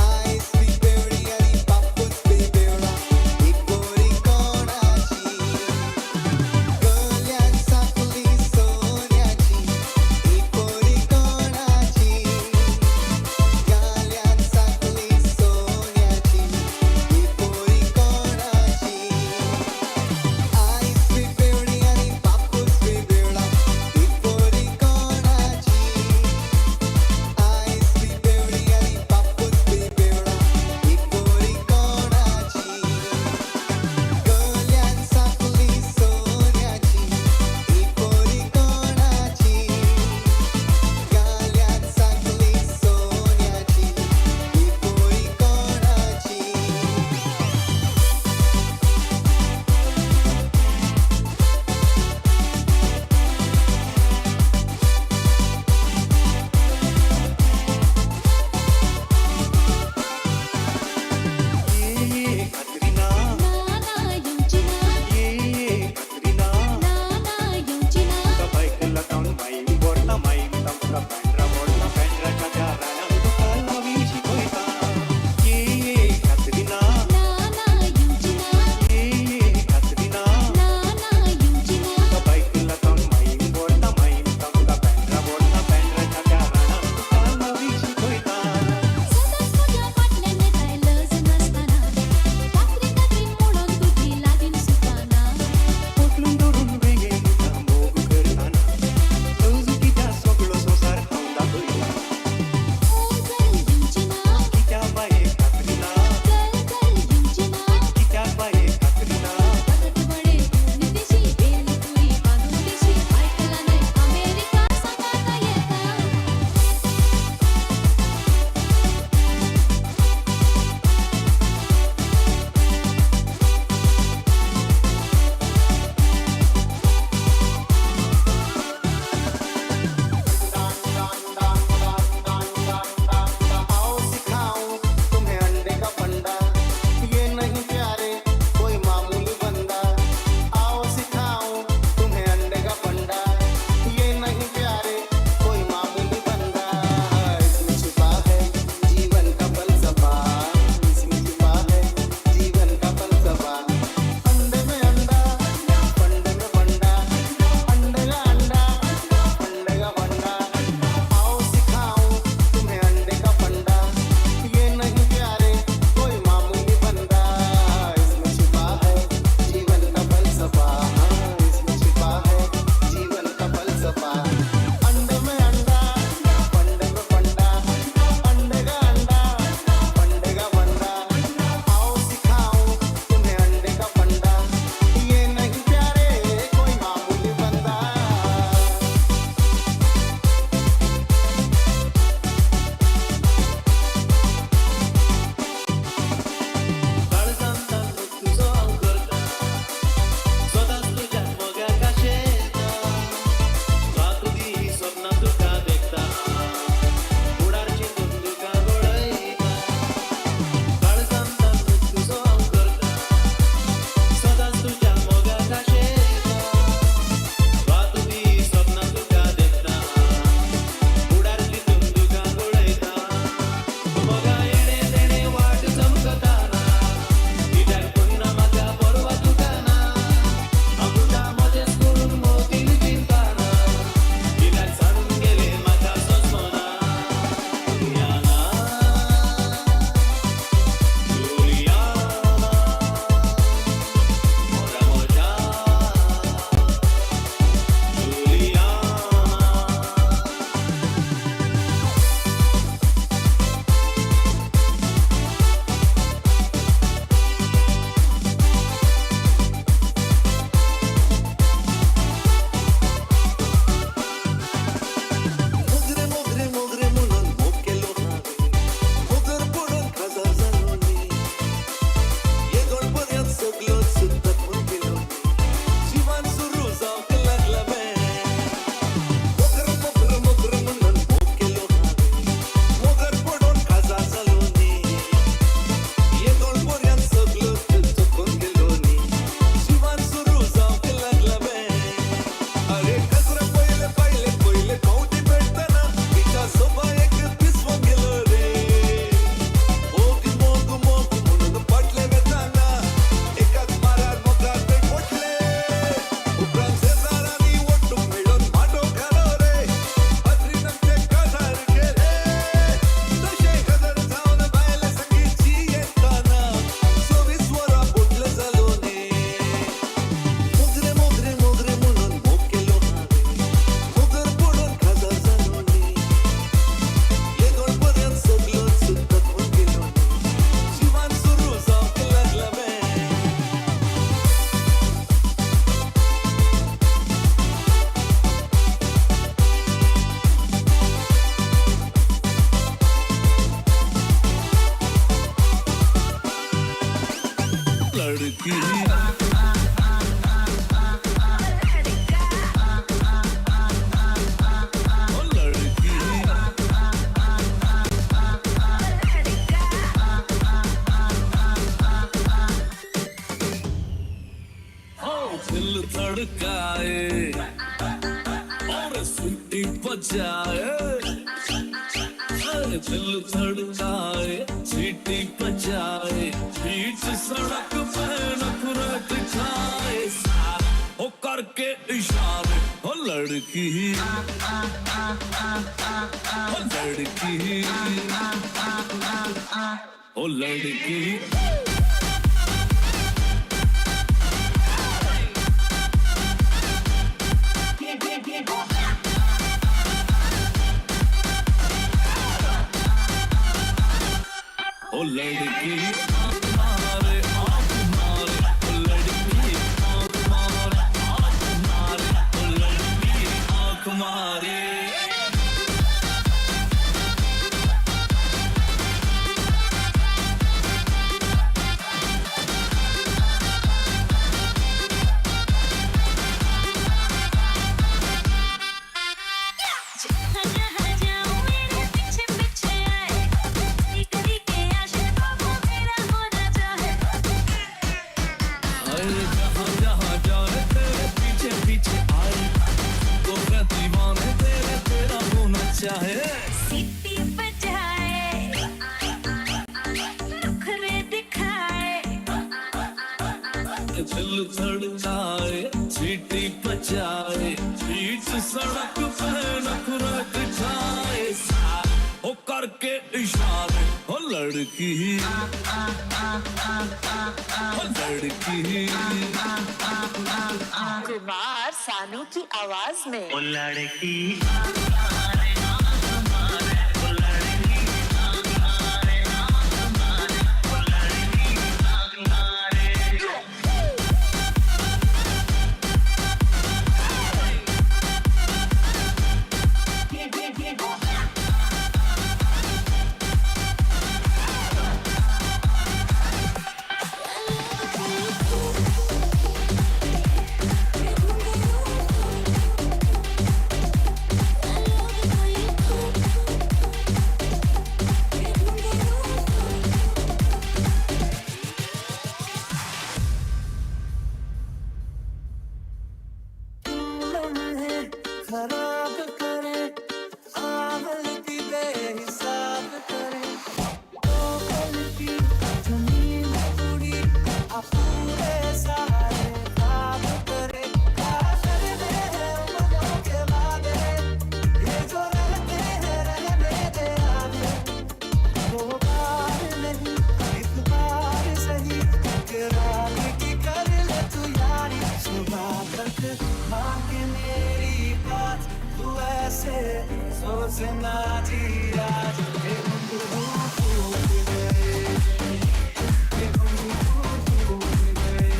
B: आईस बी बेवडी आनी बापूस बी बेवडा ही पोरी कोणाची. गल्यान साकली सोन्याची ही पोरी कोणाची, गाल्यान साकली सोन्याची ही पोरी कोणाची. आईस बी बेवडी आनी बापूस बी बेवडा ही पोरी कोणाची, आईस बी बेवडी आनी बापूस बी बेवडा ही पोरी कोणाची. गल्यान साकली सोन्याची ही पोरी कोणाची, गाल्यान साकली सोन्याची ही पोरी कोणाची.
L: सदांच म्हज्या फाटल्यान येताय लज नासतना, कातरी कातरी म्हणून तुजी लागीं सुताना.
Q: पोटलून धरून वेंगेन तुका मोग करताना, अजून कित्या सगळो संवसार
F: लड़की। ओ लड़की। हो दिल धड़काए और सीटी बजाए, दिल धड़काए सीटी बजाए, बीच सड़क पे नखरे दिखाए, हो करके इशारे। हो लड़की, हो लड़की, हो लड़की। ओ लड़की मारे आँख मारे, ओ लड़की आँख मारे, आँख मारे, ओ लड़की आँख मारे। जहाँ जहाँ जाए तेरे पीछे पीछे आए, तो मैं दीवाने तेरे तेरा होना चाहे।
L: सीटी बजाए नखरे दिखाए,
F: दिल धड़काए सीटी बजाए, बीच सड़क पे नखरे दिखाए, हो करके इशारे। हो लड़की, हो लड़की।
G: कुमार सानू की आवाज में
T: ओ लड़की।
B: खराब करे आवल की बेहिसाब करे, तो पल की जो नींद उड़ी आ पूरे सारे ख्वाब करे। क्या करने हैं उम्रों के वादे, ये जो रहते हैं रहने दे आगे। दो बार नहीं एक बार सही, एक रात की कर ले तू यारी। सुबह तक मांग मेरी बात, तू ऐसे सोचना जी आज। ये घुंघरू टूट गए, ये घुंघरू टूट गए।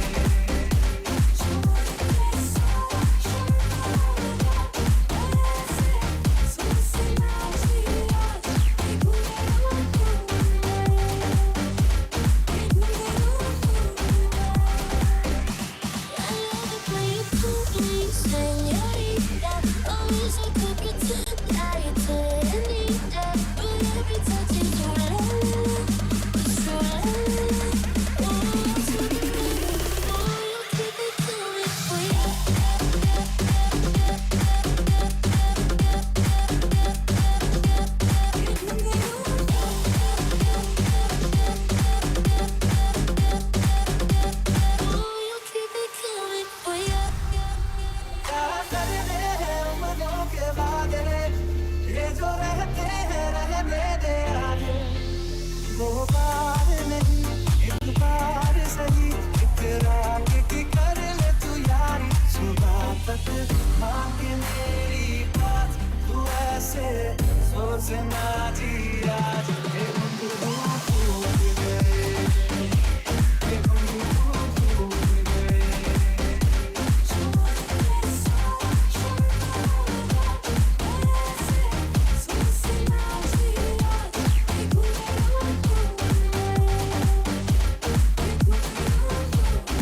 B: क्या करने हैं उम्रों के वादे, ये जो रहते हैं रहने दे आगे। दो बार नहीं एक बार सही, एक रात की कर ले तू यारी। सुबह तक मांग मेरी बात, तू ऐसे सोचना जी आज। ये घुंघरू टूट गए, ये घुंघरू टूट गए।
L: Thank you.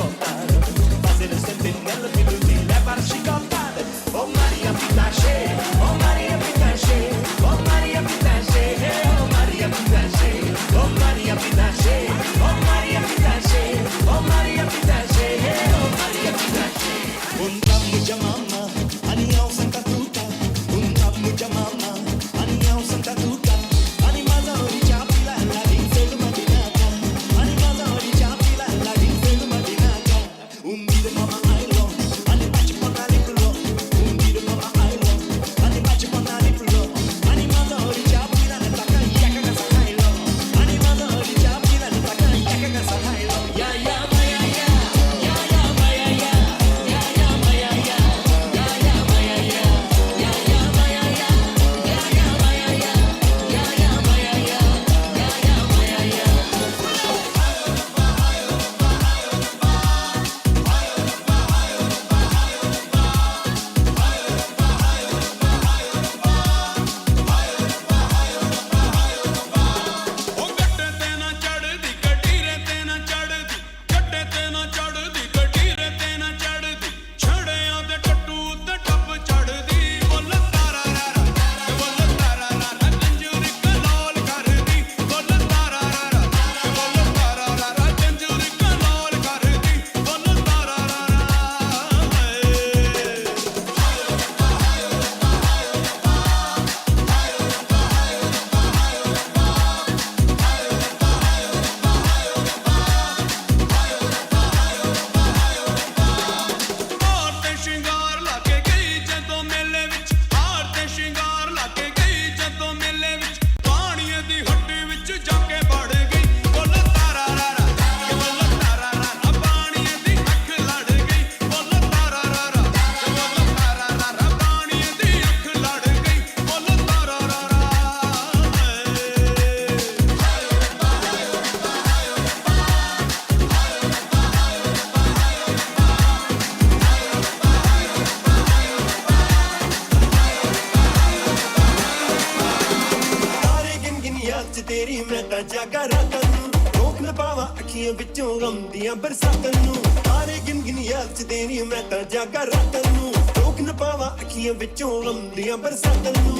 V: ਤਾਂ ਜਾਗਾ ਰਾਤਾਂ ਨੂੰ, ਰੋਕ ਨਾ ਪਾਵਾਂ ਅੱਖੀਆਂ ਵਿੱਚੋਂ ਗਮ ਦੀਆਂ ਬਰਸਾਤਾਂ ਨੂੰ। ਤਾਰੇ ਗਿਣ ਗਿਣ ਯਾਦ ਚ ਦੇਣੀ, ਮੈਂ ਤਾਂ ਜਾਗਾ ਰਾਤਾਂ ਨੂੰ, ਰੋਕ ਨਾ ਪਾਵਾਂ ਅੱਖੀਆਂ ਵਿੱਚੋਂ ਗਮ ਦੀਆਂ ਬਰਸਾਤਾਂ ਨੂੰ।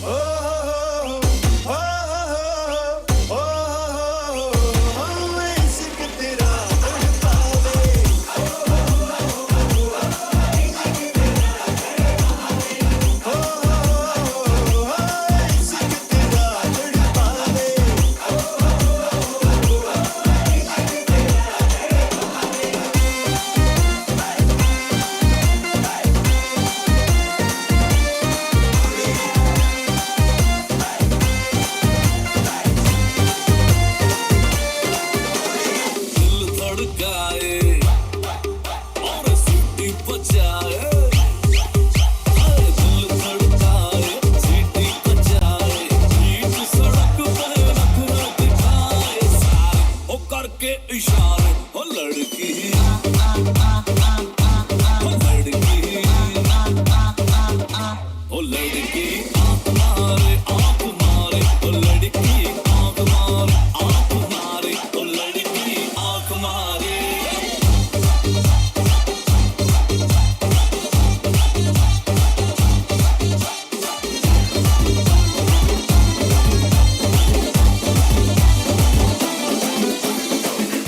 V: ਓ ਹੋ ਹੋ ਹੋ ਹੋ ਹੋ ਹੋ, ਇਸ਼ਕ ਤੇਰਾ ਤੜਪਾਵੇ। ਹੋ ਹੋ ਹੋ, ਇਸ਼ਕ ਤੇਰਾ ਤੜਪਾਵੇ।
D: दिल धड़काए और सीटी बजाए, हाय दिल धड़काए सीटी बजाए, बीच सड़क पे नखरा दिखाए, सारे ओ करके इशारे, ओ लड़की ओ लड़की ओ लड़की आंख मारे आंख मारे, ओ लड़की आंख मारे आंख मारे, ओ लड़की आंख मारे।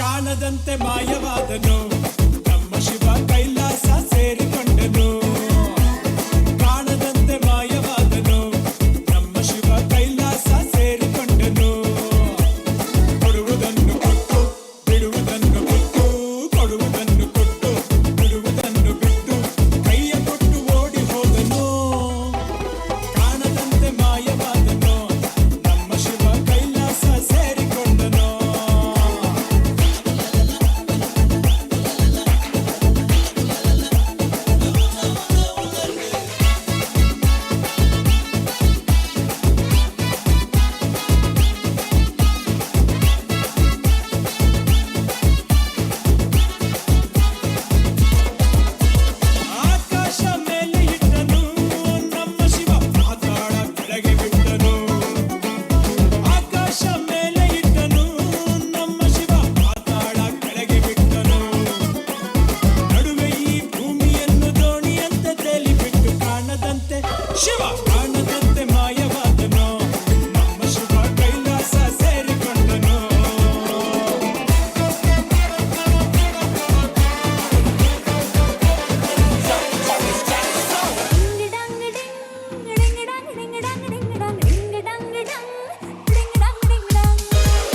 I: ಕಾಣದಂತೆ ಮಾಯವಾದನು ನಮ್ಮ ಶಿವ, ಕೈಲಾಸ ಸೇರಿಕೊಂಡನು. ಕಾಣದಂತೆ ಮಾಯವಾದನು ನಮ್ಮ ಶಿವ, ಕೈಲಾಸ ಸೇರಿಕೊಂಡನು. ಕೊಡುವುದನ್ನು ಕೊಟ್ಟು ಬಿಡುವುದನ್ನು ಬಿಟ್ಟು, ಕೊಡುವುದನ್ನು ಕೊಟ್ಟು ಬಿಡುವುದನ್ನು ಬಿಟ್ಟು, ಕೈಯ ಕೊಟ್ಟು ಓಡಿ ಹೋದನು. ಕಾಣದಂತೆ ಮಾಯವಾದನು ನಮ್ಮ ಶಿವ, ಕೈಲಾಸ ಸೇರಿಕೊಂಡನು. ಆಕಾಶ ಮೇಲೆ ಇಟ್ಟನು ನಮ್ಮ ಶಿವ, ಪಾತಾಳ ಕೆಳಗೆ ಬಿಟ್ಟನು. ಆಕಾಶ ಮೇಲೆ ಇಟ್ಟನು ನಮ್ಮ ಶಿವ, ಪಾತಾಳ ಕೆಳಗೆ ಬಿಟ್ಟನು. ನಡುವೆ ಈ ಭೂಮಿಯನ್ನು ದೋಣಿಯಂತೆ ತೇಲಿಬಿಟ್ಟು, ಕಾಣದಂತೆ ಶಿವ ಕಾಣದಂತೆ ಮಾಯವಾದನು ನಮ್ಮ ಶಿವ, ಕೈಲಾಸ ಸೇರಿಕೊಂಡನು.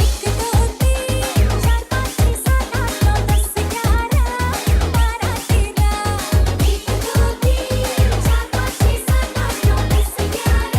L: 1 2 3 4 5 6 7 8 9 10 11 12 13.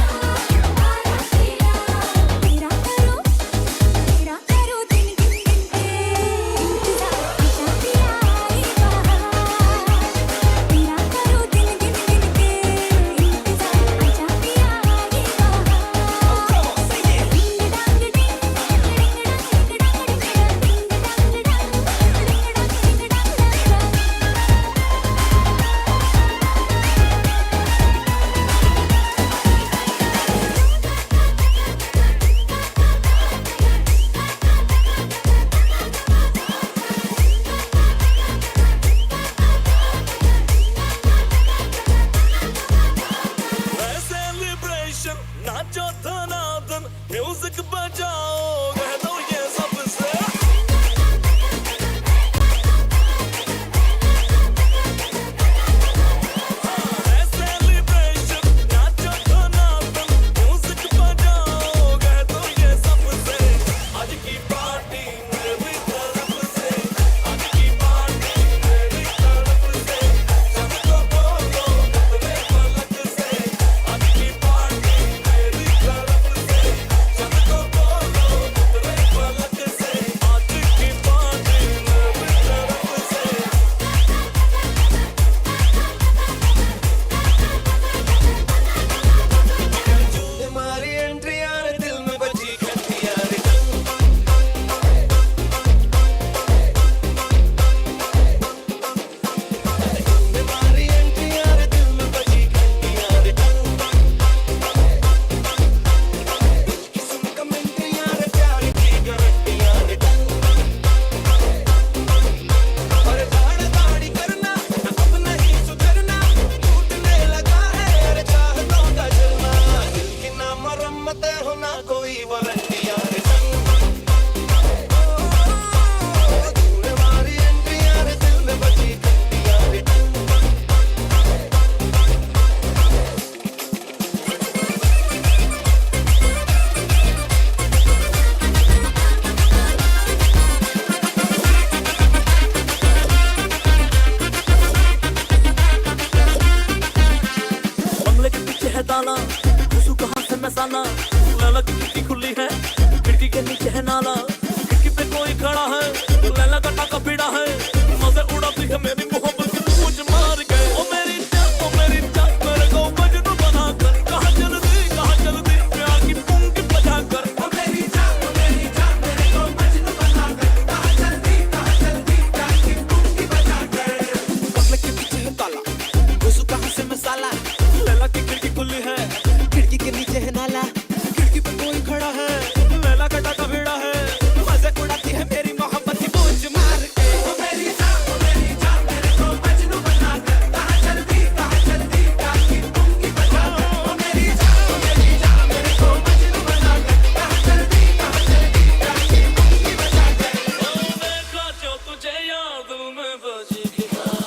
D: है ताला, घुसू कहाँ से मैं साला। लैला की खिड़की खुली है, खिड़की के नीचे है नाला। खिड़की पे कोई खड़ा है, लैला का टाका पीड़ा है। मजे उड़ाती है मेरी मोहब्बत की पूंछ मार के। ओ मेरी जान, ओ मेरी जान, मेरे को मजनू बना कर। कहाँ चल दी प्यार की पूंगी बजा कर। ओ मेरी जान, ओ मेरी जान, मेरे को मजनू बना कर। कहाँ चल दी प्यार की पूंगी बजा कर। बंगले के पीछे है ताला, घुसू कहाँ से मैं साला। लैला की खिड़की खुली है, खिड़की के नीचे है नाला। खिड़की पे कोई खड़ा है, लैला का टाका भिड़ा है। मजे उड़ाती है मेरी मोहब्बत की पूंछ मार के। ओ मेरी जान, ओ मेरी जान, मेरे को मजनू बना कर। कहाँ चल दी प्यार की पूंगी बजा कर। ओ मेरी जान, ओ मेरी जान, मेरे को मजनू बना कर। कहाँ चल दी प्यार की पूंगी बजा कर। ओ देखा जो तुझे याद में बजी गिटार।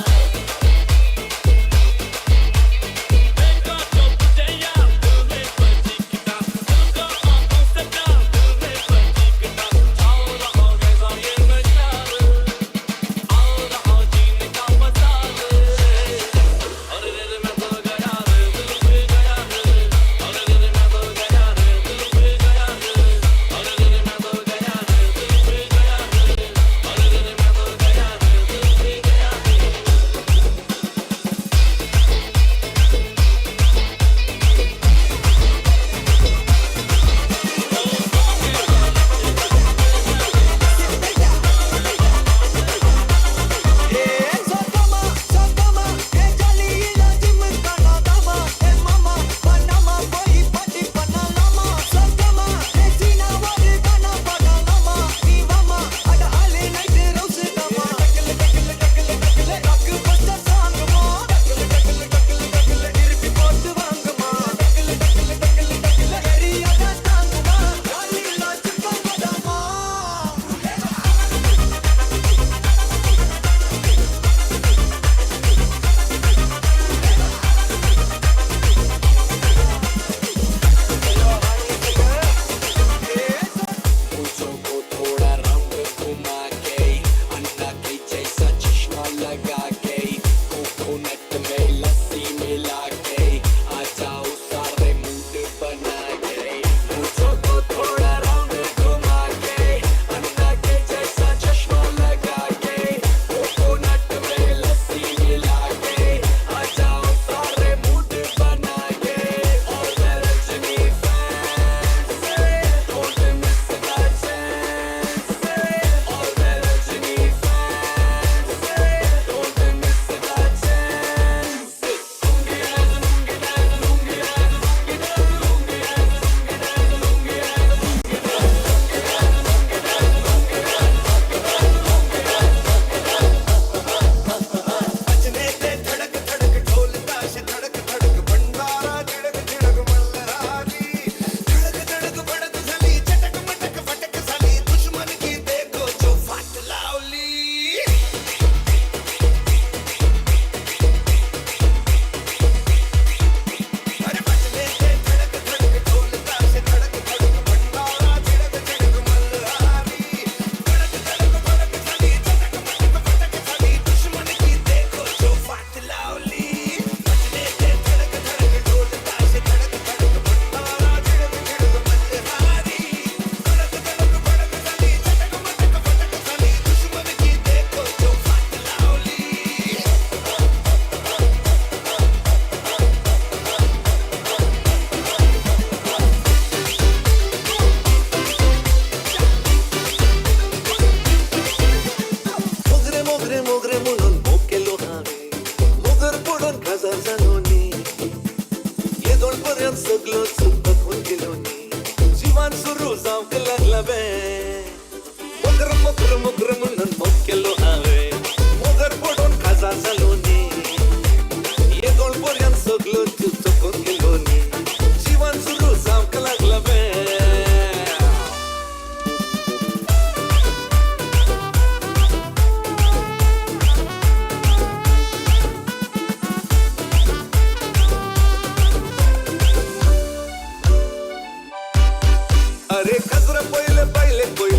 D: देखा जो तुझे याद में बजी गिटार। दिल आंखों से प्यार में बजी गिटार। आओ रहो गैसा ये नजार, आओ रहो जीने का मजा ले। अरे रे रे मैं तो गया रे, दिल पे गया रे। अरे रे रे मैं तो गया रे, दिल पे गया रे। अरे रे रे मैं तो गया रे, दिल पे गया रे। अरे रे रे मैं तो गया रे, दिल पे गया रे।
E: को थोड़ा राउंड घुमा के, अंडा के जैसा चश्मा लगा के, कोकोनट में लस्सी मिला के, आ जाओ सारे मूड बना के। मुझो को थोड़ा राउंड घुमा के, अंडा के जैसा चश्मा लगा के, कोकोनट में लस्सी मिला के, आ जाओ सारे मूड बना के। और मैं Rajani fan Se, don't miss the chance से। और मैं Rajani fan Se, don't miss the chance. Lungi dance, lungi dance, lungi dance, lungi dance, lungi dance, lungi dance, lungi dance, lungi dance, lungi dance, lungi dance, lungi dance, lungi dance, lungi dance.
R: बजने ते धड़क धड़क ढोल ताश धड़क धड़क भंडारा झिड़क झिड़क मल्हारी। धड़क धड़क भड़क झाली चटक मटक फटक झाली दुश्मन की देखो जो फाट लावली। अरे बजने ते धड़क धड़क ढोल ताश धड़क धड़क भंडारा झिड़क झिड़क मल्हारी। धड़क धड़क भड़क झाली चटक मटक फटक झाली दुश्मन की देखो जो फाट लावली। बजने ते धड़क धड़क ढोल ताश धड़क धड़क भंडारा झिड़क झिड़क मल्हारी। धड़क धड़क भड़क झाली चटक मटक फटक झाली दुश्मन की देखो जो फाट लावली।
E: मोगरे मोगरे मोगरे म्हणून मोग केलो हांवें, मोगर पडून काजार जालो न्ही। येदोळ पर्यंत सगलो चुकून गेलो न्ही, जिवान सुरू जावंक लागला बे। मोगर मोगर मोगर म्हणून मोग केलो हांवें, मोगर पडून काजार जालो न्ही। येदोळ पर्यंत सगलो चुकून गेलो न्ही, जिवान सुरू जावंक लागला बे।
R: अरे खजर पहिले पहिले कोई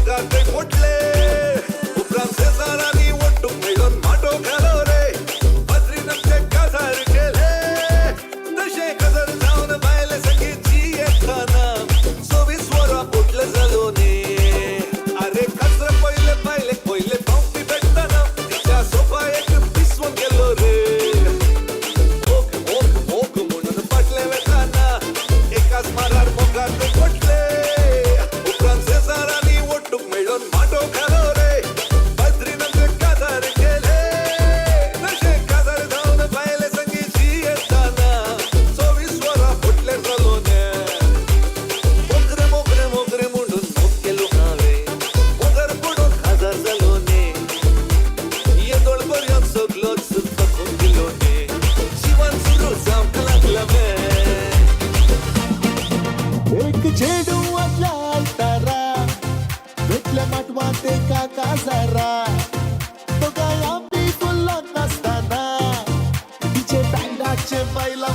K: मोगाक पडले. उपरांत शेजारांनी ओट्टूक मेळून माटो घालो रे, पाद्रीन आमचे काजार केले. तशें काजार जावन बायले संगीत जियेतना 24 वरां पोटले जालो न्ही. आरे काजरा पयले बायलेक पयले पावटी भेटतना तिच्या सोफा एक पिसवून गेलो रे. मोग मोग मोग म्हणून फाटले वेताना एकाच मारार मोगाक पडले. उपरांत शेजारांनी ओट्टूक मेळून माटो घालो रे, पाद्रीन आमचे काजार केले. तशें काजार जावन बायले संगीत जियेतना 24 वरां फुटले जालो न्ही. मोगरे मोगरे मोगरे म्हणून मोग केलो हांवें, मोगार पडून काजार जालो न्ही. येदोळ पर्यंत सगलोच तकून दिलो न्ही, जिवन सुरू जावंक लागला में.
M: एक चेडूं आसल्या आल्तारा, भेटल्या माटवांत एका काजारा. तो गाया बी फुल्लो नासतना तिचे बँडाचे बायलां